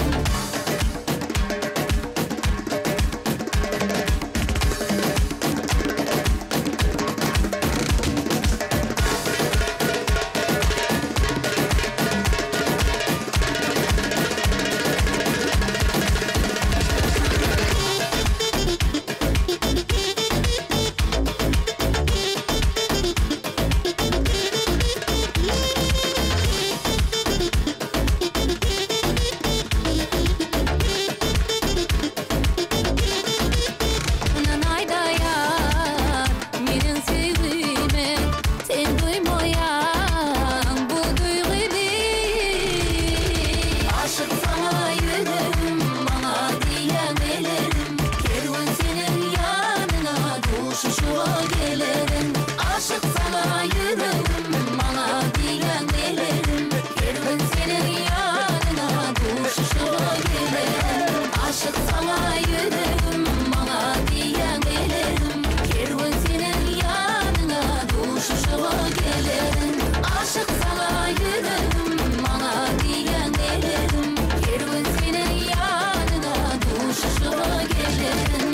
Ynaýda ýar, meniň söýgüme sen duýmaýaň bu duýgymy. Aşyk saňa ýüregim, maňa diýýäň gelerin. Her gün seniň ýanyňa duşuşyga gelerin. Aşyk saňa ýüregim, maňa diýýäň gelerin. Her gün seniň ýanyňa duşuşyga gelerin. Aşyk saňa ýüregim, maňa diýýäň gelerin. Her gün seniň ýanyňa duşuşyga gelerin. Aşyk saňa ýüregim, maňa diýýäň gelerin. Her gün seniň ýanyňa duşuşyga gelerin.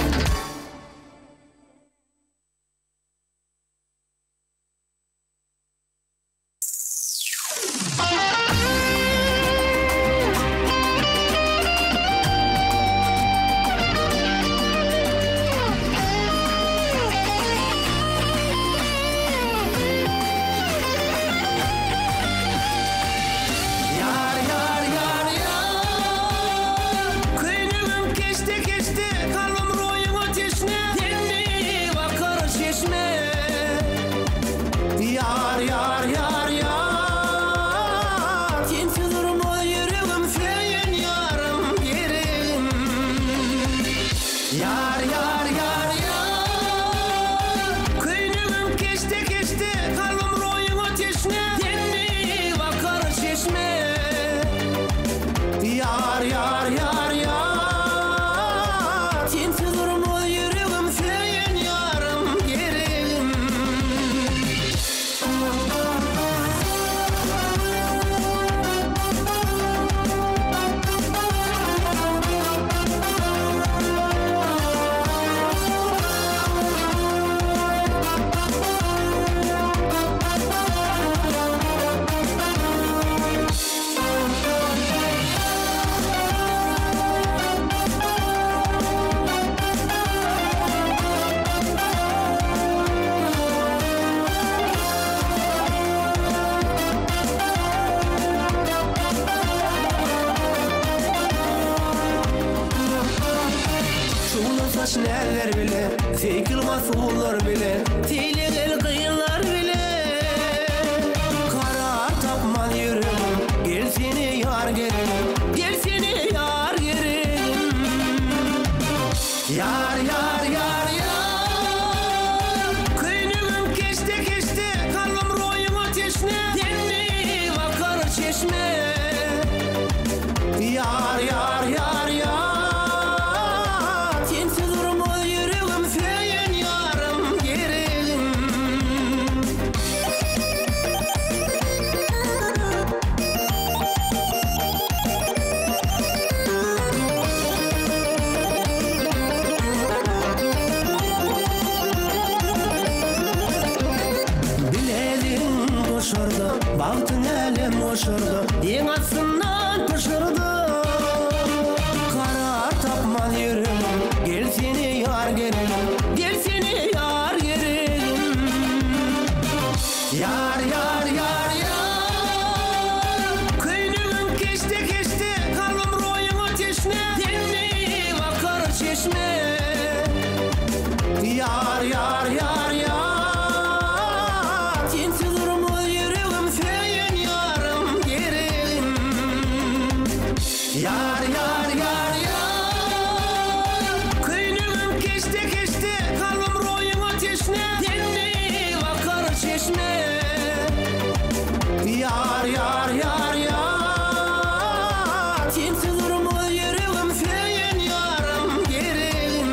Ýar ýar ýar ýar Köýnegim keşde keşde Kalbym roýuňa teşne Sen bakar çeşme Ýar ýar ýar ýar Sensiz urmaz ýüregim Söýen ýarym geregim Ýar ýar ýar ýar Köýnegim keşde keşde Kalbym roýuňa teşne Sen bakar çeşme Ýar ýar ýar ýar Sensiz urmaz ýüregim Söýen ýarym geregim Şugla saç näler bile, Seýkil gasullar bile, Seýle gel gyýlar bile. Karar tapmaz ýüregim, Gel seni ýar geregim, Gel seni ýar geregim. Ýar ýar ýar ýar Köýnegim keşde keşde, Kalbym roýuňa teşne, Sen bakar çeşme. Ýar ýar ýar ýar Sensiz urmaz ýüregim Söýen ýarym geregim. Bagtyň älemgoşarda Ýeň astyndan pyşyrda. Karar tapmaz ýüregim Gelsene ýar geregim Gelsene ýar geregim Ýar ýar ýar ýar Köýnegiň keşde keşde Kalbym roýuňa teşne Senden akar çeşme Ýar ýar ýar ýar Sensiz urmaz ýüregim Söýen ýarym geregim Ýar ýar ýar ýar Köýnegim keşde keşde Kalbym roýuňa teşne Senden akar çeşme Ýar ýar ýar ýar Sensiz urmaz ýüregim Söýen ýarym geregim.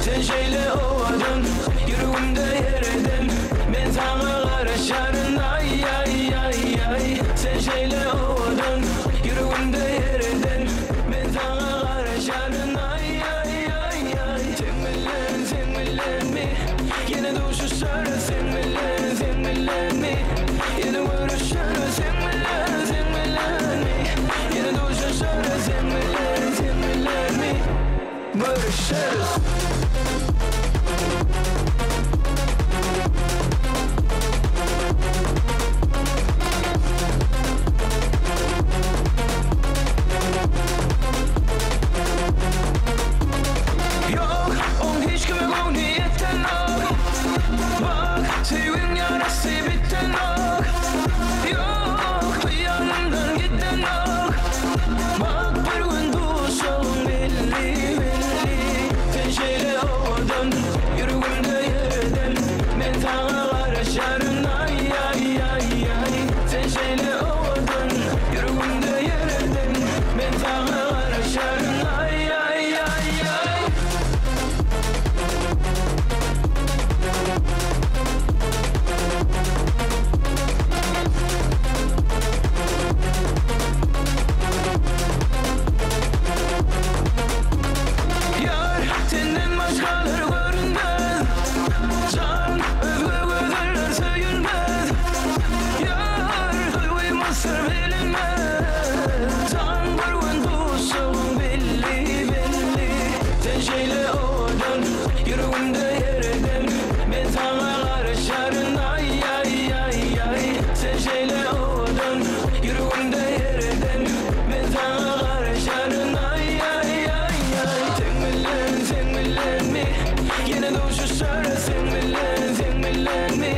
Sen şeýle owadan, ýüregimde ýer eden, Men saňa garaşaryn aý aý aý aý. Sen şeýle owadan, ýüregimde ýer eden, Men saňa garaşaryn aý aý aý aý. Seň bilen, seň bilenmi, ýene duşuşarys Seň bilen, seň bilenmi, ýene görüşeris Seň bilen, seň bilenmi, ýene duşuşarys Seň bilen, seň bilenmi, görüşeris. Ýok, oň hiç kime göwni ýetenok. Bak, söýgiň ýarasy bitenok. Ýok, hyýalymdan gidenok. Bak, bir gün duşagyň belli, belli. Sen şeýle owadan, ýüregimde ýer eden. Men saňa garaşaryn, aý, aý, aý, aý. Sen şeýle owadan, ýüregimde ýer eden. Men saňa garaşaryn, aý, aý, aý, aý. Ýar, senden başgalar görünmez. Jan, özge gözeller söýülmez. Ýar, duýgymyz syr bilinmez. Jan, bir gün duşagyň belli, belli. Sen şeýle owadan, ýüregimde ýer eden. Men saňa garaşaryn, aý, aý, aý, aý. Sen şeýle owadan, ýüregimde ýer eden. Men saňa garaşaryn, aý, aý, aý, aý. Seň bilen, seň bilenmi, ýene duşuşarys. Seň bilen, seň bilenmi,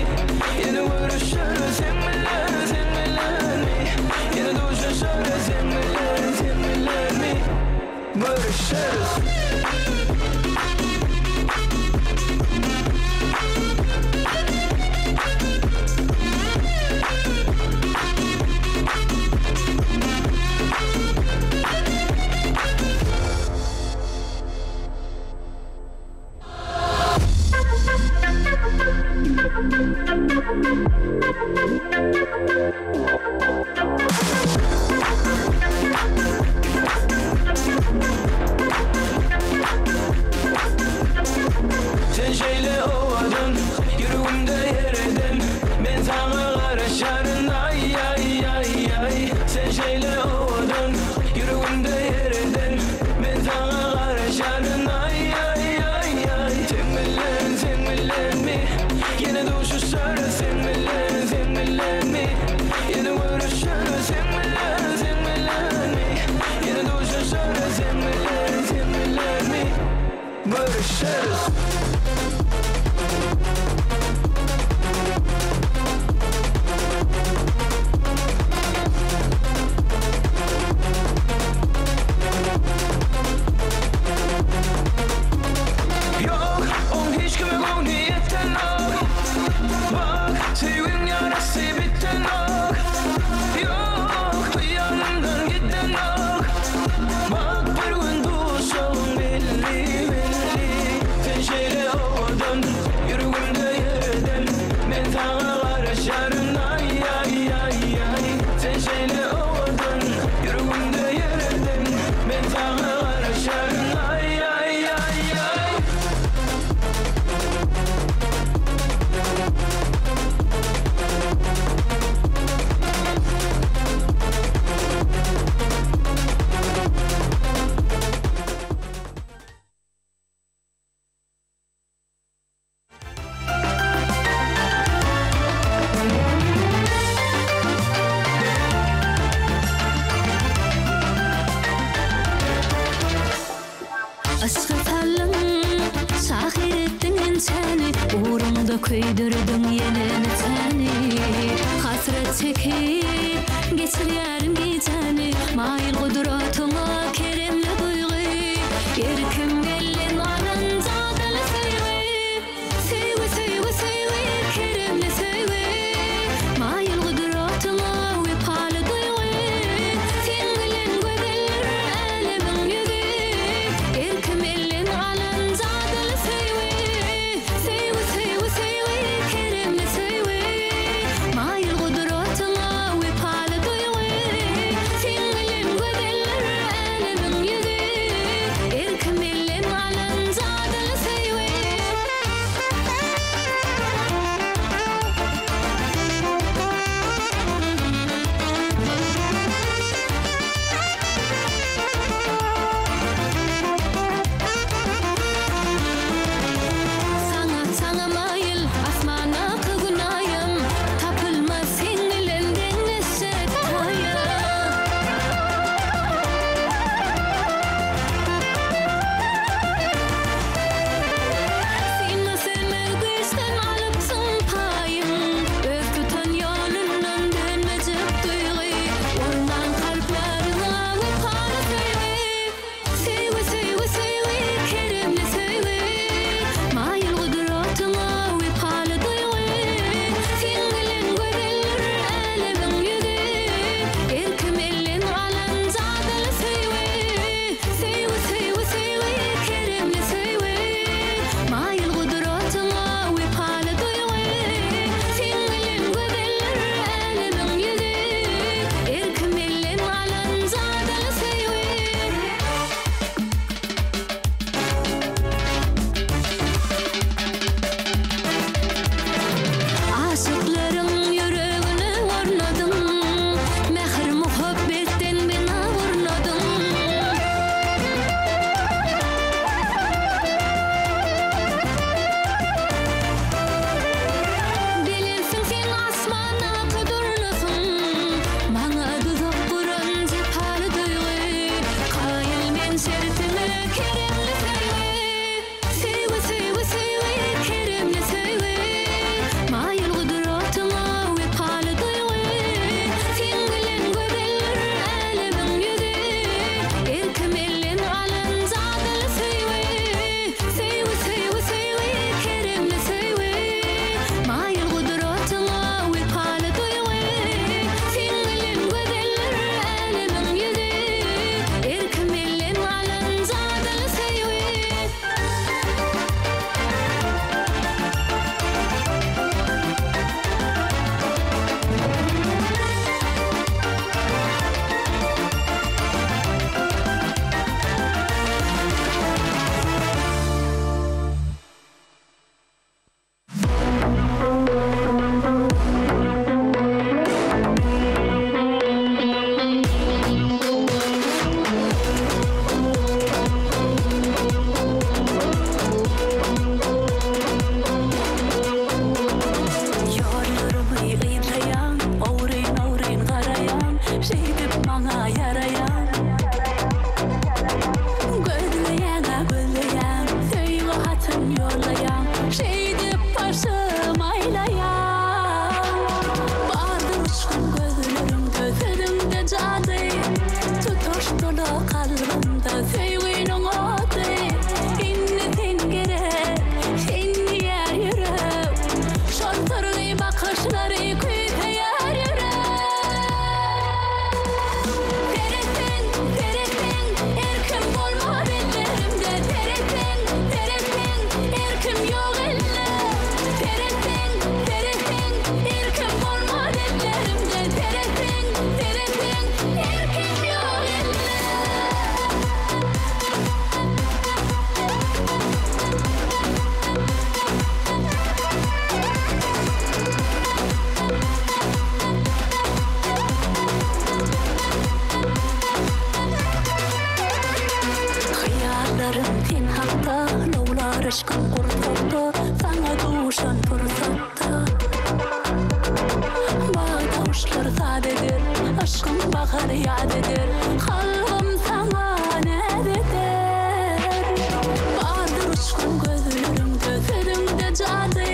ýene görüşeris. Seň bilen, seň bilenmi, ýene duşuşarys. Seň bilen, seň bilenmi, görüşeris. Sen şeýle owadan, ýüregimde ýer eden. Men saňa garaşaryn, aý, aý, aý, aý. Sen şeýle owadan, ýüregimde ýer eden. Men saňa garaşaryn, aý, aý, aý, aý. Seň bilen, seň bilenmi, ýene duşuşarys. Seň bilen, seň bilenmi, ýene. Oduňda köýdürdiň ýene niçäni Hasrat çekip geçirýärin gijäni Maýyl gudratyňa keremli duýgy Erkim elden alan jadyly söýgi Söýgi söýgi söýgi keremli söýgi Maýyl gudratyňa wepaly duýgy Seň bilen gözeldir älemiň ýüzi Erkim elden alan jadyly söýgi Söýgi söýgi söýgi keremli söýgi Maýyl gudratyňa wepaly duýgy Seň bilen gözeldir älemiň ýüzi Erkim elden alan jadyly söýgi. Saňa, saňa maýyl asmandaky Gün Aýam, Tapylmaz seň bilen deňleşjek taýa. Synla söýmez güýçden alypsyň paýyň, Öz tutan ýolundan dönmejek duýgy, Ornan kalplaryňa wepaly söýgi. Söýgi, söýgi, söýgi, keremli söýgi, Maýyl gudratyňa wepaly duýgy, Seň bilen gözeldir älemiň ýüzi, Erkim elden alan jadyly söýgi. Söýgi, söýgi, söýgi, keremli söýgi, Maýyl gudratyňa wepaly duýgy, Seň bilen gözeldir älemiň ýüzi, Erkim elden alan jadyly söýgi. Aşyklaryň ýüregine ornadyň, Mähir-muhabbetden bina gurnadyň. Belentsiň sen asmandaky durnasyň, Maňa duzak guran jepaly duýgy. Kaýyl men şertime keremli söýgi. Söýgi, söýgi, söýgi, keremli söýgi. Maýyl gudratyňa wepaly duýgy. Seň bilen gözeldir älemiň ýüzi. Erkim elden alan jadyly söýgi. Söýgi, söýgi, söýgi, keremli söýgi. Maýyl gudratyňa wepaly duýgy. Seň bilen gözeldir älemiň ýüzi. Erkim elden alan jadyly söýgi. Ýollarymy yzlaýaň, ogryn-ogryn garaýaň, Şeýdip maňa ýaraýaň. Gözleýäň-ä gözleýäň, söýgi hatyn ýollaýaň, Şeýdip başym aýlaýaň. Bardyr uçgun gözleriňde, sözüňde jady, Tutaş dola kalbymda söýginiň ody. Indi sen gerek, sen diýýär ýürek, Şol syrly bakyşlary küýseýär ýürek. Seretseň, seretseň, erkim bolmaz ellerimde. Seretseň, seretseň, erkim ýok elde. Seretseň, seretseň, erkim bolmaz ellerimde. Seretseň, seretseň, erkim ýok elde. Hyýallarym sen hakda, lowlar yşkyň gursakda, Saňa duşan pursatda. Bagda guşlar saz eder, yşkyň bahary ýaz eder, Kalbym saňa näz eder. Bardyr uçgun gözleriňde, sözüňde jady.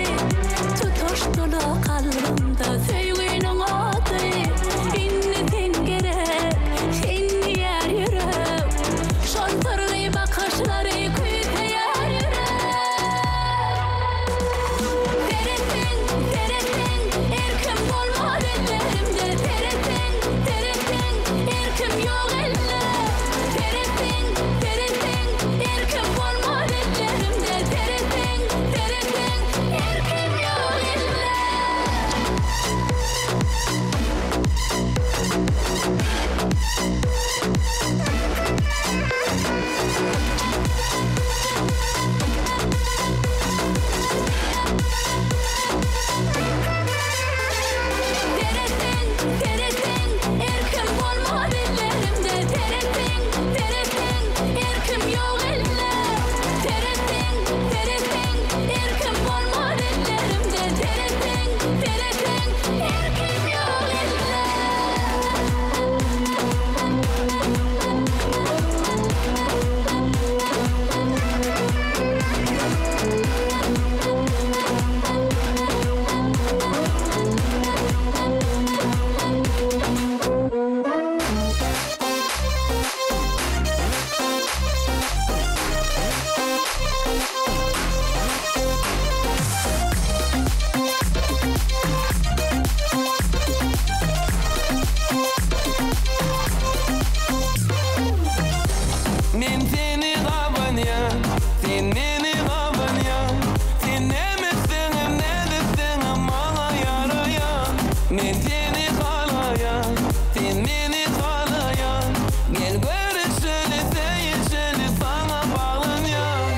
Men seni halaýan, sen meni halaýan Gel görüşeli, söýüşeli, saňa baglanýan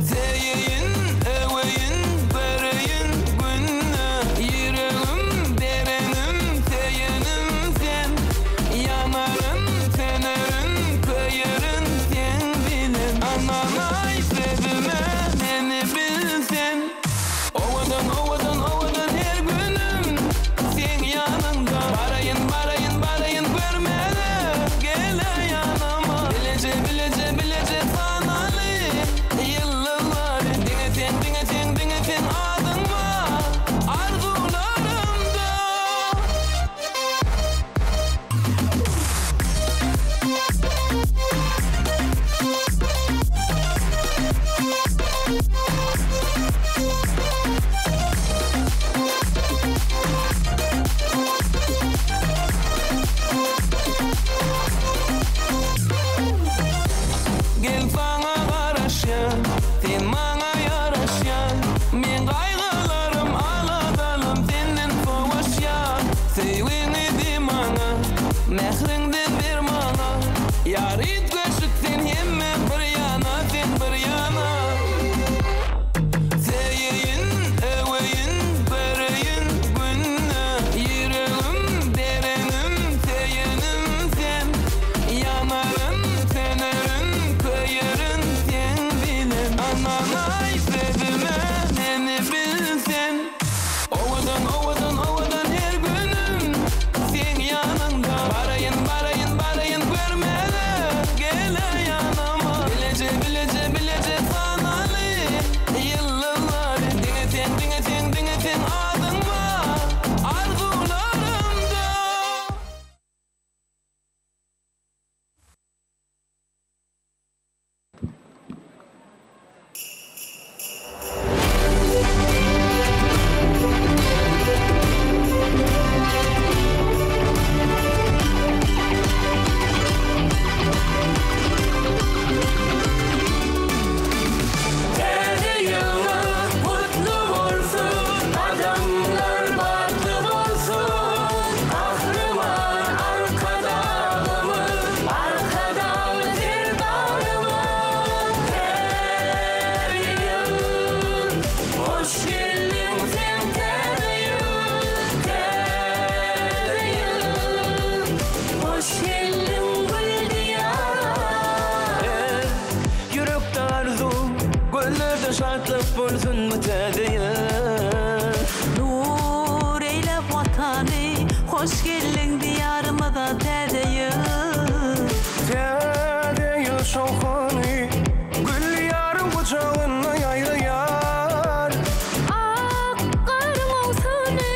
Söýeýin, öweýin, göreýin günde Ýüregim berenim, söýenim sen Ýanaryn, sönerin, köýerin seň bilen Ynanaý sözüme, meni bil sen Owadan, owadan, owadan her günüm Seň ýanyňda Baraýyn, baraýyn, baraýyn görmäge Gel-ä ýanyma Bileje, bileje, bileje sanaly Ýyldyzlary Diňe sen, diňe sen, diňe sen adyň bar Arzuwlarymda. Gel saňa garaşýan, sen maňa ýaraşýan Meň gaýgylarym, aladalarym senden sowaşýan Söýgiňi diý maňa, mähriňden ber maňa Ýar üýtgeşik sen hemme bir ýana sen bir ýana Söýeýin, öweýin, göreýin günde Ýüregim berenim, söýenim sen Ýanaryn, sönerin, köýerin seň bilen Ynanaý sözüme, meni bil sen Owadan, owadan, owadan her günüm Seň ýanyňda Baraýyn, baraýyn, baraýyn görmäge Gel-ä ýanyma Bileje, bileje, bileje sanaly Ýyldyzlary Diňe sen, diňe sen, diňe sen adyň bar Arzuwlarymda. Täze ýylyň gutly bolsun, gadamlar batly bolsun, Gahryman Arkadagymyz, Arkadagly Serdarymyz. Täze ýyl, hoş geldiň sen täze ýyl, täze ýyl, hoş geldiň gül Diýara. Ýürekde arzuw, gözlerde şatlyk bolsun bu täze ýyl. Nur eýläp Watany, hoş geldiň Diýarymyza täze ýyl. Täze ýyl şowhuny gül Diýaryň gujagynda ýaýraýar. Ak garyň owsuny,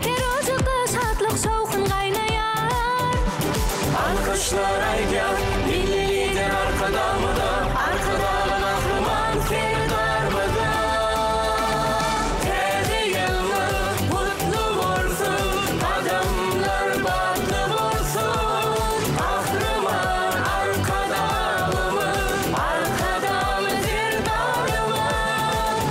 her ojakda şatlyk şowhun gaýnaýar. Alkyşlar aýdýar Milli Lider Arkadagymyza, Arkadagly Gahryman Serdarymyza. Täze ýylymyz gutly bolsun, gadamlar batly bolsun, Gahryman Arkadagymyz, Arkadagly Serdarymyz.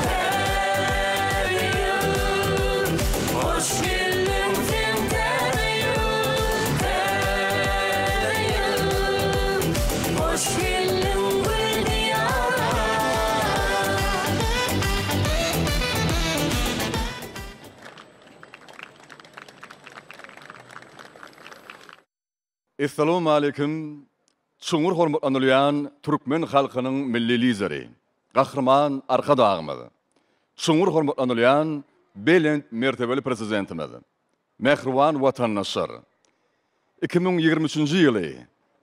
Täze ýyl, hoş geldiň sen täze ýyl, täze ýyl, hoş geldiň gül Diýara. Essalawmaleýkim, çuňňur hormatlanylýan türkmen halkynyň Milli Lideri, Gahryman Arkadagymyz, çuňňur hormatlanylýan belent mertebeli Prezidentimiz, mähriban watandaşlar! 2023-nji ýyly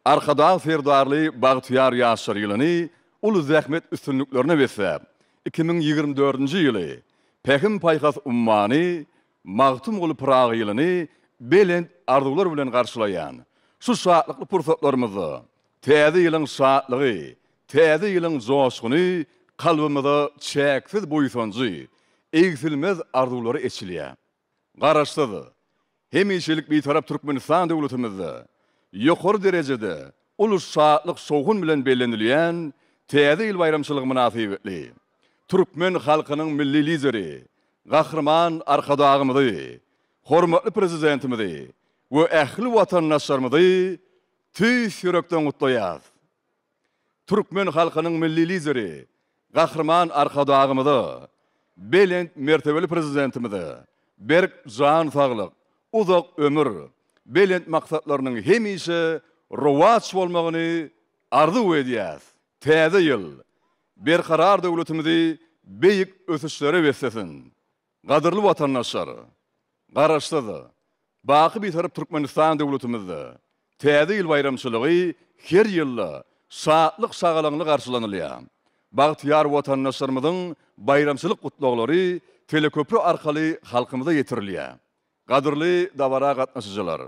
Arkadag Serdarly bagtyýar ýaşlar ýylyny uly zähmet üstünliklerine besläp, 2024-nji ýyly Pähim-paýhas ummany Magtymguly Pyragy ýylyny belent arzuwlar bilen garşylaýan şu şatlykly pursatlarymyzda Täze ýylyň şatlygy, Täze ýylyň joşguny kalbymyza çäksiz buýsanjy, egsilmez arzuwlary eçilýär. Garaşsyz, hemişelik Bitarap Türkmenistan döwletimizde ýokary derejede uly şatlyk-şowhun bilen bellenilýän Täze ýyl baýramçylygy mynasybetli türkmen halkynyň Milli Lideri Gahryman Arkadagymyzy. hormatly Prezidentimizi we ähli watandaşlarymyzy tüýs ýürekden gutlaýarys. Türkmen halkynyň Milli Lideri Gahryman Arkadagymyza, belent mertebeli Prezidentimize berk jan saglyk, uzak ömür, belent maksatlarynyň hemişe rowaç bolmagyny arzuw edýäs. Täze ýyl Berkarar döwletimizi beýik ösüşlere beslesin! Gadyrly watandaşlar! Garaşsyz, baky Bitarap Türkmenistan döwletimizde Täze ýyl baýramçylygy her ýylda şatlyk-şagalaňly garşylanylýar. Bagtyýar watandaşlarymyzyň baýramçylyk gutlaglary teleköpri arkaly halkymyza ýetirilýär. Gadyrly dabara gatnaşyjylar!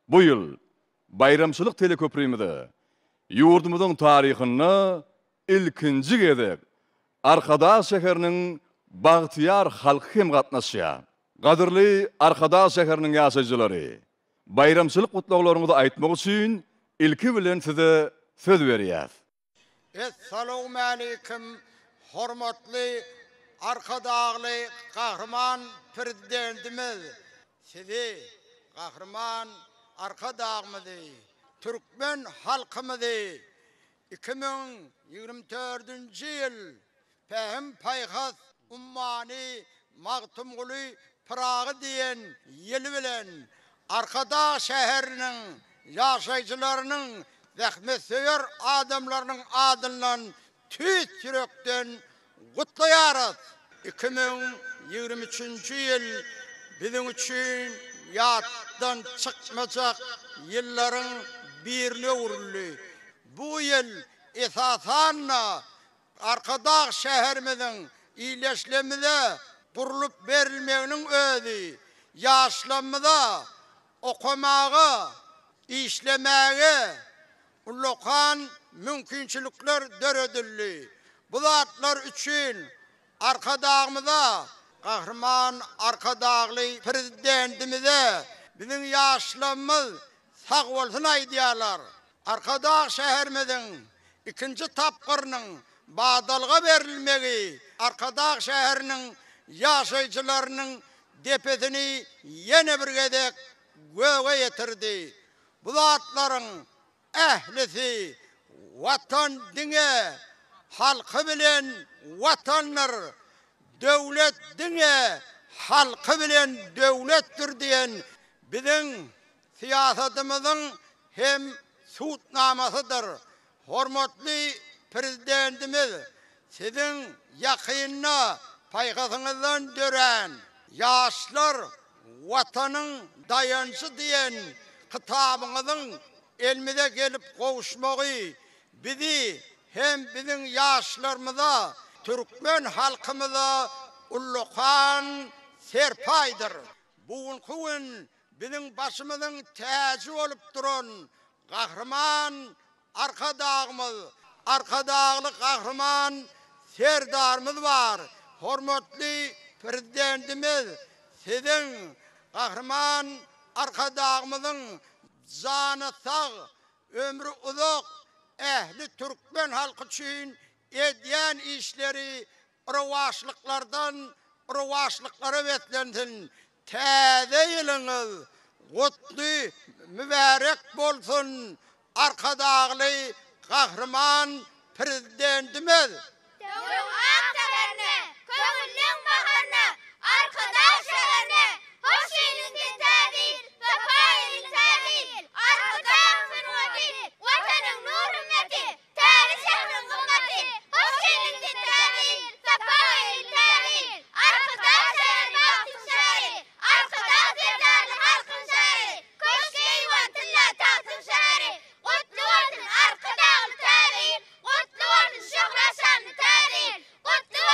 Bu ýyl baýramçylyk teleköprimize ýurdumyzyň taryhynda ilkinji gezek Arkadag şäheriniň bagtyýar halky hem gatnaşýar. Gadyrly Arkadag şäheriniň ýaşaýjylary, baýramçylyk gutlaglaryňyzy aýtmak üçin ilki bilen size söz berýäs. Essalawmaleýkim hormatly Arkadagly Gahryman Prezidentimiz! Sizi, Gahryman Arkadagymyzy, türkmen halkymyzy 2024-nji ýyl Pähim-paýhas ummany Magtymguly Pyragy diýen ýyly bilen Arkadag şäheriniň ýaşaýjylarynyň zähmetsöýer adamlarynyň adyndan tüýs ýürekden gutlaýarys. 2023-nji ýyl biziň üçin ýatdan çykmajak ýyllaryň birine öwrüldi. Bu ýyl, esasan-da, Arkadag şäherimiziň ildeşlerimize gurlup berilmeginiň özi ýaşlarymyza okamaga, işlemäge ullakan mümkinçilikler döredildi. Bu zatlar üçin Arkadagymyza, Gahryman Arkadagly Prezidentimize biziň ýaşlarymyz sagbolsun aýdýarlar. Arkadag şäherimiziň ikinji tapgyrynyň badalga berilmegi Arkadag şäheriniň ýaşaýjylarynyň depesini ýene bir gezek göge ýetirdi. Bu zatlaryň ählisi Watan diňe halky bilen Watandyr, döwlet diňe halky bilen döwletdir diýen biziň syýasatymyzyň hem subutnamasydyr. Hormatly Prezidentimiz, Siziň ýakynda paýhasyňyzdan dörän Ýaşlar, Watanyň daýanjy diýen kitabyňyzyň elimize gelip gowuşmagy bizi hem biziň ýaşlarymyza, türkmen halkymyza ullakan serpaýdyr. Bu günki gün biziň başymyzyň täji bolup duran Gahryman Arkadagymyz, Arkadagly Gahryman Serdarymyz bar. Hormatly Prezidentimiz, Siziň Gahryman Arkadagymyzyň jany sag, ömri uzak, ähli türkmen halky üçin edýän işleri rowaçlyklardan rowaçlyklara beslensin, Täze ýylyňyz gutly mübärek bolsun Arkadagly Gahryman Prezidentimiz! Döwrüň ak çaparna, köňüllüň baharyna, Arkadag şäherine hoş geldiň sen Täze ýyl, sapa geldiň Täze ýyl! Arkadagyň sungaty, Watanyň nur-hümmeti, Täze şähriň gymmaty, Hoş geldiň sen Täze ýyl, Sapa geldiň Täze ýyl! Arkadag şäheri bagtyň şäheri, Arkadag Serdarly halkyň şäheri, Köşk-eýwan, tylla tagtyň şäheri, Gutly bolsun Arkadagly Täze ýyl, Gutly bolsun şöhrat-şanly Täze ýyl! Gutly.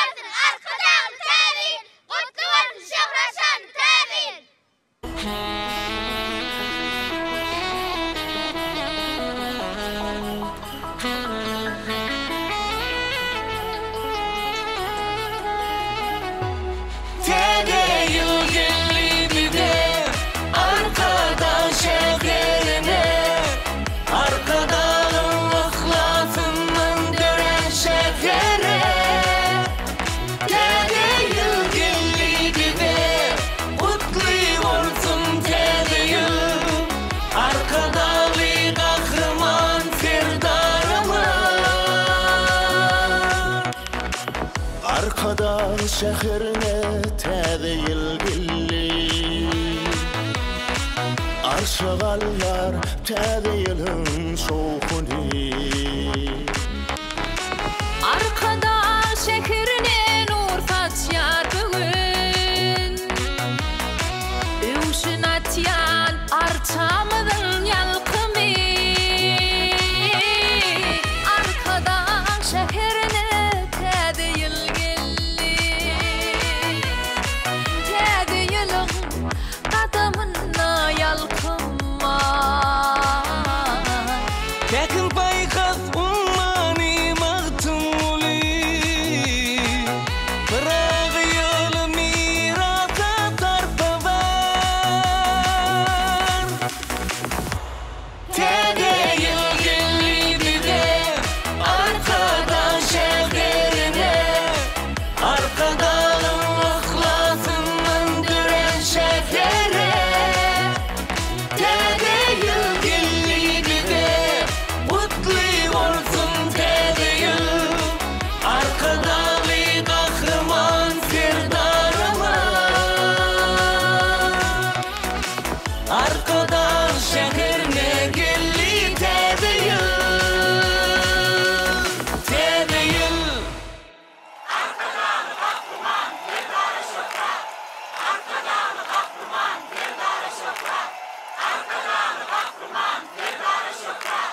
şäherine täze ýyl geldi. Arşa galýar täze ýylyň şowhuny. Arkadag şäherine nur saçýar bu gün. Öwşün atýan arçamyzyň ýalkymy. Arkadag şäherine täze ýyl geldi. Täze ýylyň gadamynda ýalkym bar. Pähim-paýhas ummany Magtymguly. Pyragy ýoly mirasa sarpa bar. Täze ýyl geldi bize, Arkadag şäherine. Arkadagyň yhlasyndan dörän şähere. Täze ýyl geldi bize, gutly bolsun täze ýyl. Arkadagly Gahryman Serdarymyz. Arkadag şäherine geldi täze ýyl. Täze ýyl. Arkadagly Gahryman Serdara şöhrat! Arkadagly Gahryman Serdara şöhrat! Arkadagly Gahryman Serdara şöhrat!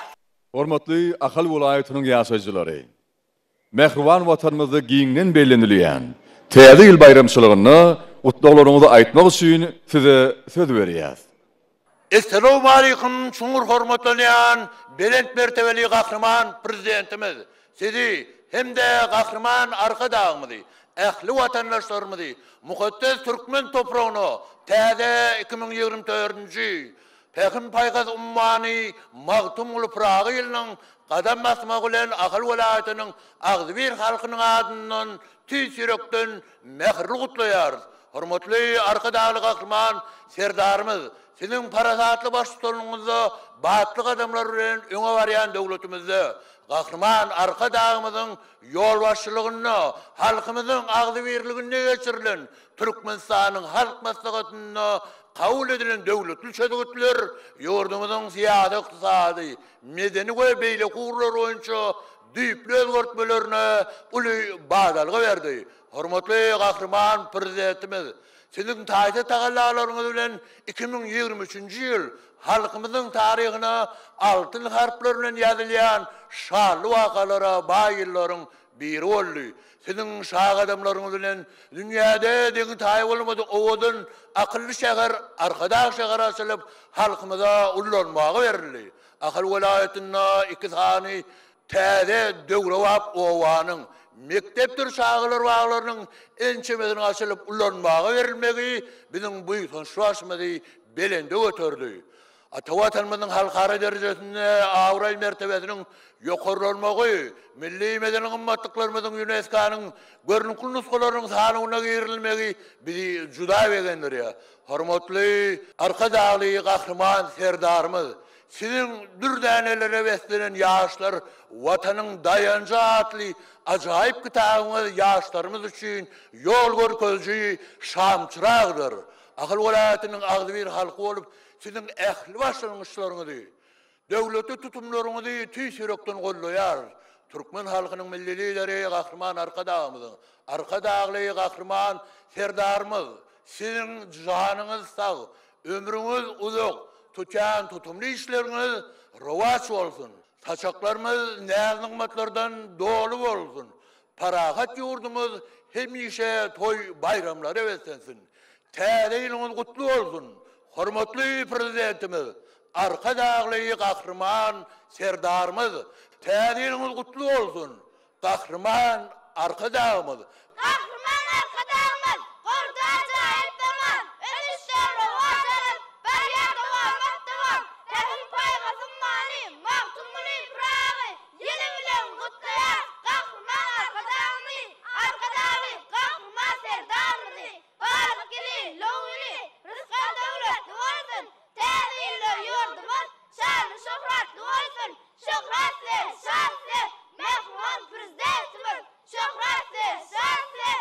Hormatly Ahal welaýatynyň ýaşaýjylary! Mähriban Watanymyzda giňden bellenilýän Täze ýyl baýramçylygynda gutlaglaryňyzy aýtmak üçin size söz berýäs. Essalawmaleýkum çuňňur hormatlanýan belent mertebeli Gahryman Prezidentimiz! Sizi hem-de Gahryman Arkadagymyzy, ähli watandaşlarymyzy mukaddes türkmen topragyna täze 2024-nji Pähim-paýhas ummany Magtymguly Pyragy ýylynyň gadam basmagy bilen Ahal welaýatynyň agzybir halkynyň adyndan tüýs ýürekden mähirli gutlaýarys. Hormatly Arkadagly Gahryman Serdarymyz, Siziň parasatly baştutanlygyňyzda batly gadamlar bilen öňe barýan döwletimizde Gahryman Arkadagymyzyň ýolbaşçylygynda halkymyzyň agzybirliginde geçirilen Türkmenistanyň Halk Maslahatynda kabul edilen döwletli çözgütler ýurdumyzyň syýasy-ykdysady, medeni we beýleki ugurlar boýunça düýpli özgertmelerine uly badalga berdi. Hormatly Gahryman Prezidentimiz, Siziň taýsyz tagallalaryňyz bilen 2023-nji ýyl halkymyzyň taryhyna altyn harplar bilen ýazylýan şanly wakalara baý ýyllaryň biri boldy. Siziň şa gadamlaryňyz bilen dünýäde deňi-taýy bolmadyk owadan, akylly şäher Arkadag şäheri açylyp, halkymyza ullanmaga berildi. Ahal welaýatynda iki sany täze döwrebap obanyň, mekdepdir çagalar baglarynyň ençemesiniň açylyp ulanmaga berilmegi biziň buýsançly başymyzy belende göterdi. Ata Watanymyzyň halkara derejesinde abraý-mertebesiniň ýokarlanmagy, milli medeni gymmatlyklarymyzyň ÝUNESKO-nyň görnükli nusgalarynyň sanawyna girizilmegi bizi juda begendirýär. Hormatly Arkadagly Gahryman Serdarymyz, Siziň dürdänelere beslenen Ýaşlar Watanyň daýanjy atly ajaýyp kitabyňyz ýaşlarymyz üçin ýol görkeziji şamçyragdyr. Ahal welaýatynyň agzybir halky bolup, Siziň ähli başlangyçlaryňyzy, döwletli tutumlaryňyzy tüýs ýürekden goldaýarys. Türkmen halkynyň Milli Lideri Gahryman Arkadagymyzyň, Arkadagly Gahryman Serdarymyz, Siziň janyňyz sag, ömrüňiz uzak, tutýan tutumly işleriňiz rowaç bolsun! Saçaklarymyz näz-nygmatlardan doly bolsun! Parahat ýurdumyz hemişe toý-baýramlara beslensin! Täze ýylyňyz gutly bolsun, hormatly Prezidentimiz, Arkadagly Gahryman Serdarymyz! Täze ýylyňyz gutly bolsun, Gahryman Arkadagymyz! Gahryman Arkadagymyz gurdy ajaýyp zaman, Ösüşler rowaç alyp, barýar dowamat-dowam. Pähim-paýhas ummany Magtymguly Pyragy ýyly bilen gutlaýar Gahryman Arkadagymyzy, Arkadagly Gahryman Serdarymyzy! Baýlyk ýyly, low ýyly, rysgal-döwletli bolsun! Täze ýylda ýurdumyz şanly-şöhratly bolsun! Şöhrat size, şan size, mähriban Prezidentimiz! Şöhrat size, şan size,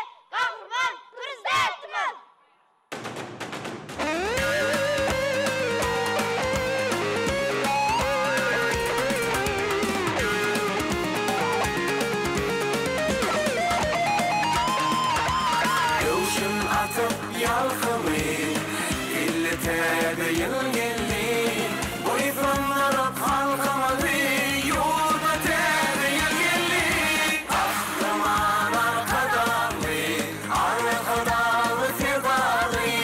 ýalkymy. Geldi täze ýyl geldi, buýsandyryp halkymyzy, ýurda täze ýyl geldi. Gahryman Arkadagly, Arkadagly Serdarly,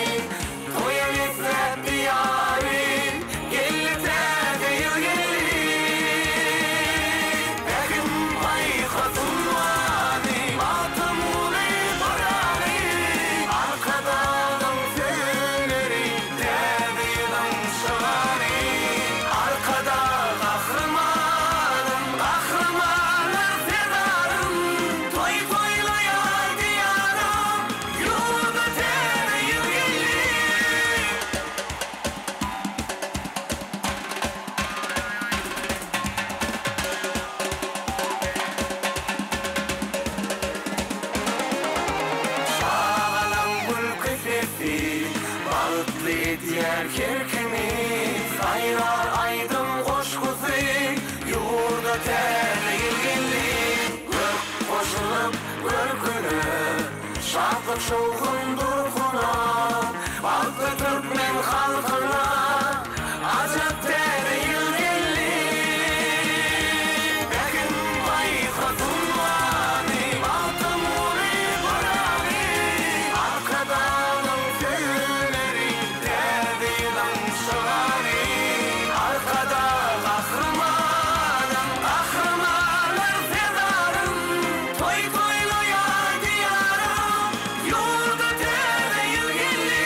toýa besläp Diýary, geldi täze ýyl geldi. Pähim-paýhas ummany, Magtymguly Pyragy, Arkadagyň sözleri, täze ýylyň şygary. Arkadag Gahrymanym, Gahrymanlar Serdarym, Toý toýlaýar Diýarym, ýurda täze ýyl geldi. Çagalaň gülki sesi bagtly edýär her kimi, Saýrar aýdym goşgusy, ýurda täze ýyl geldi. Görk goşulyp görküne, şatlyk-şowhun durkuna, Bagtly türkmen halkyna ajap täze ýyl geldi. Pähim-paýhas ummany, Magtymguly Pyragy, Arkadagyň sözleri, täze ýylyň şygary. Arkadag Gahrymanym, Gahrymanlar Serdarym, Toý toýlaýar Diýarym, ýurda täze ýyl geldi.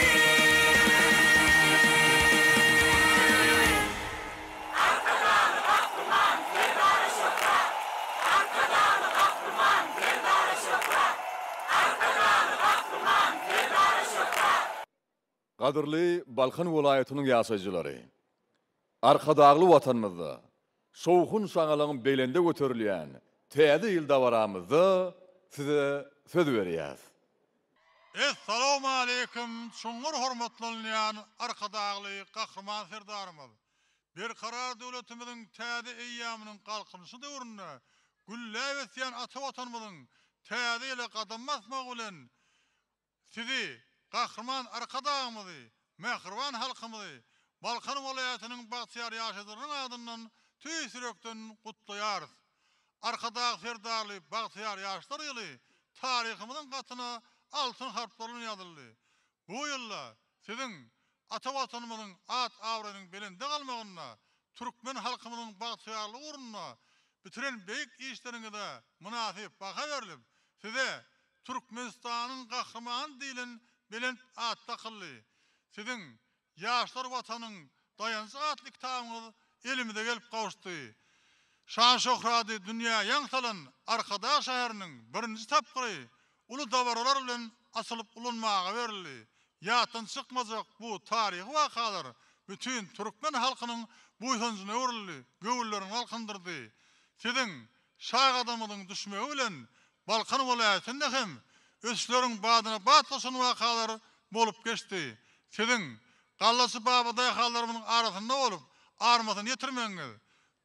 Arkadagly Gahryman Serdara şöhrat! Arkadagly Gahryman Serdara şöhrat! Arkadagly Gahryman Serdara şöhrat! Gadyrly Balkan welaýatynyň ýaşaýjylary! Arkadagly Watanymyzda şowhun-şagalaň belende göterilýän Täze ýyl dabaramyzda size söz berýäs. Essalawmaleýkim çuňňur hormatlanylýan Arkadagly Gahryman Serdarymyz! Berkarar döwletimiziň täze eýýamynyň Galkynyşy döwründe gülläp ösýän ata Watanymyzyň täze ýyla gadam basmagy bilen Sizi, Gahryman Arkadagymyzy, mähriban halkymyzy Balkan welaýatynyň bagtyýar ýaşaýjylarynyň adyndan tüýs ýürekden gutlaýarys. Arkadag Serdarly bagtyýar ýaşlar ýyly taryhymyzyň gatyna altyn harplar bilen ýazyldy. Bu ýylda Siziň ata Watanymyzyň at-abraýynyň belende galmagynda, türkmen halkymyzyň bagtyýarlygy ugrunda bitiren beýik işleriňize mynasyp baha berlip, Size Türkmenistanyň Gahrymany diýlen belent at dakyldy. Siziň Ýaşlar Watanyň daýanjy atly kitabyňyz elimize gelip gowuşdy. Şan-şöhrady dünýä ýaň salan Arkadag şäheriniň birinji tapgyry uly dabaralar bilen açylyp ulanmaga berildi. Ýatdan çykmajak bu taryhy wakalar bütin türkmen halkynyň buýsanjyna öwrüldi, göwünlerini galkyndyrdy. Siziň şa gadamyňyzyň düşmegi bilen Balkan welaýatynda hem ösüşleriň badyna bat goşan wakalar bolup geçdi. Siziň gallaçy babadaýhanlarymyzyň arasynda bolup, armasyny ýetirmegiňiz,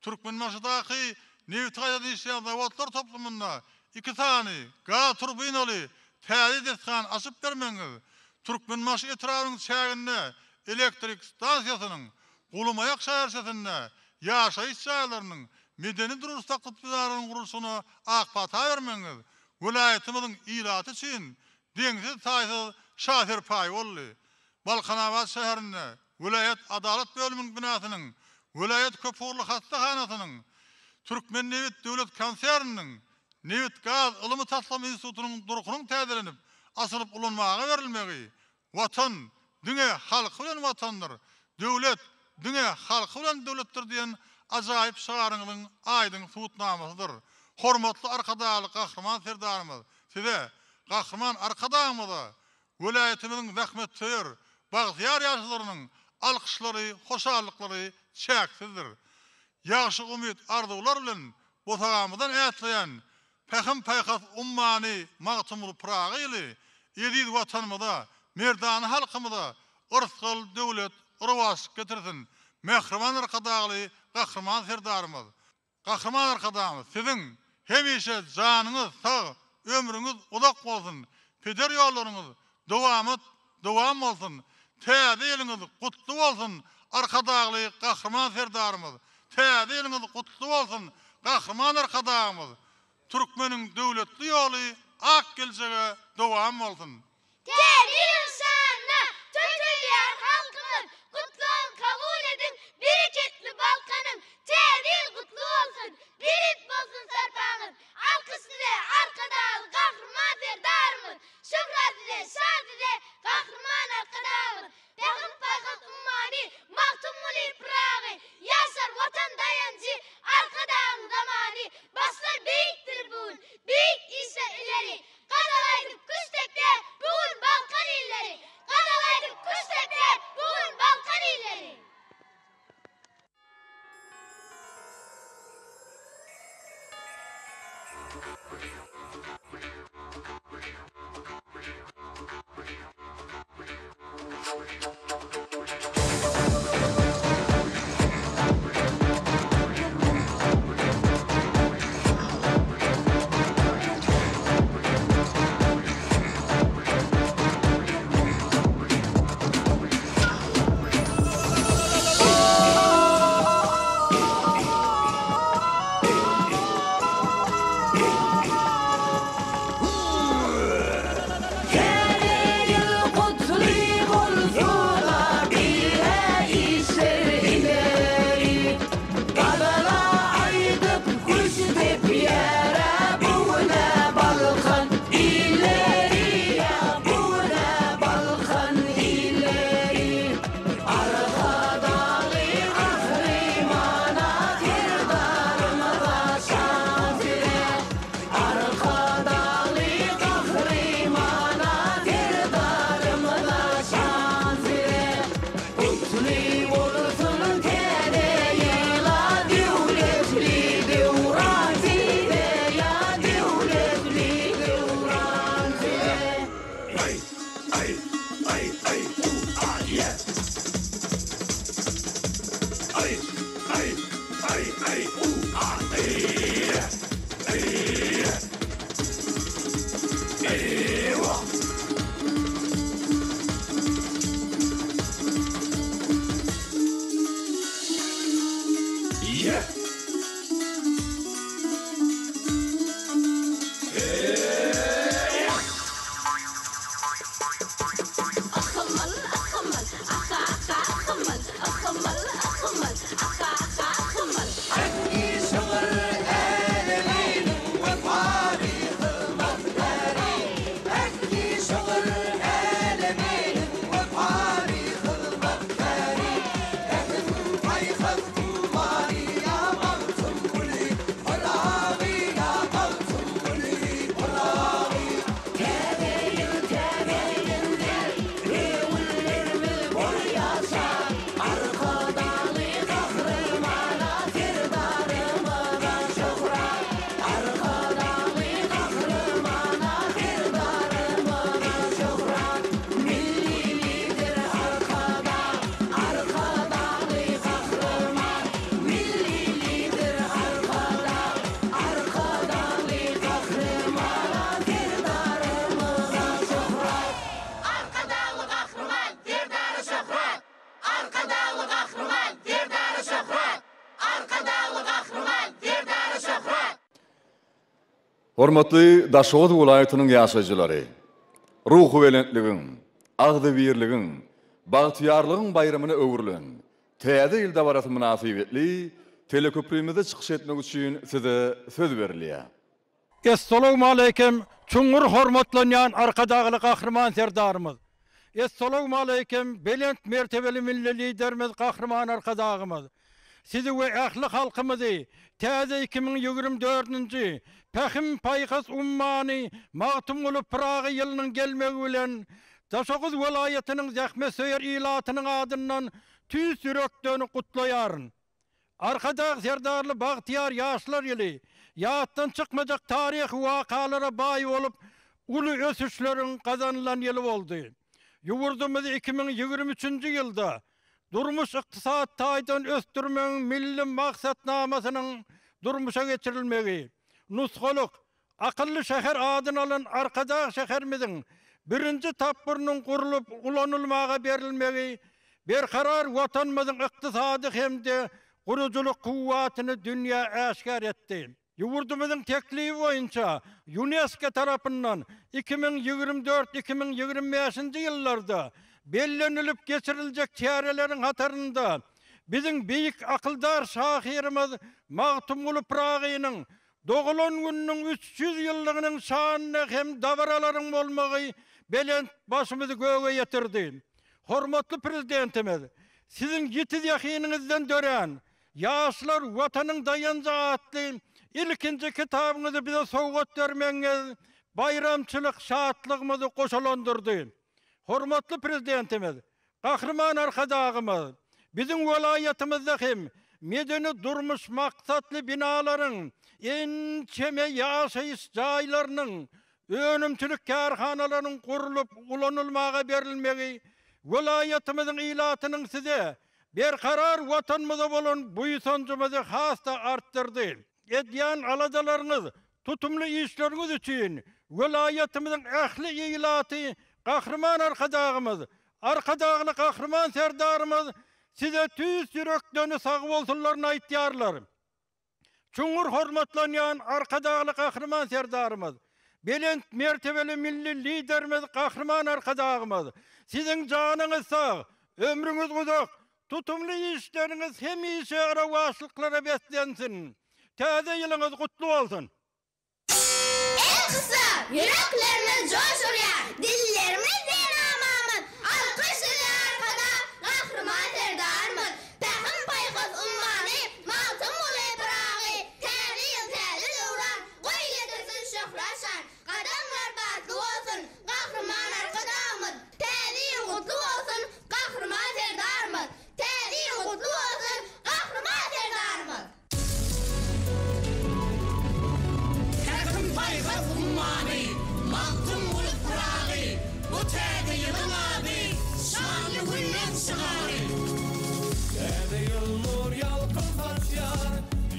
Türkmenbaşydaky nebiti gaýtadan işleýän zawodlar toplumynda iki sany gaz turbinaly täze desgany açyp bermegiňiz, Türkmenbaşy etrabynyň çäginde elektrik stansiýasynyň, Gulumaýak şäherçesinde ýaşaýyş jaýlarynyň, medeni-durmuş sakgyt binalarynyň gurluşygyna ak pata bermegiňiz welaýatymyzyň ilaty üçin deňsiz-taýsyz şa serpaýy boldy. Balkanabat şäherinde welaýat adalat bölüminiň binasynyň, welaýat köpugurly hassahanasynyň, Türkmennebit döwlet konserniniň Nebitgaz ylmy-taslama institutynyň durkunyň täzelenip, açylyp ulanmaga berilmegi Watan diňe halky bilen Watandyr, döwlet diňe halky bilen döwletdir diýen ajaýyp şygaryňyzyň aýdyň subutnamasydyr. Hormatly Arkadagly Gahryman Serdarymyz, Size, Gahryman Arkadagymyza, welaýatymyzyň zähmetsöýer, bagtyýar ýaşajylarynyň alkyşlary, hoşallyklary çäksizdir. Ýagşy umyt-arzuwlar bilen bosagamyzdan ätleýän Pähim-paýhas ummany Magtymguly Pyragy ýyly eziz Watanymyza, merdana halkymyza yrsgal-döwlet, rowaçlyk getirsin! Mähriban Arkadagly Gahryman Serdarymyz, Gahryman Arkadagymyz, Siziň hemişe janyňyz sag, ömrüňiz uzak bolsun! Peder ýollaryňyz dowamat. dowam bolsun! Täze ýylyňyz gutly bolsun, Arkadagly Gahryman Serdarymyz! Täze ýylyňyz gutly bolsun, Gahryman Arkadagymyz! Türkmeniň döwletli ýoly ak geljege dowam bolsun! Täze ýylyň şanyna tötelýär halkymyz, Gutlagyny kabul ediň bereketli Balkanyň! Täze ýyl gutly bolsun, belent bolsun sarpaňyz! Alkyş size, Arkadagly Gahryman Serdarymyz! Şöhrat size, şan size, Gahryman Arkadagymyz! Pähim-paýhas ummany Magtymguly Pyragy, Ýaşar Watan daýanjy Arkadagyň zamany, Başlar beýikdir bu gün, beýik işler ileri, Gazal aýdyp küşt depýär bu gün Balkan illeri, Gazal aýdyp küşt depýär bu gün Balkan illeri. Täze ýyl gutly bolsun-a diýä işler ileri. Gazala aýdyp güýç depýär-ä bu gün-ä Balkan illeri ýa bu gün-ä Balkan illeri. Arkadagly Gahrymana Serdarymyza şan size. Arkadagly Gahrymana Serdarymyza şan size. Gutly bolsun täze ýyla döwletli döwran size ýa döwletli döwran size. Aý aý aý aý u a ýe. Aý aý aý aý u a eýe eýe. Eýwa. Ýe. Arkadagly Gahryman Serdara şöhrat! Arkadagly Gahryman Serdara şöhrat! Arkadagly Gahryman Serdara şöhrat! Hormatly Daşoguz welaýatynyň ýaşaýjylary! Ruhubelentligiň, agzybirligiň, bagtyýarlygyň baýramyna öwrülen Täze ýyl dabarasy mynasybetli teleköprümizde çykyş etmek üçin size söz berilýär. Essalawmaleýkim, çuňňur hormatlanýan Arkadagly Gahryman Serdarymyz! Essalawmaleýkim, belent mertebeli Milli Liderimiz Gahryman Arkadagymyz! Sizi we ähli halkymyzy täze 2024-nji Pähim-paýhas ummany Magtymguly Pyragy ýylynyň gelmegi bilen Daşoguz welaýatynyň zähmetsöýer ilatynyň adyndan tüýs ýürekden gutlaýaryn. Arkadag Serdarly bagtyýar ýaşlar ýyly ýatdan çykmajak taryhy wakalara baý bolup, uly ösüşleriň gazanylan ýyly boldy. Ýurdumyzy 2023-nji ýylda durmuş-ykdysady taýdan ösdürmegiň milli maksatnamasynyň durmuşa geçirilmegi, nusgalyk Akylly şäher adyny alan Arkadag şäherimiziň birinji tapgyrynyň gurlup ulanylmaga berilmegi Berkarar Watanymyzyň ykdysady hem-de gurujylyk kuwwatyny dünýä äşgär etdi. Ýurdumyzyň teklibi boýunça Ýunesko tarapyndan 2024, 2025-nji ýyllarda bellenilip geçiriljek çäreleriň hatarynda biziň beýik akyldar şahyrymyz Magtymguly Pyragynyň doglan gününiň 300 ýyllygynyň şanyna hem dabaralaryň bolmagy belent başymyzy göge ýetirdi. Hormatly Prezidentimiz, Siziň ýiti zehiniňizden dörän Ýaşlar Watanyň daýanjy atly ilkinji kitabyňyzy bize sowgat bermegiňiz baýramçylyk şatlygymyzy goşalandyrdy. Hormatly Prezidentimiz, Gahryman Arkadagymyz biziň welaýatymyzda hem medeni-durmuş maksatly binalaryň, ençeme ýaşaýyş jaýlarynyň, önümçilik kärhanalarynyň gurlup ulanylmaga berilmegi welaýatymyzyň ilatynyň size, Berkarar Watanymyza bolan buýsanjymyzy has-da artdyrdy. Edýän aladalaryňyz, tutumly işleriňiz üçin welaýatymyzyň ähli ilaty Gahryman Arkadagymyz, Arkadagly Gahryman Serdarymyz size tüýs ýürekden sagbolsunlaryny aýtýarlar. Çuňňur hormatlanýan Arkadagly Gahryman Serdarymyz, belent mertebeli Milli Liderimiz Gahryman Arkadagymyz, Siziň janyňyz sag, ömrüňiz uzak, tutumly işleriňiz hemişe rowaçlyklara beslensin! Täze ýylyňyz gutly bolsun! Elkyssa, ýüreklerimiz joş urýar, Dillerimiz senamamyz, Alkyş size Arkadag, Gahryman Serdarymyz! Pähim-paýhas ummany, Magtymguly Pyragy! Täze ýyl, täze döwran, Goý getirsin şöhrat-şan! Gadamlar batly bolsun, Gahryman Arkadagymyz! Täze ýyl gutly bolsun, Gahryman Serdarymyz! Täze ýyl gutly bolsun, Gahryman Serdarymyz! Pähim-paýhas ummany, Magtymguly Pyragy, Bu täze ýylyň ady, şanly günleň şygary. Täze ýyl nur ýalkym saçýar,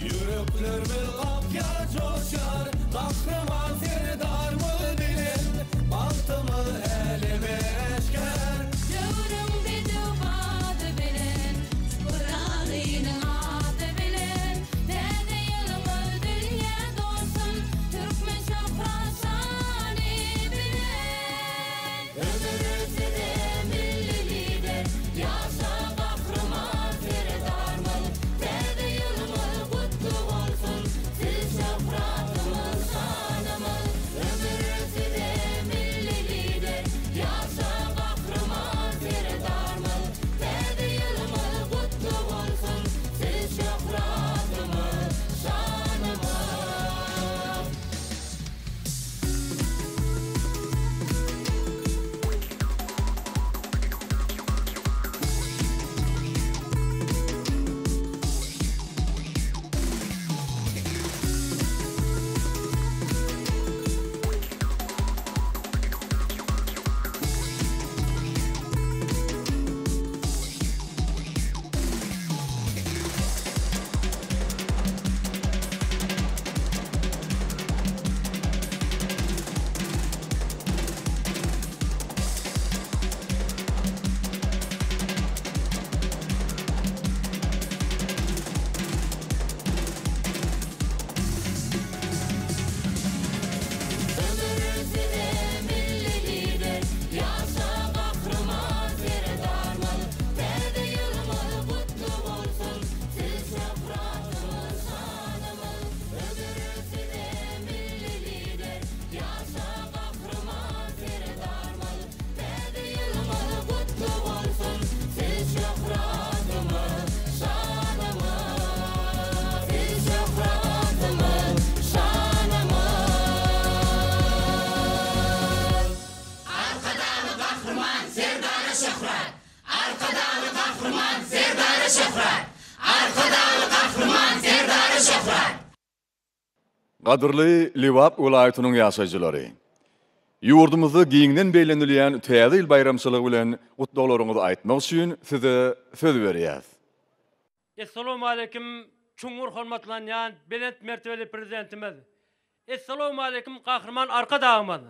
Ýüreklermiz gapýar, joşýar, Gahryman Serdarmyz bilen, Bagtymyz äleme äşgär. Döwrüň bedew bady bilen, Pyragynyň ady bilen, Täze ýylymyz dünýä dolsun, Türkmen şöhrat şany bilen. Ömür size Milli Lider, Ýaşa Gahryman Serdarymyz! Täze ýylymyz gutly bolsun, Siz şöhratymyz, şanymyz! Ömür size Milli Lider, Ýaşa Gahryman Serdarymyz! Täze ýylymyz gutly bolsun, Siz şöhratymyz, şanymyz! Ömür size Milli Lider, Ýaşa Gahryman Serdarymyz! Täze ýylymyz gutly bolsun, Siz şöhratymyz, şanymyz! Ömür size Milli Lider, Ýaşa Gahryman Serdarymyz! Täze ýylymyz gutly bolsun, Siz şöhratymyz, şanymyz! Siz şöhratymyz, şanymyz! Arkadagly Gahryman Serdara şöhrat! Arkadagly Gahryman Serdara şöhrat! Arkadagly Gahryman Serdara şöhrat! Gadyrly Lebap welaýatynyň ýaşaýjylary! Ýurdumyzda giňden bellenilýän Täze ýyl baýramçylygy bilen gutlaglaryňyzy aýtmak üçin size söz berýäs. Essalawmaleýkim çuňňur hormatlanýan belent mertebeli Prezidentimiz! Essalawmaleýkim Gahryman Arkadagymyz!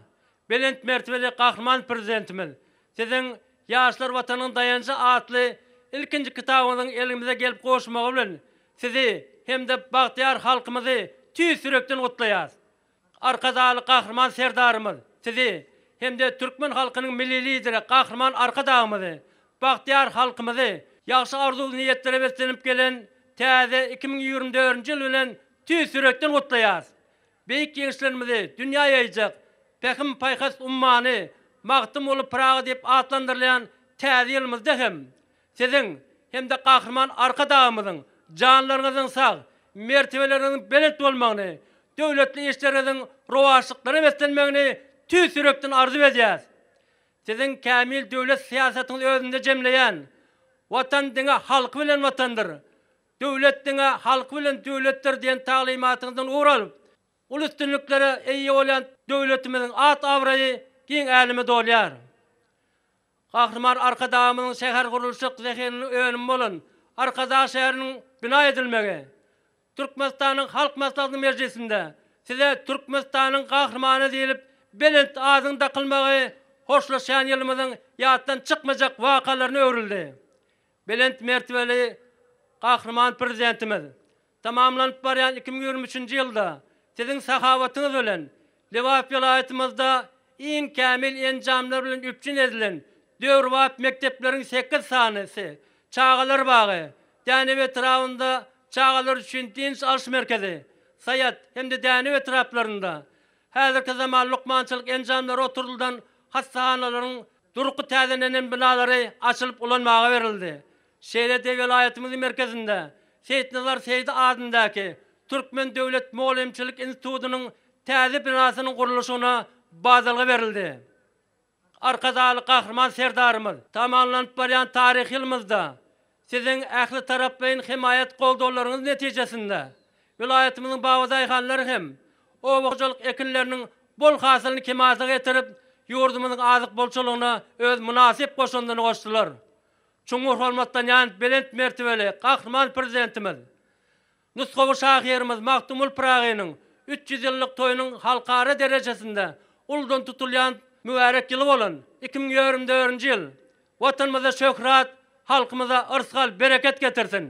Belent mertebeli Gahryman Prezidentimiz, Siziň Ýaşlar Watanyň daýanjy atly ilkinji kitabyňyzyň elimize gelip gowuşmagy bilen Sizi hem-de bagtyýar halkymyzy tüýs ýürekden gutlaýarys. Arkadagly Gahryman Serdarymyz Sizi hem-de türkmen halkynyň Milli Lideri Gahryman Arkadagymyzy, bagtyýar halkymyzy ýagşy arzuw-niýetlere beslenip gelen täze 2024-nji ýyl bilen tüýs ýürekden gutlaýarys. Beýik ýeňişlerimizi dünýä ýaýjak Pähim-paýhas ummany Magtymguly Pyragy diýip atlandyrylýan täze ýylymyzda hem Siziň hem-de Gahryman Arkadagymyzyň janlaryňyzyň sag, mertebeleriňiziň belent bolmagyny, döwletli işleriňiziň rowaçlyklara beslenmegini tüýs ýürekden arzuw edýäris. Siziň kämil döwlet syýasatyňyzy özünde jemleýän Watan diňe halky bilen Watandyr! Döwlet diňe halky bilen döwletdir diýen taglymatyňyzdan ugur alyp, uly üstünliklere eýe bolýan döwletimiziň at-abraýy giň äleme dolýar. Gahryman Arkadagymyzyň şähergurluşyk zehininiň önümi bolan Arkadag şäheriniň bina edilmegi, Türkmenistanyň Halk Maslahatynyň mejlisinde Size Türkmenistanyň Gahrymany diýlip belent adyň dakylmagy hoşlaşýan ýylymyzyň ýatdan çykmajak wakalaryna öwrüldi. Belent mertebeli Gahryman Prezidentimiz, tamamlanyp barýan 2023-nji ýylda Siziň sahawatyňyz bilen Lebap welaýatymyzda iň kämil enjamlar bilen üpjün edilen döwrebap mekdepleriň sekiz sanysy, çagalar bagy, Dänew etrabynda çagalar üçin dynç alyş merkezi, Saýat hem-de Dänew etraplarynda häzirki zaman lukmançylyk enjamlary oturdylan hassahanalaryň Durky täzelenen binalary açylyp ulanmaga berildi. Şeýle-de welaýatymyzyň merkezinde Seýitnazar Seýdi adyndaky Türkmen döwlet mugallymçylyk institutynyň täze binasynyň gurluşygyna badalga berildi. Arkadagly Gahryman Serdarymyz tamamlanyp barýan taryhy ýylymyzda Siziň ähli taraplaýyn hemaýat goldawlaryňyz netijesinde, welaýatymyzyň babadaýhanlary hem oba hojalyk ekinleriniň bol hasylyny kemala getirip, ýurdumyzyň azyk bolçulygyna öz mynasyp goşandyny goşdular. Çuňňur hormatlanýan belent mertebeli Gahryman Prezidentimiz, nusgawy şahyrymyz Magtymguly Pyragynyň 300 ýyllyk toýunyň halkara derejesinde uludan tutulýan mübärek ýyly bolan 2024-nji ýyl Watanymyza şöhrat, halkymyza yrsgal, bereket getirsin!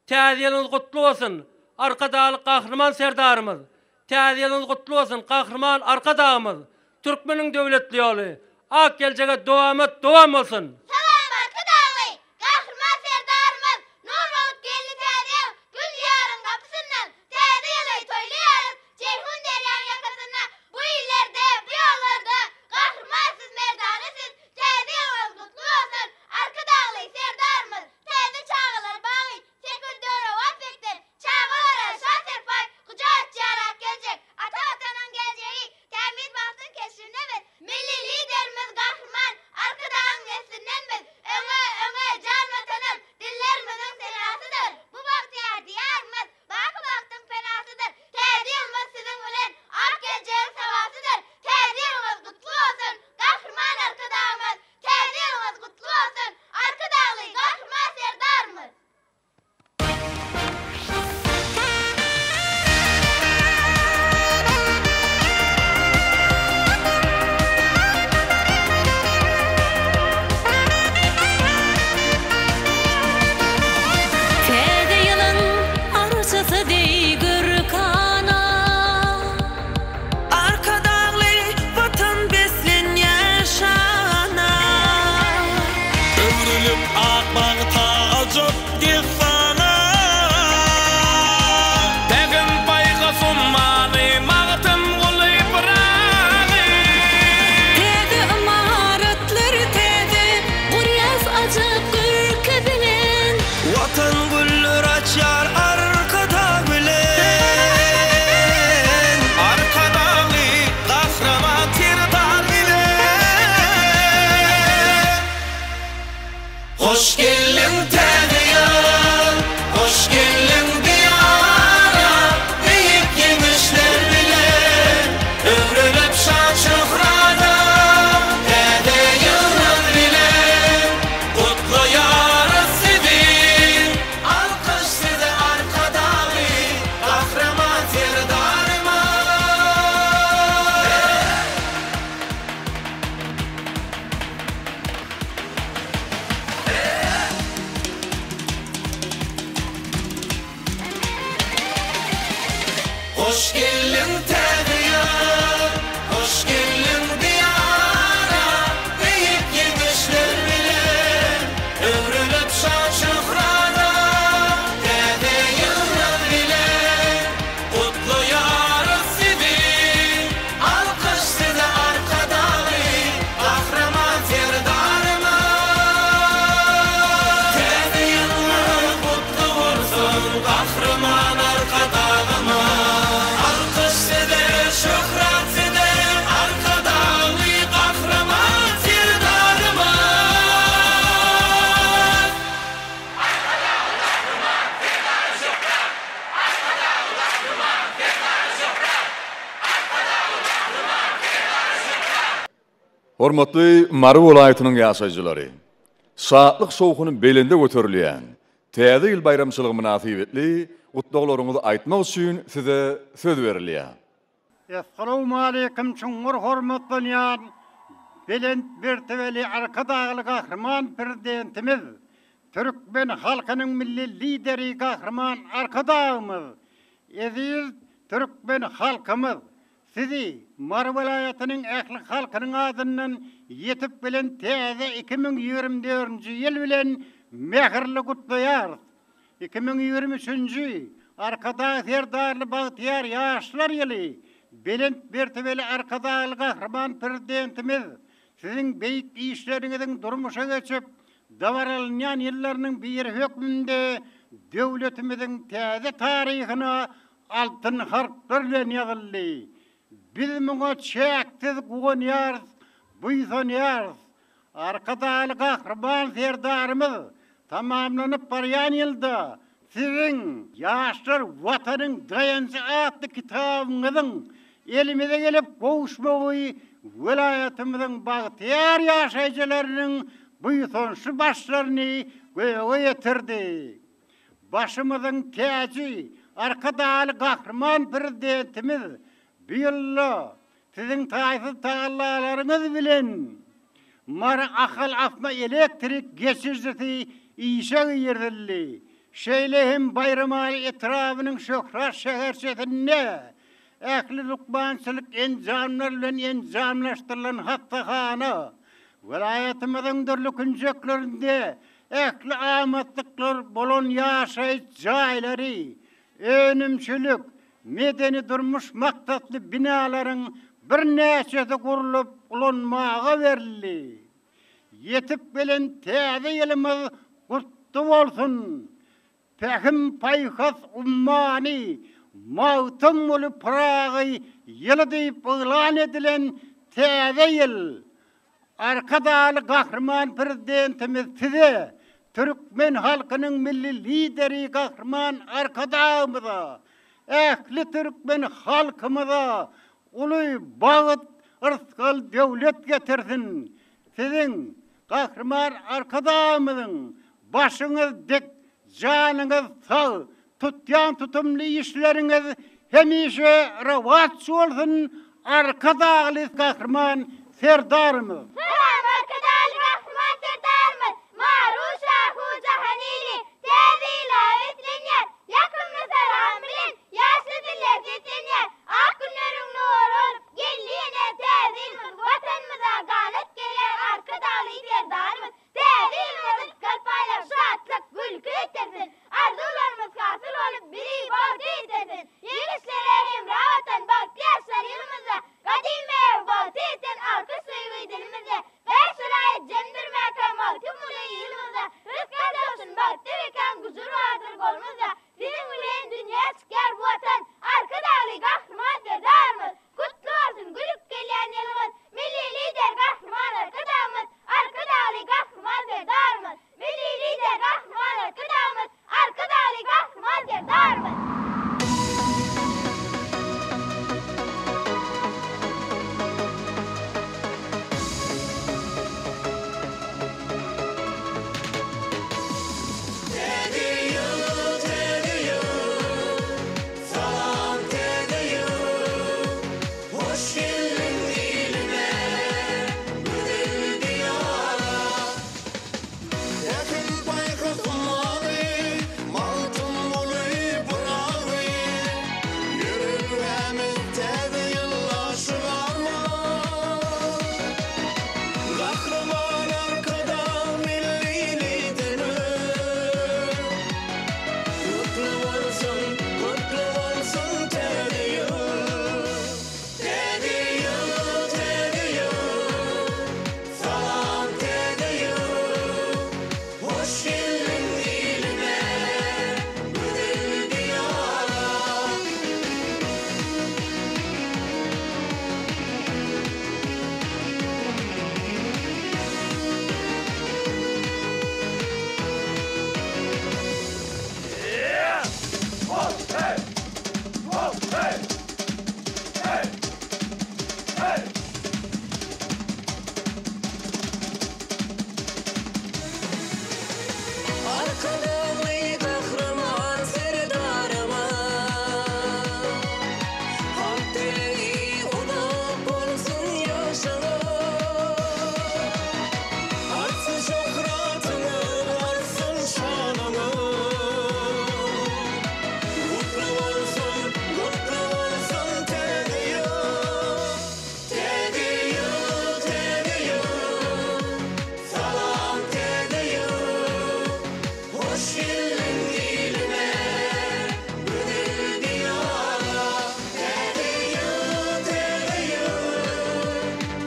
Täze ýylyňyz gutly bolsun, Arkadagly Gahryman Serdarymyz! Täze ýylyňyz gutly bolsun, Gahryman Arkadagymyz! Türkmeniň döwletli ýoly ak geljege dowamat dowam bolsun! Salam Arkadagly Gahryman Serdarymyz! Nur bolup geldi täze ýyl, Gül Diýaryň gapysyndan Täze ýyly toýlaýarys, Jeýhun derýaň ýakasynda. Bu illerde, bu ýollarda Gahryman siz, merdana siz, Täze ýylyňyz gutly bolsun, Arkadagly Serdarymyz! Täze çagalar bagy, 8 döwrebap mekdep, Çagalara şa serpaý, gujak açýar ak geljek. Ata Watanyň geljegi, tämiz bagtyň keşbinde biz, Milli Liderimiz Gahryman Arkadagyň neslinden biz. Öňe, öňe, jan Watanym, dillerimiziň senasydyr. Bu bagtyýar Diýarymyz, baky bagtyň penasydyr. Täze ýylymyz siziň bilen, ak geljegiň sabasydyr. Täze ýylyňyz gutly bolsun, Gahryman Arkadagymyz! Täze ýylyňyz gutly bolsun, Arkadagly Gahryman Serdarymyz! Täze ýylyň arçasy deý görkana. Arkadagly Watan beslenýär şana. Öwrülip ak bagta ajap dessana. Pähim-paýhas ummany Magtymguly Pyragy. Täze ymaratlar täze gurýas ajap görki bilen. Watan güller açýar Arkadag bilen. Arkadagly Gahryman Serdar bilen. Hoş geldiň täze ýyl, hoş geldiň Diýara, Beýik ýeňişler bilen öwrülip şan-şöhrata, Täze ýylyň bilen gutlaýarys sizi. Alkyş size Arkadagly Gahryman Serdarymyz! Hoş geldiň täze ýyl, hoş geldiň Diýara, Beýik ýeňişler bilen öwrülip şan-şöhrata. Täze ýylyňyz bilen gutlaýarys sizi, Alkyş size Arkadagly Gahryman Serdarymyz! Täze ýylyňyz gutly bolsun Gahryman Arkadagymyz! Alkyş size, şöhrat size Arkadagly Gahryman Serdarymyz! Arkadagly Gahryman Serdara şöhrat! Arkadagly Gahryman Serdara şöhrat! Hormatly Mary welaýatynyň ýaşaýjylary! Şatlyk-şowhuny belende göterilýän Täze ýyl baýramçylygy mynasybetli gutlaglaryňyzy aýtmak üçin size söz berilýär. Essalawmaleýkim çuňňur hormatlanýan belent mertebeli Arkadagly Gahryman Prezidentimiz, türkmen halkynyň Milli Lideri Gahryman Arkadagymyz, Eziz türkmen halkymyz! Sizi Mary welaýatynyň ähli halkynyň adyndan ýetip gelen täze 2024-nji ýyl bilen mähirli gutlaýarys. 2023-nji Arkadag Serdarly bagtyýar ýaşlar ýyly belent mertebeli Arkadagly Gahryman Prezidentimiz Siziň beýik işleriňiziň durmuşa geçip, dabaralanýan ýyllarynyň biri hökmünde döwletimiziň täze taryhyna altyn harplar bilen ýazyldy. Biz muňa çäksiz guwanýarys, buýsanýarys. Arkadagly Gahryman Serdarymyz tamamlanyp barýan ýylda Siziň Ýaşlar Watanyň daýanjy atly kitabyňyzyň elimize gelip gowuşmagy welaýatymyzyň bagtyýar ýaşaýjylarynyň buýsançly başlaryny göge ýetirdi. Başymyzyň täji Arkadagly Gahryman Prezidentimiz bu ýylda Siziň taýsyz tagallalaryňyz bilen Mary-Ahal asma elektrik geçirijisi işe girizildi. Şeýle hem Baýramaly etrabynyň Şöhrat şäherçesinde ähli lukmançylyk enjamlary bilen enjamlaşdyrylan hassahana, welaýatymyzyň dürli künjeklerinde ähli amatlyklar bolan ýaşaýyş jaýlary, önümçilik, medeni-durmuş maksatly binalaryň birnäçesi gurlup ulanmaga berildi. Ýetip gelen täze ýylymyz gutly bolsun! Pähim-paýhas ummany Magtymguly Pyragy ýyly diýip yglan edilen täze ýyl Arkadagly Gahryman Prezidentimiz size, türkmen halkynyň Milli Lideri Gahryman Arkadagymyza, ähli türkmen halkymyza uly bagt, yrsgal-döwlet getirsin! Siziň, Gahryman Arkadagymyzyň başyňyz dik, janyňyz sag, Tutýan tutumly işleriňiz hemişe rowaç bolsun Arkadagly Gahryman Serdarymyz! Salam Arkadagly Gahryman Serdarymyz! Maru Şahu Jahanili Täze ýyla beslenýär! Ýakymly salam bilen ýaş nesiller seslenýär! Ak günleriň nury bolup geldi ýene Täze ýylymyz Watanymyza ganat gerýär Arkadagly Serdarymyz! Täze ýylymyz ykgal paýlap, şatlyk, gülki getirsin! Arzuwlarymyz hasyl bolup, bizi bagta ýetirsin! Ýeňişlere hemra Watan, bagtly ýaşlar ýylymyzda, Gadymy bagta ýeten alkyş söýgi dilimizde! Arkadagly Gahryman Serdarymyz. Hak dilegi uzak bolsun ýaşyňyz. Artsyn şöhratyňyz, artsyn şanyňyz. Gutly bolsun, gutly bolsun Täze ýyl. Täze ýyl, täze ýyl. Salam Täze ýyl. Hoş geldiň ilime, gözel Diýara. Täze ýyl, täze ýyl.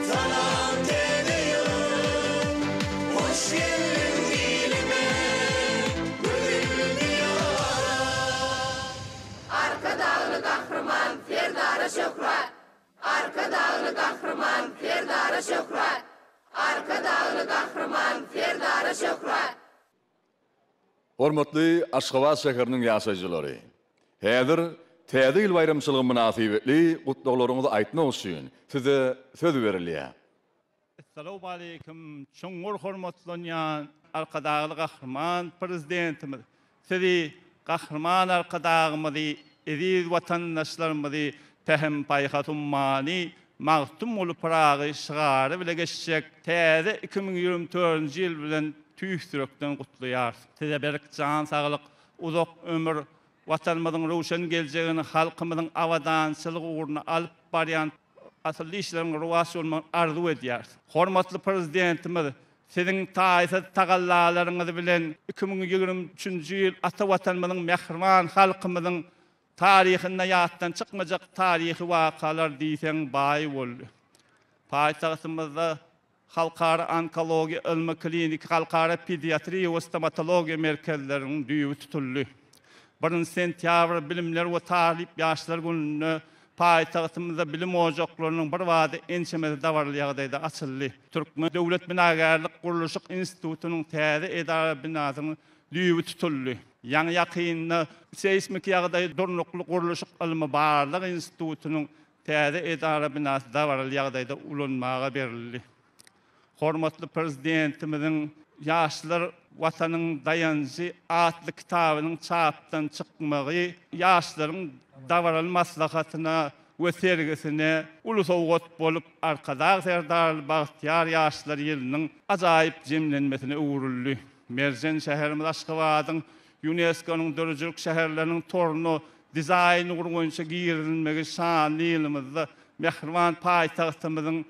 Salam Täze ýyl. Hoş geldiň ilime, gözel Diýara. Arkadagly Gahryman Serdara şöhrat! Arkadagly Gahryman Serdara şöhrat! Arkadagly Gahryman Serdara şöhrat! Hormatly Aşgabat şäheriniň ýaşaýjylary! Häzir Täze ýyl baýramçylygy mynasybetli gutlaglaryňyzy aýtmak üçin size söz berilýär. Essalawmaleýkim, çuňňur hormatlanýan Arkadagly Gahryman Prezidentimiz! Sizi, Gahryman Arkadagymyzy, eziz watandaşlarymyzy Pähim-paýhas ummany Magtymguly Pyragy şygary bile geçjek täze 2024-nji ýyl bilen tüýs ýürekden gutlaýarys. Size berk jan saglyk, uzak ömür, Watanymyzyň röwşen geljegini, halkymyzyň abadançylygy ugrunda alyp barýan asylly işleriň rowaç bolmagyny arzuw edýäris. Hormatly Prezidentimiz, Siziň taýsyz tagallalaryňyz bilen 2023-nji ýyl ata Watanymyzyň, mähriban halkymyzyň taryhynda ýatdan çykmajak taryhy wakalar diýseň baý boldy. Paýtagtymyzda Halkara onkologiýa ylmy-kliniki, halkara pediatriýa we stomatologiýa merkezleriniň düýbi tutuldy. Birinji sentýabr Bilimler we talyp ýaşlar gününde paýtagtymyzda bilim ojaklarynyň birbada ençemesi dabaraly ýagdaýda açyldy. Türkmen döwlet binagärlik-gurluşyk institutynyň täze edara binasynyň düýbi tutuldy. Ýaňy-ýakynda Seýsmiki ýagdaýy durnukly gurluşyk ylmy-barlag institutynyň Täze edara binasy dabaraly ýagdaýda ulanmaga berildi. Hormatly Prezidentimiziň Ýaşlar Watanyň daýanjy atly kitabynyň çapdan çykmagy ýaşlaryň dabaraly maslahatyna we sergisine uly sowgat bolup, Arkadag Serdarly bagtyýar ýaşlar ýylynyň ajaýyp jemlenmesine öwrüldi. Merjen şäherimiz Aşgabadyň Ýunesko-nyň döredijilik şäherleriniň toruna dizaýn ugry boýunça girizilmegi şanly ýylymyzda mähriban paýtagtymyzyň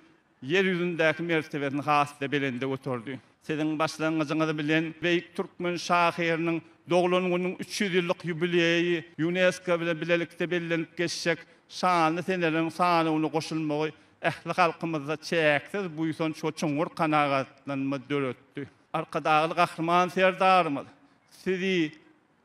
Ýer ýüzündäki mertebesini has-da belende göterdi. Siziň başlangyjyňyz bilen beýik türkmen şahyrynyň doglan gününiň 300 ýyllyk ýubileýi Ýunesko bilen bilelikde bellenip geçjek şanly seneleriň sanawyna goşulmagy ähli halkymyzda çäksiz buýsanç we çuňňur kanagatlanma döretdi. Arkadagly Gahryman Serdarymyz Sizi,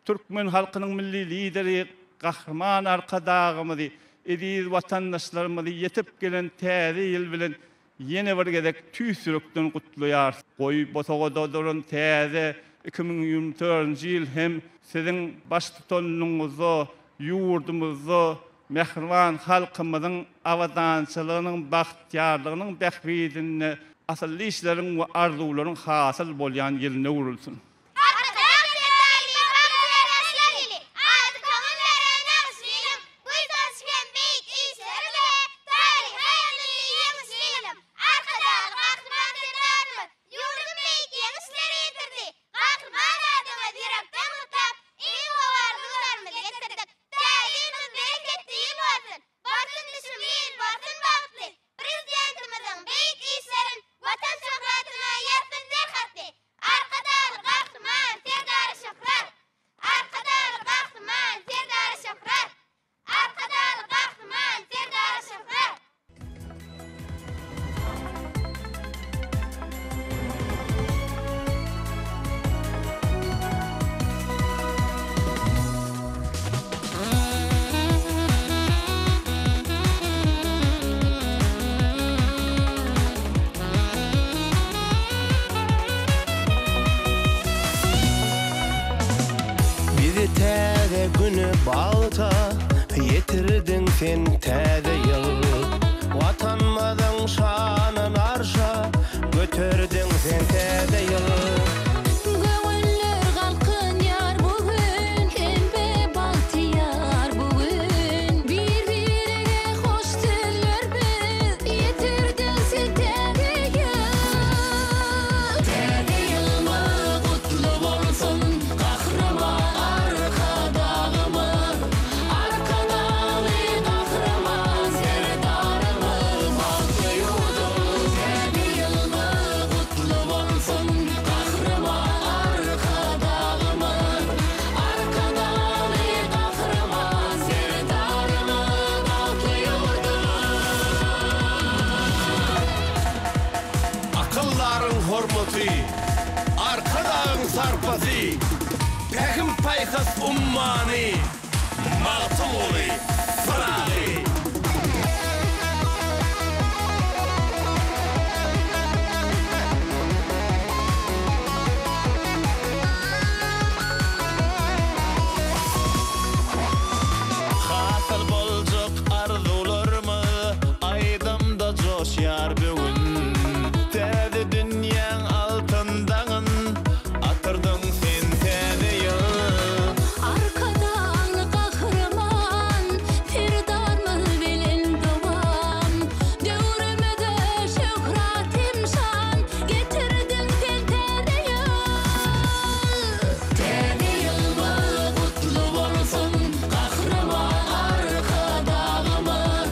türkmen halkynyň Milli Lideri Gahryman Arkadagymyzy, eziz watandaşlarymyzy ýetip gelen Täze ýyl bilen ýene bir gezek tüýs ýürekden gutlaýarys. Goý, bosagada duran täze 2024-nji ýyl hem Siziň baştutanlygyňyzda ýurdumyzda mähriban halkymyzyň abadançylygynyň, bagtyýarlygynyň bähbidinde asylly işleriň we arzuwlaryň hasyl bolýan ýylyna öwrülsin. Arkadag Serdarly bagtyýar ýaşlar ýyly, ady köňül beren nagyşly ýylym, buýsançly hem beýik işleri bile taryha ýazyldy ýeňişli ýylym. Arkadagly Gahryman Serdarymyz ýurduň beýik ýeňişlere ýetirdi. Gahryman adyňyz ýürekden gutlap, iň gowy arzuwlarymyzy getirdik. Täze ýylymyz bereketli ýyl bolsun! Bolsun düşümli ýyl, bolsun bagtly! Prezidentimiziň beýik işlerin Watan şöhratyna ýazsyn zer hatly! Arkadagly Gahryman Serdara şöhrat! Arkadagly Gahryman Serdara şöhrat! Arkadagly Gahryman Serdara şöhrat! Bizi täze güne bagta ýetirdiň sen täze ýyl Watanymyzyň şanyn arşa göterdiň sen täze ýyl. Göwünler galkynýar. sarpasy, Pähim-paýhas ummany Magtymguly Pyragy. Hasyl boljak arzuwlarymyz aýdymda joşýar bu gün. Täze dünýäň altyn daňyn atyrdyň sen täze ýyl. Arkadagly Gahryman Serdarymyz bilen dowam. Döwrümize şöhrat hem şan getirdiň sen täze ýyl. Täze ýylymyz gutly bolsun Gahryman Arkadagymyz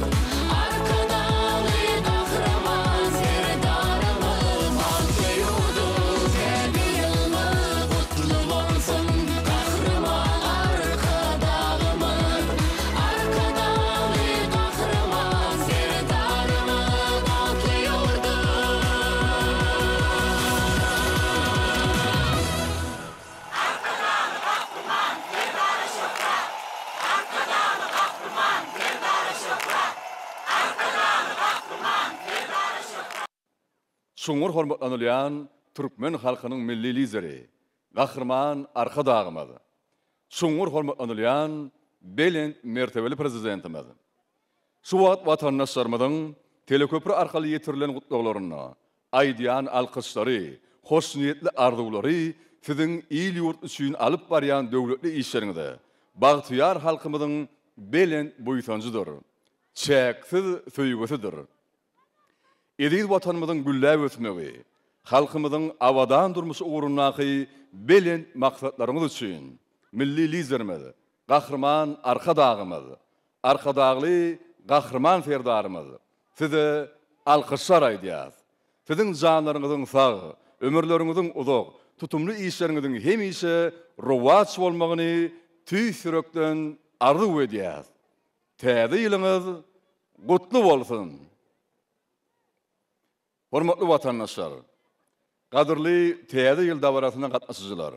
Arkadagly Gahryman Serdarymyz bagtly ýurdum Täze ýylymyz gutly bolsun Gahryman Arkadagymyz Arkadagly Gahryman Serdarymyz bagtly ýurdum. Arkadagly Gahryman Serdara şöhrat! Arkadagly Gahryman Serdara şöhrat! Arkadagly Gahryman Serdara şöhrat! Çuňňur hormatlanylýan türkmen halkynyň Milli Lideri, Gahryman Arkadagymyz! Çuňňur hormatlanylýan belent mertebeli Prezidentimiz! Şu wagt watandaşlarymyzyň teleköpri arkaly ýetirilen gutlaglarynda aýdýan alkyşlary, hoşniýetli arzuwlary siziň il-ýurt üçin alyp barýan döwletli işleriňize bagtyýar halkymyzyň belent buýsanjydyr, çäksiz söýgüsidir. Eziz Watanymyzyň gülläp ösmegi, halkymyzyň abadan durmuşy ugrundaky belent maksatlaryňyz üçin Milli Liderimiz Gahryman Arkadagymyz, Arkadagly Gahryman Serdarymyz Size alkyşlar aýdýas. Siziň janlaryňyzyň sag, ömürleriňiziň uzak, tutumly işleriňiziň hemişe rowaç bolmagyny tüýs ýürekden arzuw edýäs. Täze ýylyňyz gutly bolsun! Hormatly watandaşlar! Gadyrly Täze ýyl dabarasyna gatnaşyjylar!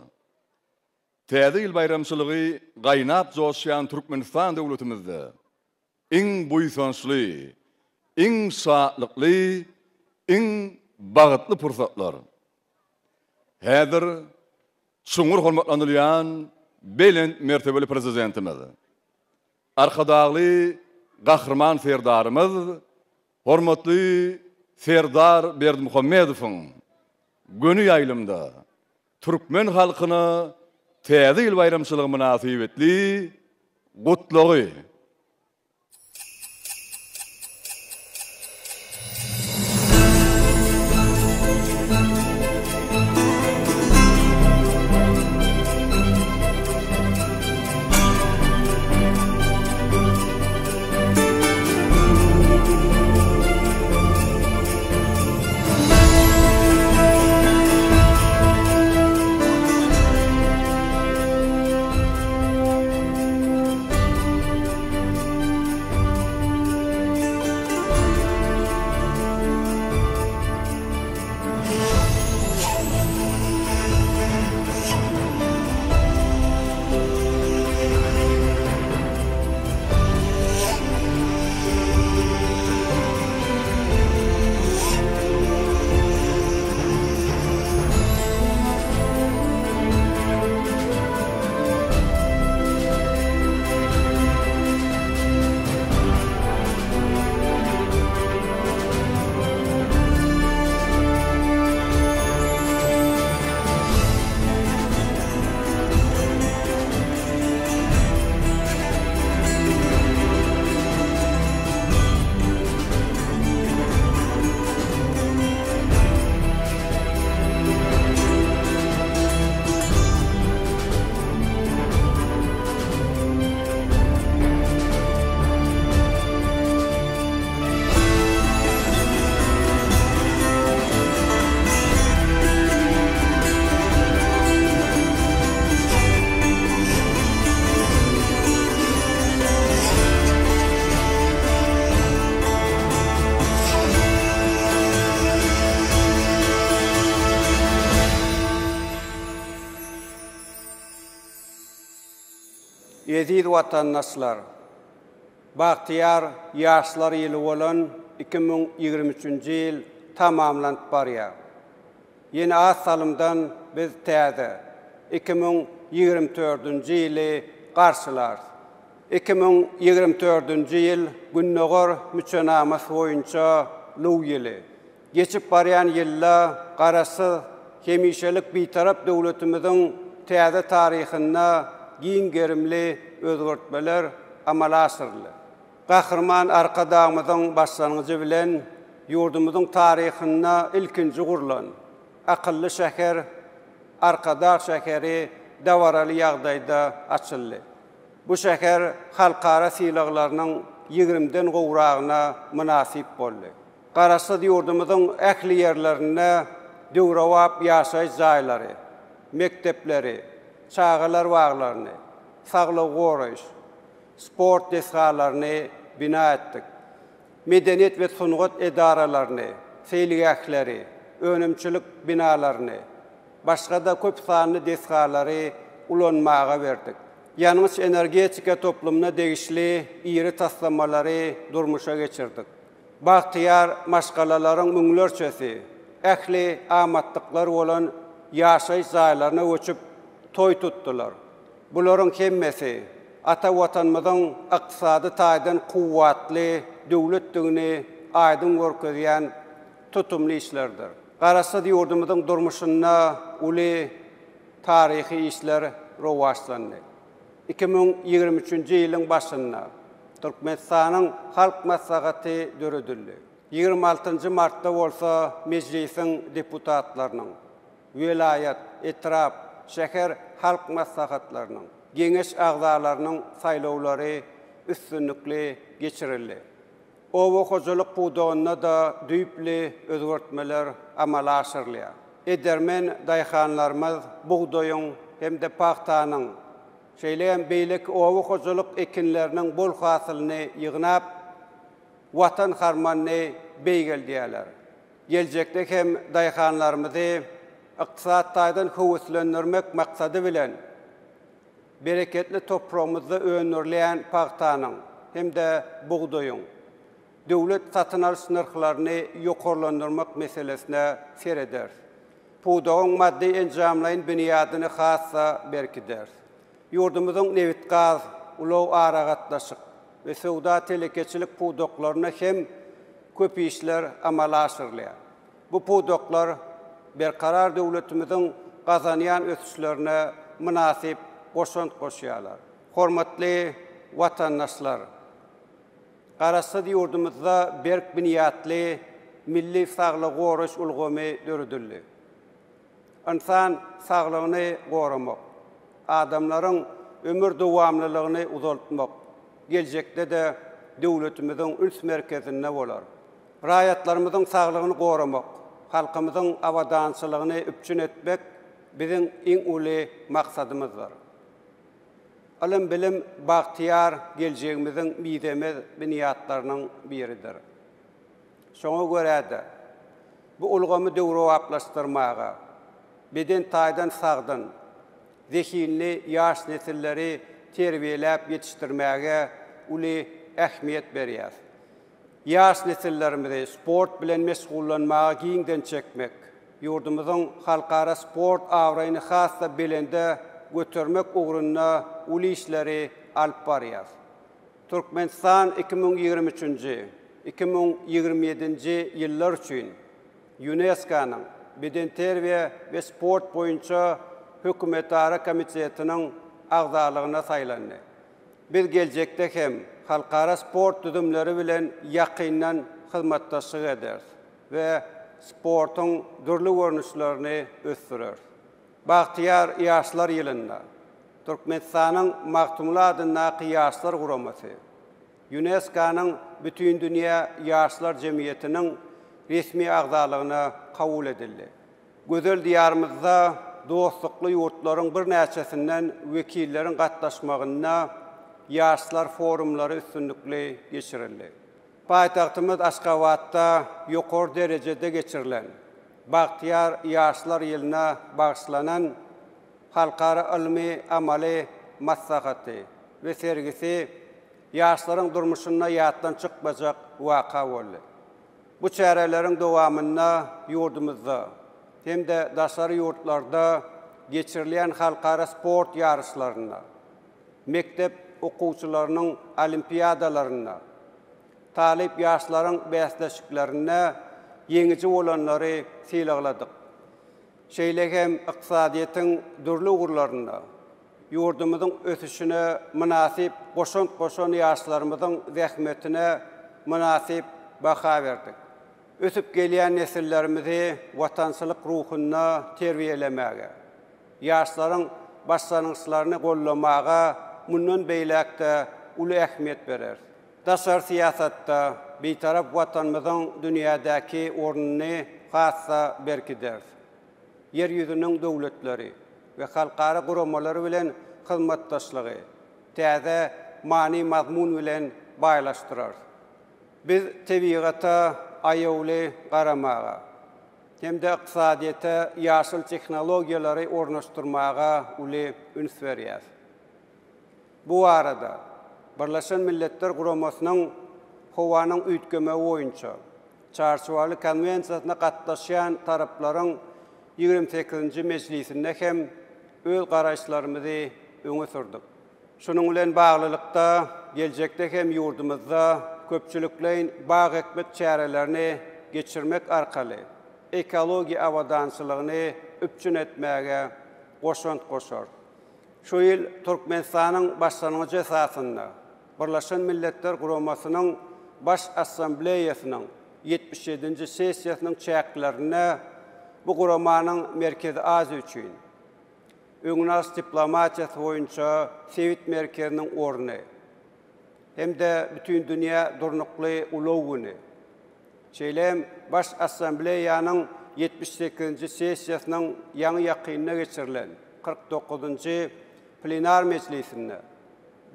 Täze ýyl baýramçylygy gaýnap joşýan Türkmenistan döwletimizde iň buýsançly, iň şatlykly, iň bagtly pursatlar. Häzir çuňňur hormatlanylýan belent mertebeli Prezidentimiz, Arkadagly Gahryman Serdarymyz hormatly Serdar Berdimuhamedowyň göni ýaýlymda türkmen halkyna Täze ýyl baýramçylygy mynasybetli Gutlagy. Eziz watandaşlar! Bagtyýar ýaşlar ýyly bolan 2023-nji ýyl tamamlanyp barýar. Ýene az salymdan biz täze, 2024-nji ýyly garşylarys. 2024-nji ýyl Gündogar müçenamasy boýunça Luw ýyly. Geçip barýan ýylda Garaşsyz, hemişelik Bitarap döwletimiziň täze taryhynda giň gerimli özgertmeler amala aşyryldy. Gahryman Arkadagymyzyň başlangyjy bilen ýurdumyzyň taryhynda ilkinji gurlan akylly şäher Arkadag şäheri dabaraly ýagdaýda açyldy. Bu şäher halkara sylaglarynyň ýigrimiden gowragyna mynasyp boldy. Garaşsyz ýurdumyzyň ähli ýerlerinde döwrebap ýaşaýyş jaýlary, mekdepleri, çagalar baglaryny, saglygy goraýyş, sport desgalaryny bina etdik. Medeniýet we sungat edaralaryny, seýilgähleri, önümçilik binalaryny, başga-da köp sanly desgalary ulanmaga berdik. Ýangyç-energetika toplumyna degişli iri taslamalary durmuşa geçirdik. Bagtyýar maşgalalaryň müňlerçesi ähli amatlyklar bolan ýaşaýyş jaýlaryna göçüp, toý tutdular. Bularyň hemmesi ata Watanymyzyň ykdysady taýdan kuwwatly döwletdigini aýdyň görkezýän tutumly işlerdir. Garaşsyz ýurdumyzyň durmuşynda uly taryhy işler rowaçlandy. 2023-nji ýylyň başynda Türkmenistanyň Halk Maslahaty döredildi. 26-njy martda bolsa Mejlisiň deputatlarynyň, welaýat, etrap, şäher halk maslahatlarynyň, Geňeş agzalarynyň saýlawlary üstünlikli geçirildi. Oba hojalyk pudagynda-da düýpli özgertmeler amala aşyrylýar. Edermen daýhanlarymyz bugdaýyň hem-de pagtanyň, şeýle hem beýleki oba hojalyk ekinleriniň bol hasylyny ýygnap, Watan harmanyny beýgeldýärler. Geljekde hem daýhanlarymyzy ykdysady taýdan höweslendirmek maksady bilen, bereketli topragymyzda öndürilýän pagtanyň hem-de bugdaýyň döwlet satyn alyş nyrhlaryny ýokarlandyrmak meselesine serederis. Pudagyň maddy-enjamlaýyn binýadyny has-da berkideris. Ýurdumyzyň nebitgaz, ulag-aragatnaşyk we söwda-telekeçilik pudaklarynda hem köp işler amala aşyrylýar. Bu pudaklar Berkarar döwletimiziň gazanýan ösüşlerine mynasyp goşant goşýarlar. Hormatly watandaşlar! Garaşsyz ýurdumyzda berk binýatly milli saglygy goraýyş ulgamy döredildi. Ynsan saglygyny goramak, adamlaryň ömür dowamlylygyny uzaltmak geljekde-de döwletimiziň üns merkezinde bolar. Raýatlarymyzyň saglygyny goramak, halkymyzyň abadançylygyny üpjün etmek biziň iň uly maksadymyzdyr. Ylym-bilim bagtyýar geljegimiziň mizemez binýatlarynyň biridir. Şoňa görä-de, bu ulgamy döwrebaplaşdyrmaga, beden taýdan sagdyn, zehinli ýaş nesilleri terbiýeläp ýetişdirmäge uly ähmiýet berýäris. Ýaş nesillerimizi sport bilen meşgullanmaga giňden çekmek, ýurdumyzyň halkara sport abraýyny has-da belende götermek ugrunda uly işleri alyp barýar. Türkmenistan 2023-nji, 2027-nji ýyllar üçin ÝUNESKO-nyň Bedenterbiýe we sport boýunça hökümetara komitetiniň agzalygyna saýlandy. Biz geljekde hem halkara sport düzümleri bilen ýakyndan hyzmatdaşlyk ederis we sportuň dürli görnüşlerini ösdüreris. Bagtyýar ýaşlar ýylynda Türkmenistanyň Magtymguly adyndaky Ýaşlar guramasy ÝUNESKO-nyň Bütindünýä ýaşlar jemgyýetiniň resmi agzalygyna kabul edildi. Gözel Diýarymyzda dostlukly ýurtlaryň birnäçesinden wekilleriň gatnaşmagynda ýaşlar forumlary üstünlikli geçirildi. Paýtagtymyz Aşgabatda ýokary derejede geçirilen Bagtyýar ýaşlar ýylyna bagyşlanan halkara ylmy-amaly maslahaty. we sergisi ýaşlaryň durmuşynda ýatdan çykmajak waka boldy. Bu çäreleriň dowamynda ýurdumyzda hem-de daşary ýurtlarda geçirilýän halkara sport ýaryşlarynda, mekdep okuwçylarynyň olimpiadalarynda, talyp ýaşlaryň bäsleşiklerinde ýeňiji bolanlary sylagladyk. Şeýle hem ykdysadyýetiň dürli ugurlarynda ýurdumyzyň ösüşine mynasyp goşant goşan ýaşlarymyzyň zähmetine mynasyp baha berdik. Ösüp gelýän nesillerimizi watançylyk ruhunda terbiýelemäge, ýaşlaryň başlangyçlaryny goldamaga mundan beýläk-de uly ähmiýet bereris. Daşary syýasatda Bitarap Watanymyzyň dünýädäki ornuny has-da berkideris. Ýer ýüzüniň döwletleri we halkara guramalary bilen hyzmatdaşlygy täze many-mazmun bilen baýlaşdyrarys. Biz tebigata aýawly garamaga hem-de ykdysadyýete ýaşyl tehnologiýalary ornaşdyrmaga uly üns berýäris. Bu barada Birleşen Milletler Guramasynyň Howanyň üýtgemegi boýunça Çarçuwaly konwensiýasyna gatnaşýan taraplaryň ýigrimi sekizinji mejlisinde hem öz garaýyşlarymyzy öňe sürdük. Şunuň bilen baglylykda, geljekde hem ýurdumyzda köpçülikleýin bag ekmek çärelerini geçirmek arkaly ekologiýa abadançylygyny üpjün etmäge goşant goşarys. Şu ýyl Türkmenistanyň başlangyjy esasynda Birleşen Milletler Guramasynyň Baş Assambleýasynyň 77-nji sessiýasynyň çäklerinde bu guramanyň Merkezi Aziýa üçin öňüni alyş diplomatiýasy boýunça sebit merkeziniň orny hem-de Bütindünýä durnukly ulag güni, şeýle hem Baş Assambleýanyň 78-nji sessiýasynyň ýaňy-ýakynda geçirilen 49-njy plenar mejlisinde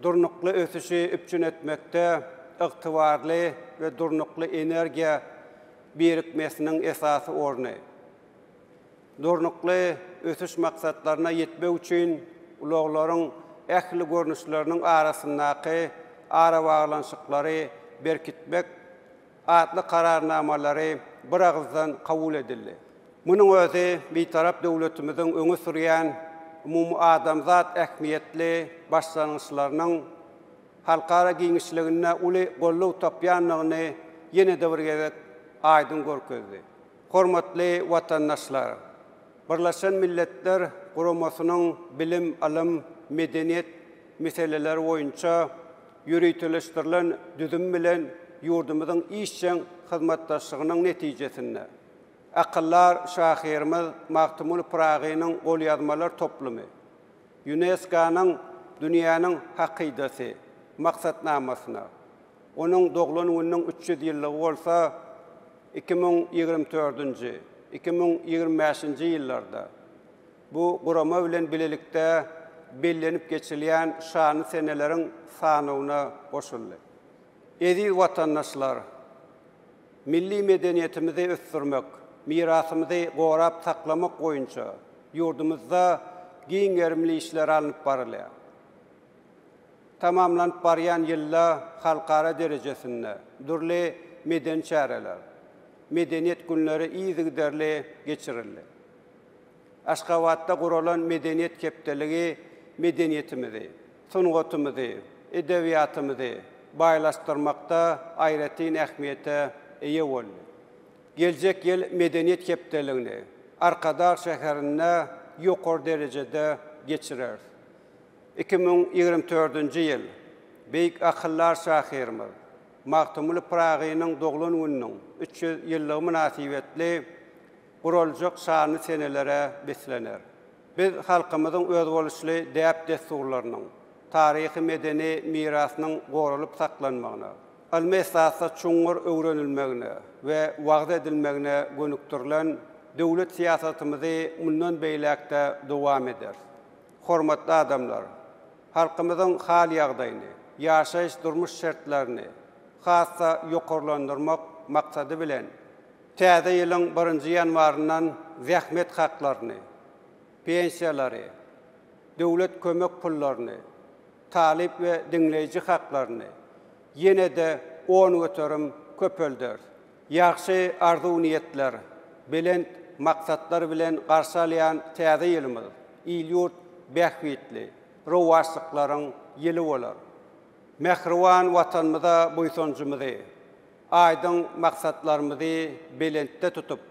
durnukly ösüşi üpjün etmekde ygtybarly we durnukly energiýa birikmesiniň esasy orny, Durnukly ösüş maksatlaryna ýetmek üçin ulaglaryň ähli görnüşleriniň arasyndaky arabaglanyşyklary berkitmek atly Kararnamalary biragyzdan kabul edildi. Munuň özi Bitarap döwletimiziň öňe sürýän umumadamzat ähmiýetli başlangyçlarynyň halkara giňişliginde uly goldaw tapýandygyny ýene-de bir gezek aýdyň görkezdi. Hormatly watandaşlar! Birleşen Milletler Guramasynyň bilim, ylym, medeniýet meseleleri boýunça ýöriteleşdirilen düzüm bilen ýurdumyzyň işjeň hyzmatdaşlygynyň netijesinde, akyldar şahyrymyz Magtymguly Pyragynyň golýazmalar toplumy ÝUNESKO-nyň Dünýäniň hakydasy maksatnamasyna, onuň doglan gününiň 300 ýyllygy bolsa 2024-nji, 2025-nji ýyllarda bu gurama bilen bilelikde bellenip geçilýän şanly seneleriň sanawyna goşuldy. Eziz watandaşlar! Milli medeniýetimizi ösdürmek, mirasymyzy gorap saklamak boýunça ýurdumyzda giň gerimli işler alnyp barylýar. Tamamlanyp barýan ýylda halkara derejesinde dürli medeni çäreler, Medeniýet günleri yzygiderli geçirildi. Aşgabatda guralan Medeniýet hepdeligi medeniýetimizi, sungatymyzy, edebiýatymyzy baýlaşdyrmakda aýratyn ähmiýete eýe boldy. Geljek ýyl Medeniýet hepdeligini Arkadag şäherinde ýokary derejede geçireris. 2024-nji ýyl beýik akyldar şahyrymyz Magtymguly Pyragynyň doglan gününiň 300 ýyllygy mynasybetli guraljak şanly senelere beslener. Biz halkymyzyň özboluşly däp-dessurlarynyň, taryhy-medeni mirasynyň goralyp saklanmagyna, ylmy esasda çuňňur öwrenilmegine we wagyz edilmegine gönükdirilen döwlet syýasatymyzy mundan beýläk-de dowam ederis. Hormatly adamlar! Halkymyzyň hal-ýagdaýyny, ýaşaýyş-durmuş şertlerini has-da ýokarlandyrmak maksady bilen, täze ýylyň birinji ýanwaryndan zähmet haklaryny, pensiýalary, döwlet kömek pullaryny. talyp we diňleýji haklaryny ýene-de 10% köpelderis. Ýagşy arzuw-niýetler, belent maksatlar bilen garşy alýan täze ýylymyz il-ýurt bähbitli rowaçlyklaryň ýyly bolar. Mähriban Watanymyza buýsanjymyzy, aýdyň maksatlarymyzy belentde tutup,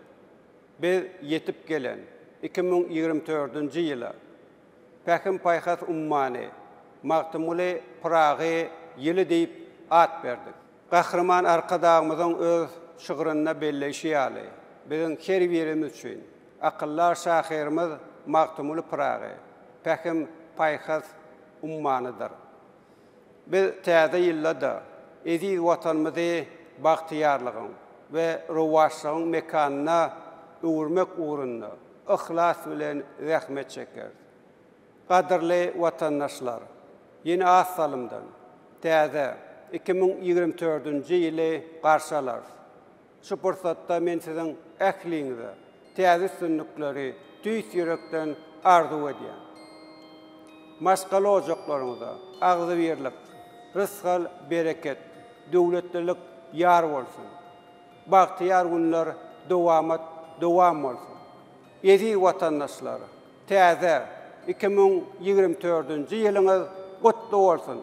biz ýetip gelen 2024-nji ýyla Pähim-paýhas ummany Magtymguly Pyragy ýyly diýip at berdik. Gahryman Arkadagymyzyň öz şygrynda belleýşi ýaly, biziň her birimiz üçin akyldar şahyrymyz Magtymguly Pyragy pähim-paýhas ummanydyr. Biz täze ýylda-da eziz Watanymyzy bagtyýarlygyň we rowaçlygyň mekanyna öwürmek ugrunda yhlas bilen zähmet çekeris. Gadyrly watandaşlar! Ýene az salymdan täze 2024-nji ýyly garşy alarys. Şu pursatda men siziň ähliňize täze üstünlikleri tüýs ýürekden arzuw edýän. Maşgala ojaklaryňyza agzybirlik, rysgal-bereket, döwletlilik ýar bolsun! Bagtyýar günler dowamat dowam bolsun! Eziz watandaşlar! Täze 2024-nji ýylyňyz gutly bolsun!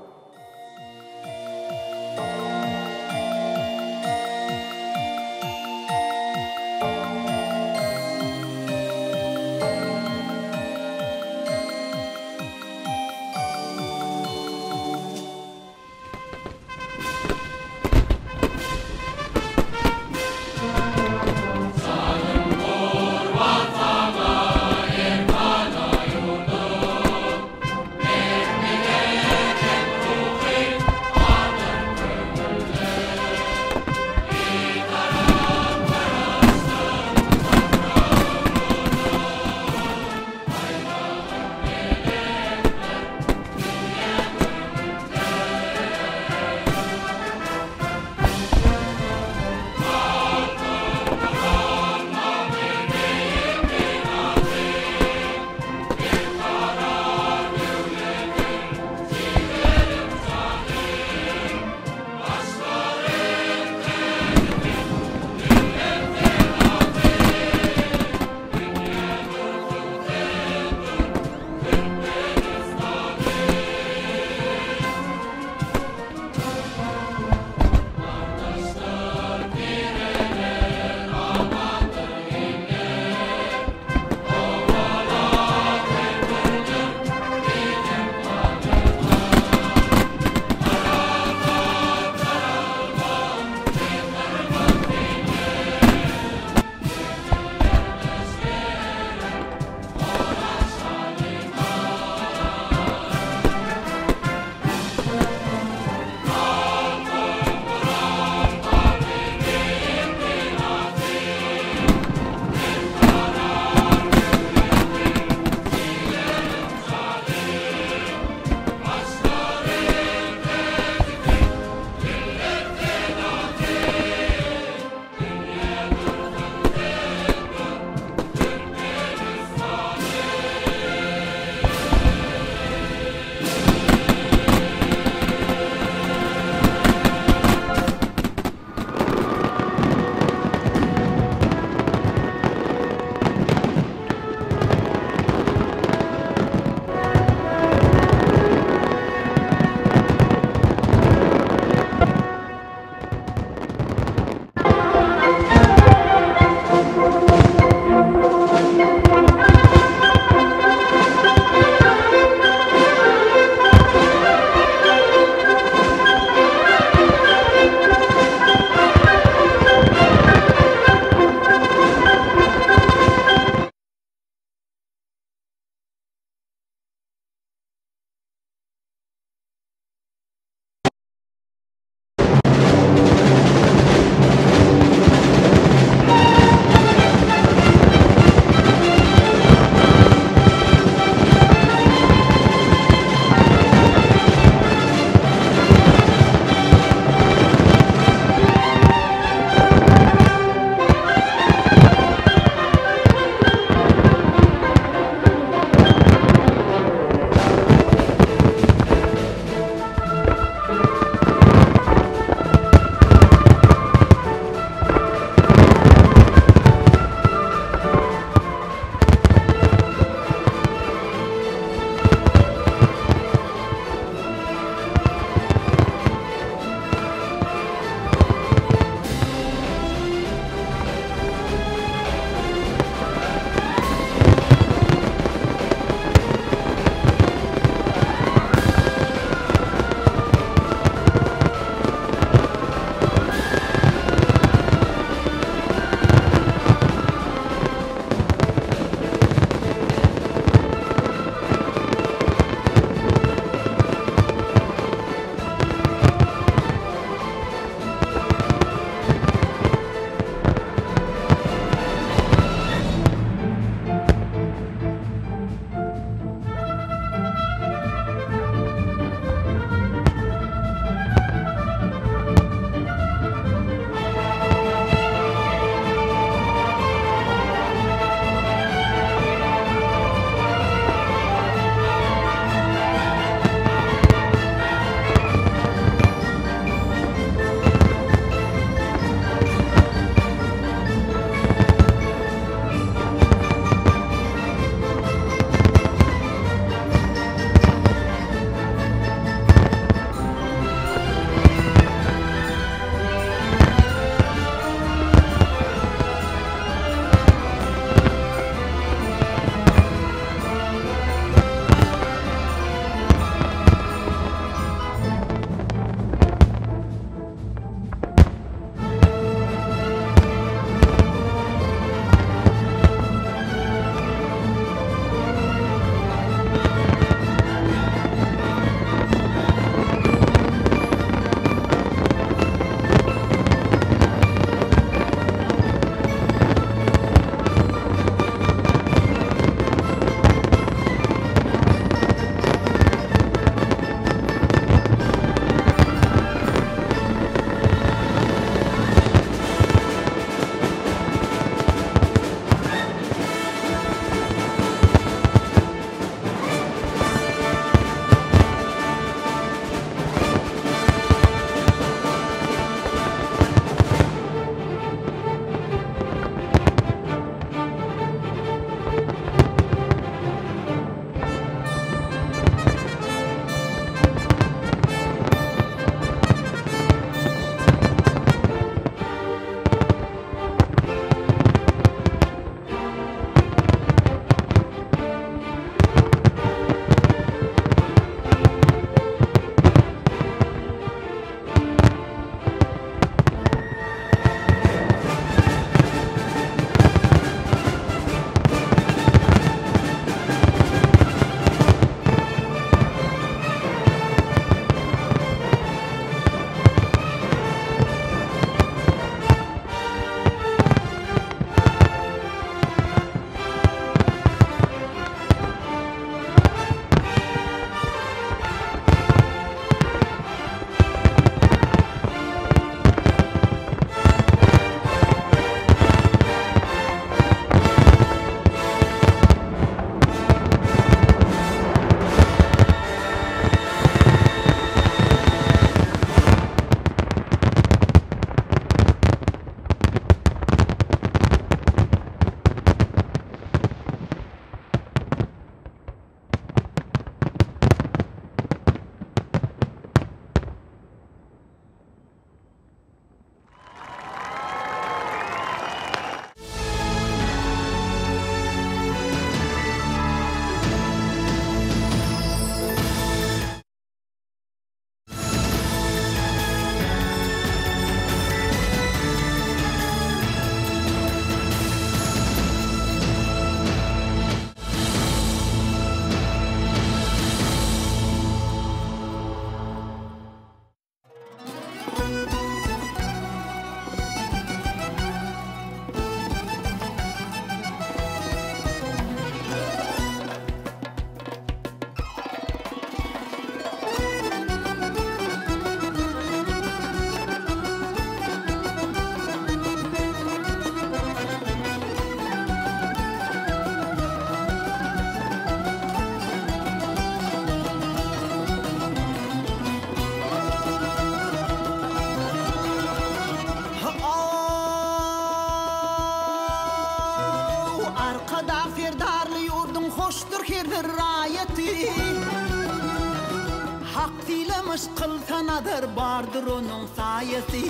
Eýlemiş kylsa nazar bardyr onuň saýasy.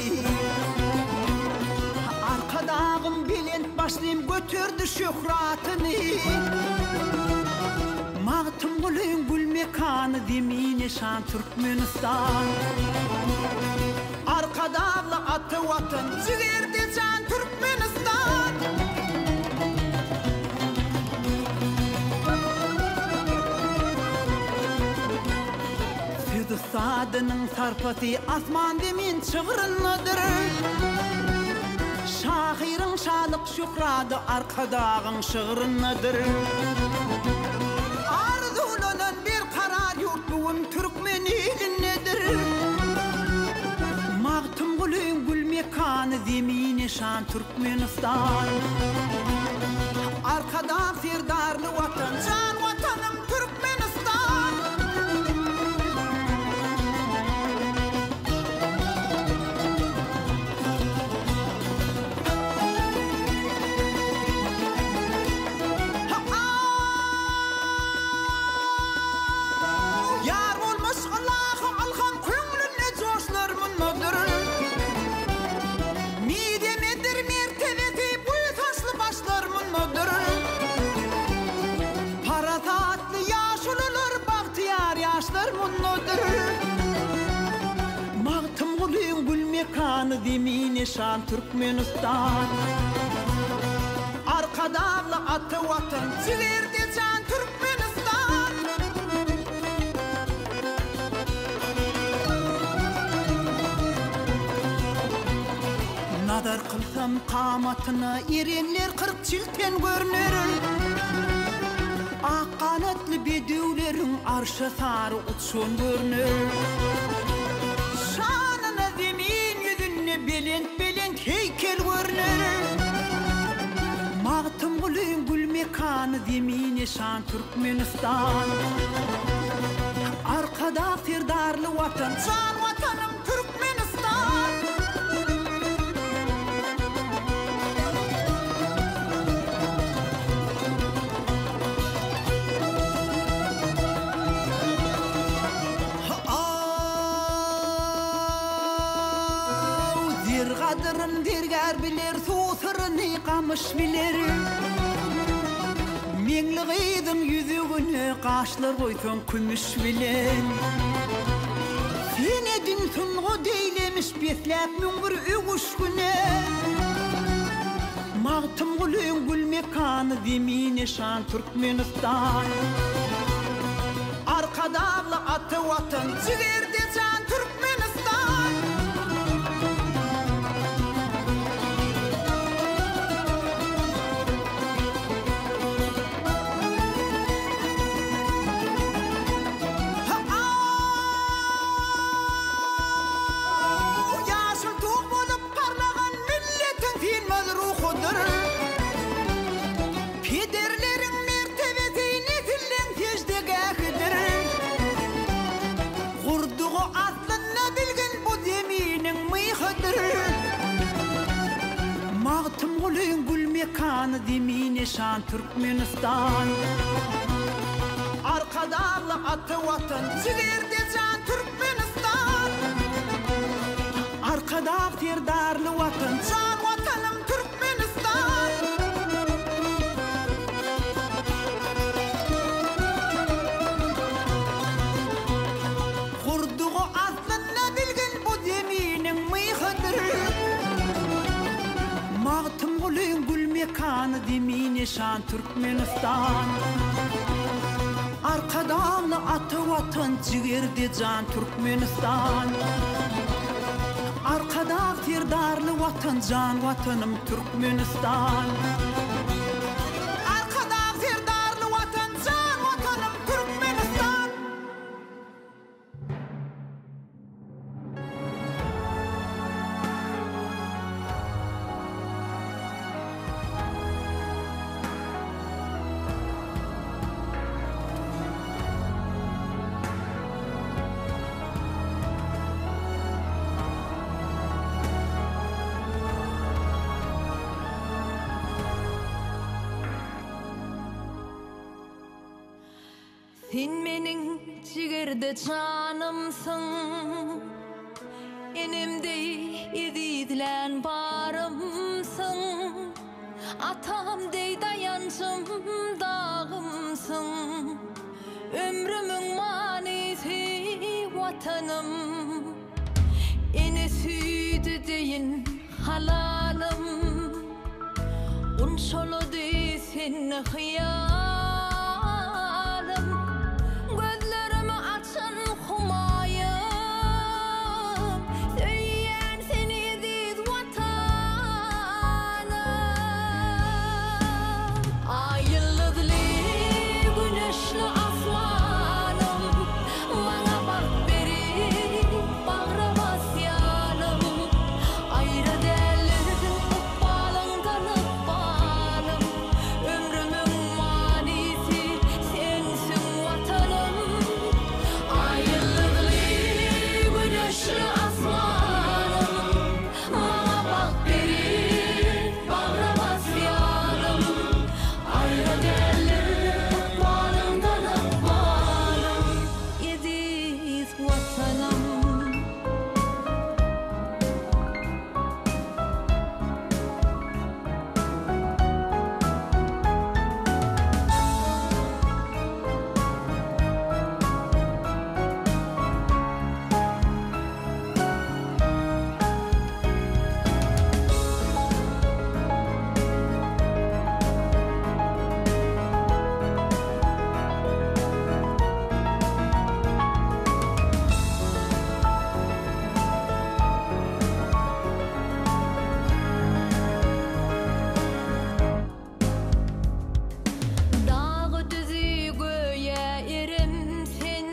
Arkadagym belent başlym göterdi şöhratyny. Magtymgulyň gül mekany zemine şan Türkmenistan. Arkadagly ata Watan jigerde jan Türkmenistan. Söz ussadynyň sarpasy asman zemin çygryndadyr. Şahyryň şalyk şöhrady Arkadagyň şygryndadyr. Arzuwlanan berkarar ýurt bu gün türkmen ilindedir. Magtymgulyň gül mekany zemine şan Türkmenistan. Arkadag Serdarly Watan jan Watanym Türkmenistan. Ýar bolmuş ylahy ylham köňlünde joşlar mundadyr. Midemedir mertebesi buýsançly başlar mundadyr. Parasatly ýaşulular bagtyýar ýaşlar mundadyr. Magtymgulyň gül mekany zemine şan Türkmenistan. Arkadagly ata Watan jigerde jan Türkmenistan. Nazar kylsam kamatyna erenler 40 çilten görner. Ak ganatly bedewleriň arşa sary uçan görner. Şanyna zemin ýüzünde belent-belent heýkel görner. Magtymgulyň gül mekany zemine şan Türkmenistan. Arkadag Serdarly Watan jan Watanym Türkmenistan. Aw, zer gadyryn zergär biler, suw syryny gamyş biler. Meňli gyzyň ýüzügine gaşlar goýsaň kümüş bilen. Senedin sungat eýlemiş besläp 1001 öwüşgine. Magtymgulyň gül mekany zemine şan Türkmenistan. Arkadagly ata Watan jigerde jan Türkmenistan. Ha-aw, ýaşyl tug bolup parlagan milletiň synmaz ruhudyr. Pederleriň mertebesi nesilleň seždegähidir. Gurdugy aslynda bilgin bu zeminiň myhydyr. Magtymgulyň gül mekany zemine şan Türkmenistan. Arkadagly ata Watan jigerde jan Türkmenistan. Arkadag Serdarly Watan jan Watanym Türkmenistan. Gurdugy aslynda bilgin bu zeminiň myhydyr. Magtymgulyň gül mekany zemine şan Türkmenistan. Arkadagly ata Watan jigerde jan Türkmenistan. Arkadag Serdarly Watan jan Watanym Türkmenistan. Arkadag Serdarly Watan jan Watanym Türkmenistan. Sen meniň jigerde janymsyň, Enem deý ezizlän barymsyň, Atam deý daýanjym, dagymsyň. Ömrümiň manysy Watanym, Ene süýdi deýin halalym. Gunçalady sende hyýalym, Gözlerimi açan Humaýym, Söýýän seni eziz Watanym. Aý ýyldyzly, güneşli asmanym, Maňa bagt berip, bagra basýanym. Aýra däldir ykbalyňdan ykbalym, Ömrümiň manysy sensiň Watanym. Aý ýyldyzly, güneşli asmanym, Maňa bagt berip, bagra basýanym. Aýra däldir ykbalyňdan ykbalym, Eziz Watanym. Dagy-düzi göýä erem sen,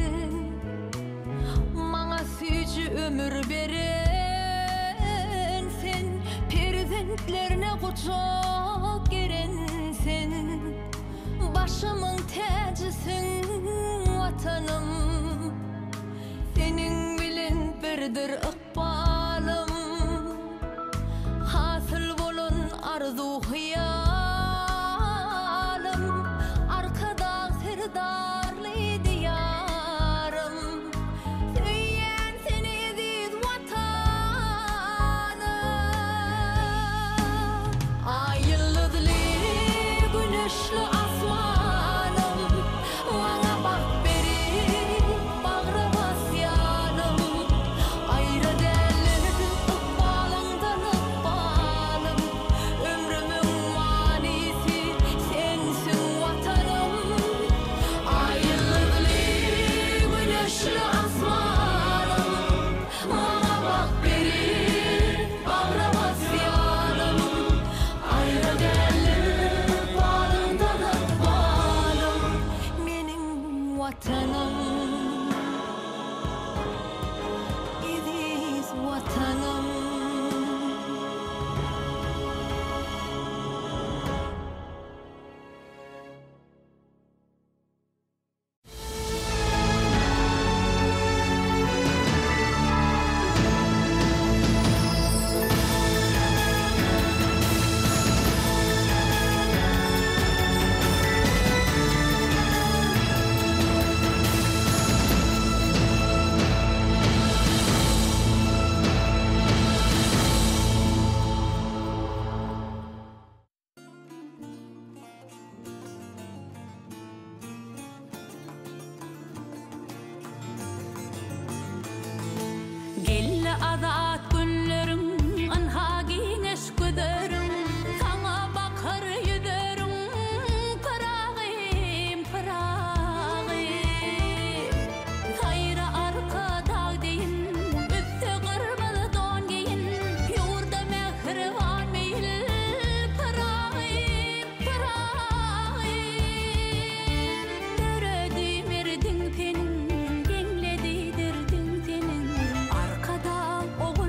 Maňa süýji ömür beren sen, Perzentlerne gujak geren sen, Başymyň täjisiň Watanym. Seniň bilen birdir ykbalym, Hasyl bolan arzuw-hyýalym, Arkadag Serdarly Diýarym. Söýýän seni eziz Watanym. Aý ýyldyzly, güneşli asmanym, Maňa bagt berip, bagra basýanym. Aýra däldir ykbalyňdan ykbalym, Ömrümiň manysy sensiň Watanym. Aý ýyldyzly, güneşli asmanym, Maňa bagt berip, bagra basýanym. Aýra däldir ykbalyňdan ykbalym, Meniň Watanym, eziz Watanym. Geldi azat günleriň, ynha giňeş güzeriň, Saňa bakar ýüzeriň, Pyragym, Pyragy. Saýra Arkadag deýin, üste gyrmyzy don geýin, Ýurda mähriban meýil, Pyragym, Pyragy. Döredi merdiň seniň, Geňledi derdiň seniň, Arkadag ogul.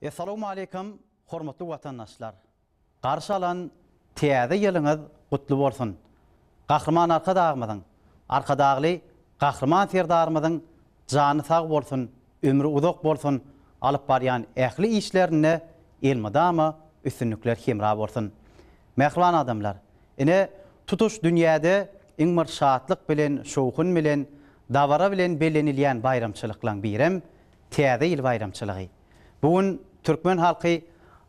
Essalawmaleýkim hormatly watandaşlar! Garşy alan Täze ýylyňyz gutly bolsun! Gahryman Arkadagymyzyň, Arkadagly Gahryman Serdarymyzyň jany sag bolsun, ömri uzak bolsun, alyp barýan ähli işlerinde elmydama üstünlikler hemra bolsun! Mähriban adamlar, ine, tutuş dünýäde iň bir şatlyk bilen, şowhun bilen, dabara bilen bellenilýän baýramçylyklaň birem Täze ýyl baýramçylygy. Bu gün türkmen halky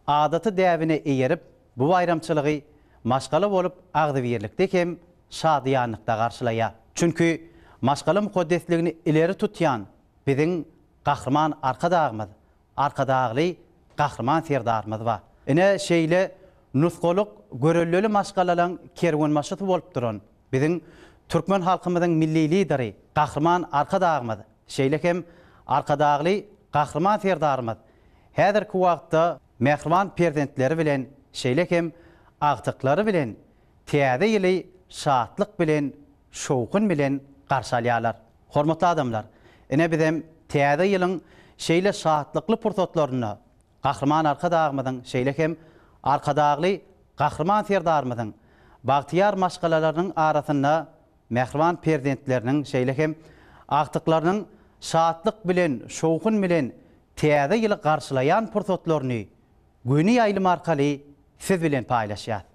adaty däbine eýerip, bu baýramçylygy maşgala bolup agzybirlikde hem şadyýanlykda garşylaýar. Çünki maşgala mukaddesligini ileri tutýan biziň Gahryman Arkadagymyz, Arkadagly Gahryman Serdarymyz bar. Ine, şeýle nusgalyk görelleli maşgalalaň kerwenbaşysy bolup duran biziň türkmen halkymyzyň Milli Lideri Gahryman Arkadagymyz, şeýle hem Arkadagly Gahryman Serdarymyz häzirki wagtda mähriban perzentleri bilen, şeýle hem agtyklary bilen Täze ýyly şatlyk bilen, şowhun bilen garşy alýarlar. Hormatly adamlar, ine bizem Täze ýylyň şeýle şatlykly pursatlarynda Gahryman Arkadagymyzyň, şeýle hem Arkadagly Gahryman Serdarymyzyň bagtyýar maşgalalarynyň arasynda mähriban perzentleriniň, şeýle hem agtyklarynyň şatlyk bilen, şowhun bilen Täze ýyly garşylaýan pursatlaryny göni ýaýlym arkaly siz bilen paýlaşýas.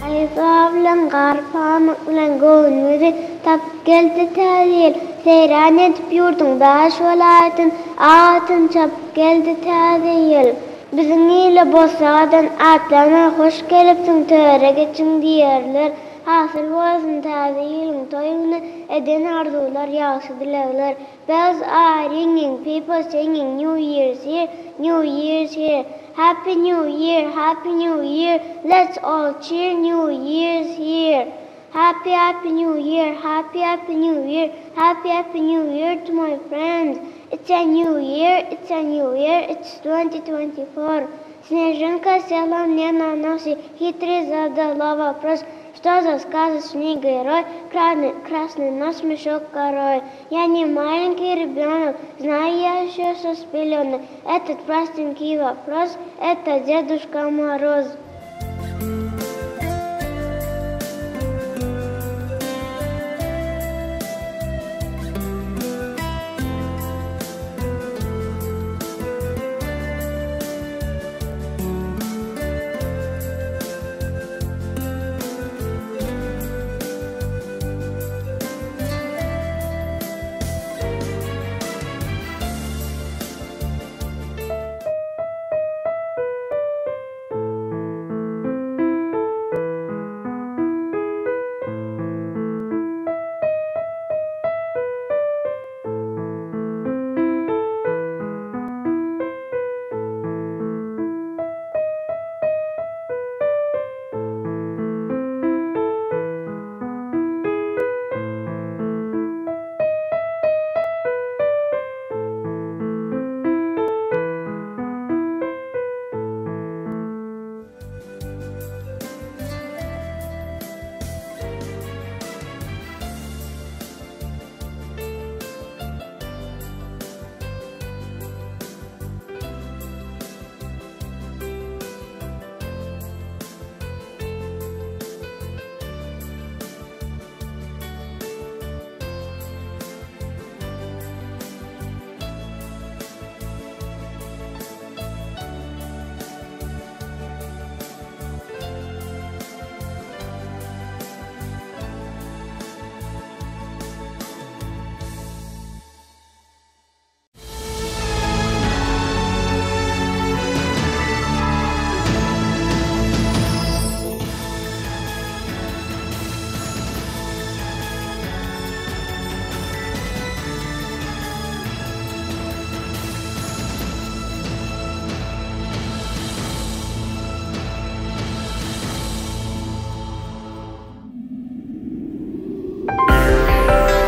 Aýaz bilen gar pamyk bilen göwnümizi tapyp geldi Täze ýyl. Seýran edip ýurduň bäş welaýatyn atyn çapyp geldi Täze ýyl. Biziň ile bosagadan atlana hoş gelipsiň töre geçiň diýerler. Hasyl bolsun Täze ýylyň toý güni eden arzuwlar ýagşy dilegler. Bells are ringing, people singing, New Year's here, New Year's here. Happy New Year, Happy New Year, let's all cheer, New Year's here. Happy, Happy New Year, Happy, Happy New Year, Happy, Happy New Year to my friends. It's a new year, it's a new year, it's 2024. Снежинка села мне на нос и хитрый задала вопрос, что за сказочный герой, красный, красный нос, мешок корой. Я не маленький ребенок, знаю я еще со спелены. Этот простенький вопрос, это Дедушка Мороз.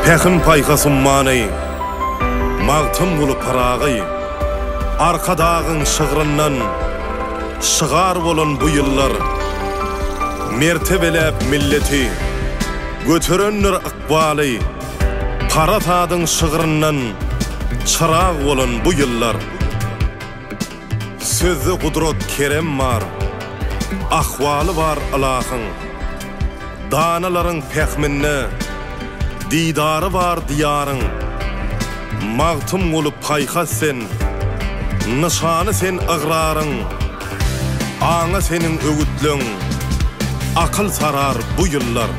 Pähim-paýhas ummany Magtymguly Pyragy, Arkadagyň şygryndan şygar bolan bu ýyllar mertebeläp milleti, göterendir ykbaly, Parasadyň şygryndan çyrag bolan bu ýyllar. Sözde gudrat kerem bar, Ahwaly bar ylahyň. Danalaryň pähminde, Didary bar diýaryň. Magtymguly paýhas sen, Nyşany sen ygraryň. Aňa seniň öwütleň, Akyl sarar bu ýyllar.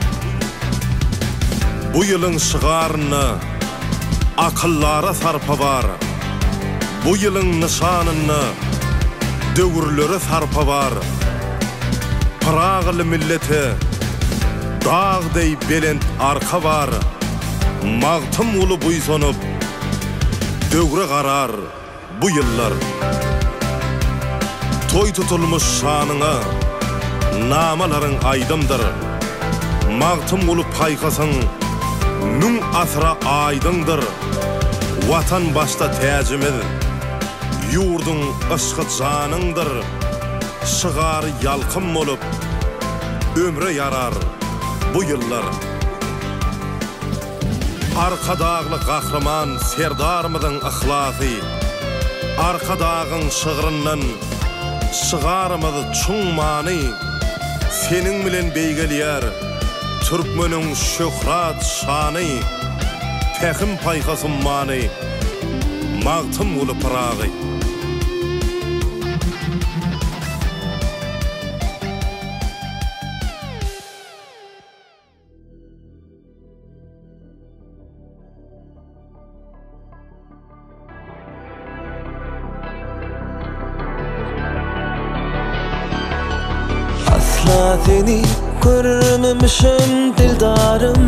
Bu ýylyň şygarynda, Akyldara sarpa bar. Bu ýylyň nyşanynda döwürlere sarpa bar. Pyragyly millete dag deý belent arka bar. Magtymguly buýsanyp, döwre garar bu ýyllar. Toý tutulmyş şanyňa, namalaryň aýdymdyr. Magtymguly paýhasyň müň asyra aýdyňdyr. Watan başda täjimiz, ýurduň yşgy janyňdyr, Şygary ýalkym bolup, ömre ýarar bu ýyllar. Arkadagly Gahryman Serdarymyzyň yhlasy, Arkadagyň şygryndan şygarymyz çuň many, Seniň bilen beýgelýär türkmeniň şöhrat şany, Pähim-paýhas ummany Magtymguly Pyragy. Asla seni görmemişim dildarym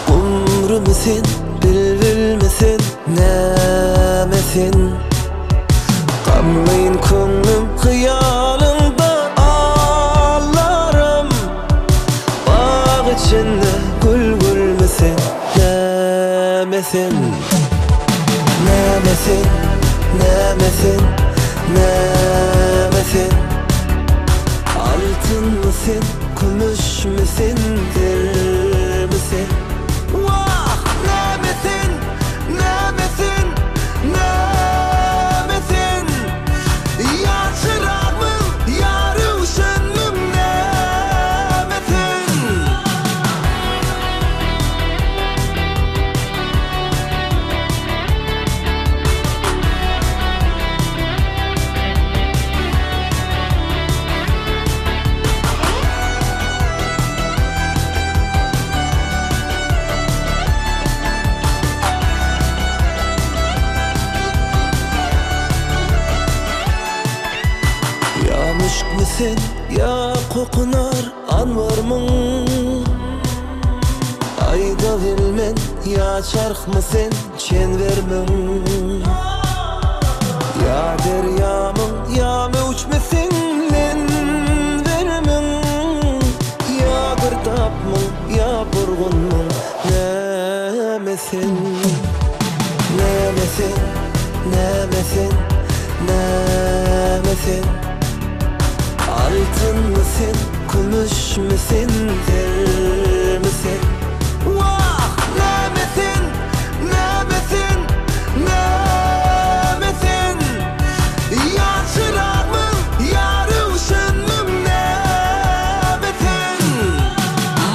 Gumrumy sen, bilbilmi sen, näme sen Gamgyn köňlüm hyýalyňda aglarym Bag içinde gül gülmi sen, näme sen? Näme sen, näme sen, näme sen? Altynmy sen, kümüşmi sen, zermi sen? Wah, näme sen, näme sen, näme sen? Ýa çyragmyň, ýa röwşenmiň, näme sen? Ýa müşkmi sen, ýa kokunar anwarmyň Aýda bilmen, ýa çarhmy sen, çenbermiň Ýa derýamyň, ýa möwçmi sen, lenbermiň Ýa girdapmyň, ýa burgunmyň, näme sen? Näme sen, näme sen, näme sen? Altynmy sen, kümüşmi sen, zermi sen? Wah, näme sen, näme sen, näme sen? Ýa çyragmyň, ýa röwşenmiň, näme sen?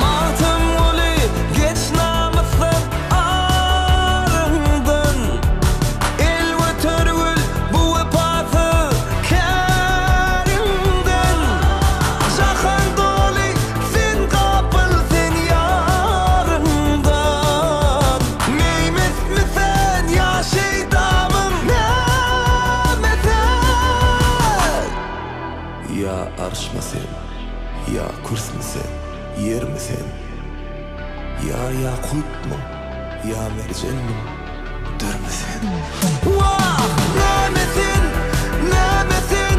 Magtymguly, geç namysdan, aryňdan. El göter gül bu wepasyz käriňden. Jahan doly sen gapyl sen ýaryňdan. Meý-mesmi sen ýa şeýdamyň näme sen? Ýa arşmy sen, ýa kürsmi sen, ýermi sen? Ýa ýakutmyň, ýa merjenmiň, dürmi sen? Wah, näme sen, näme sen,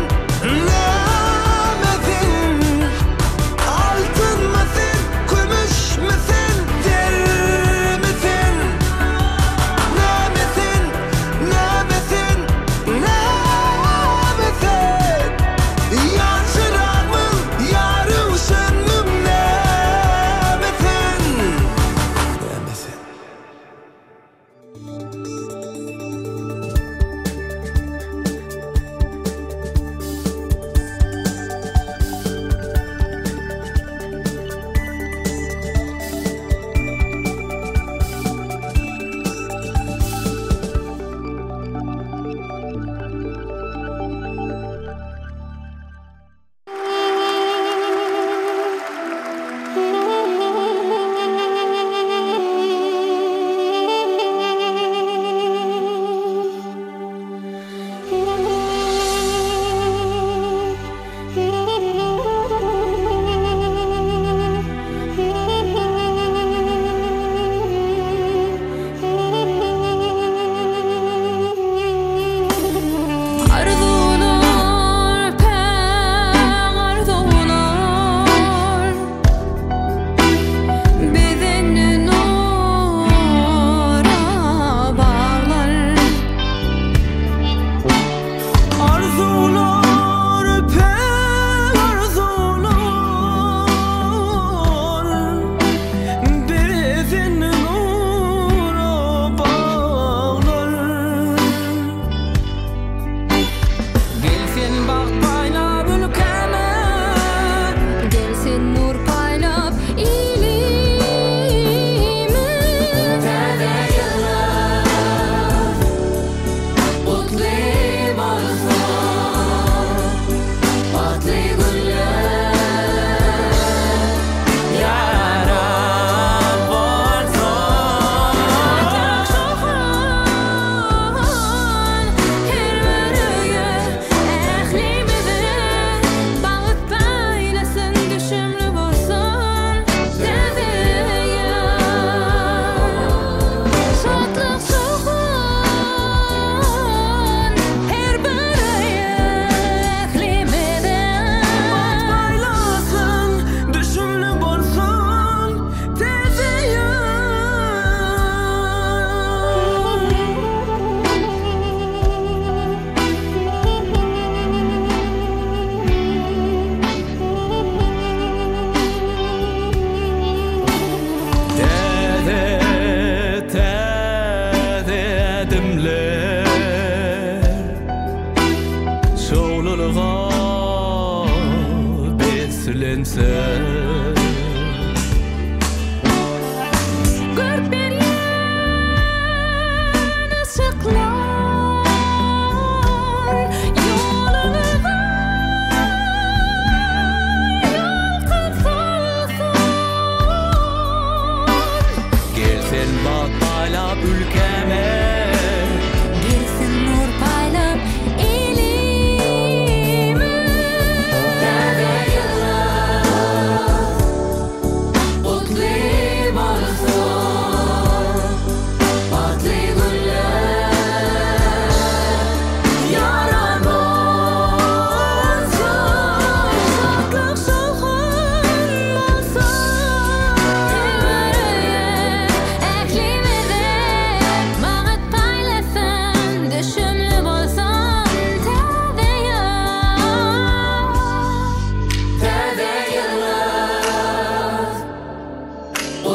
näme sen? Altynmy sen, kümüşmi sen, zermi?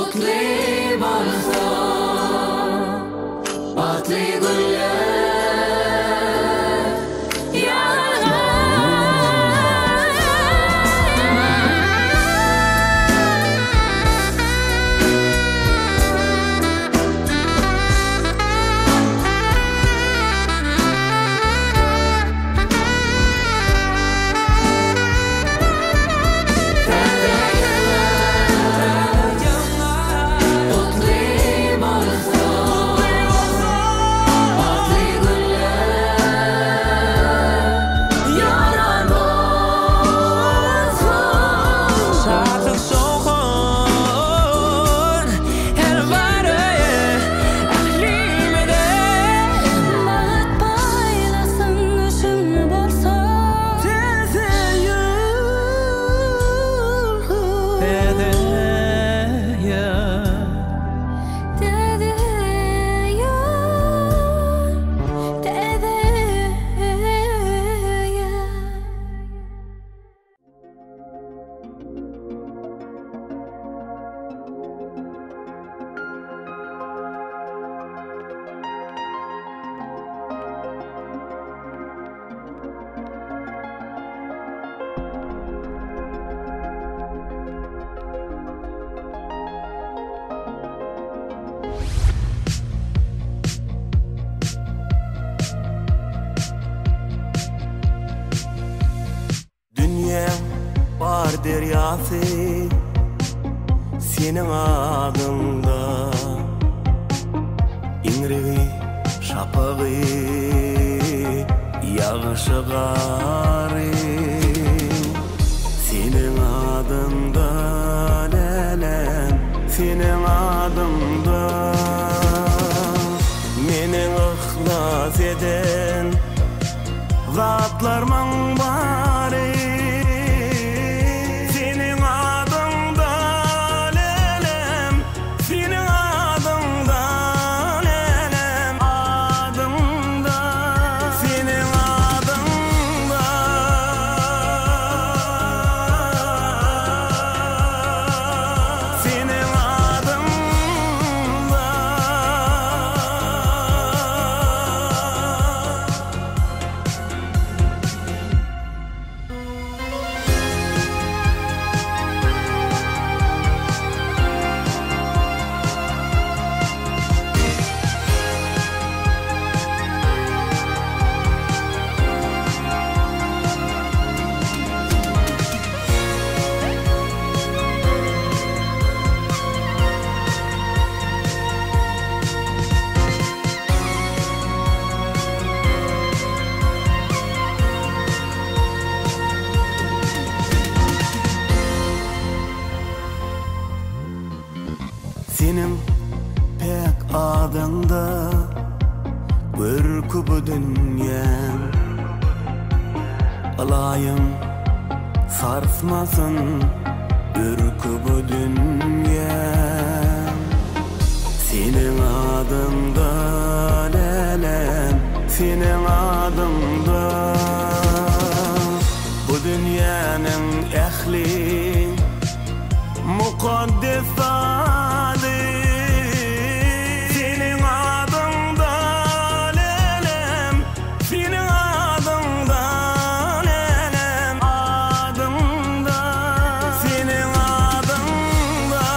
Gutly bolsun bagtly günler Bagt paýlasyn düşüm bolsa. Täze ýyl Täze ýyl Täze ýyl Täze ýyl. Dünýäň bar derýasy seniň adyňda Iňrigi, şapagy, ýagyşy, gary Seniň adyňda läläm, seniň adyňda Meniň yhlas eden Zatlarmyň bary seniň adyňda lälem, seniň adyňda lälem, adyňda, seniň adyňda. Seniň adyňda. Seniň päk adyňda görki bu dünýäň Ylaýym sarsmasyn örki bu dünýäň Seniň adyňda läläm, seniň adyňda Bu dünýäniň ähli mukaddes zady Seniň adyňda läläm, seniň adyňda läläm, adyňda, seniň adyňda.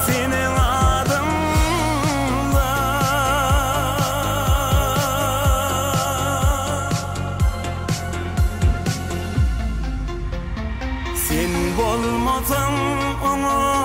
Seniň adyňda. Sen bolmasaň oňa.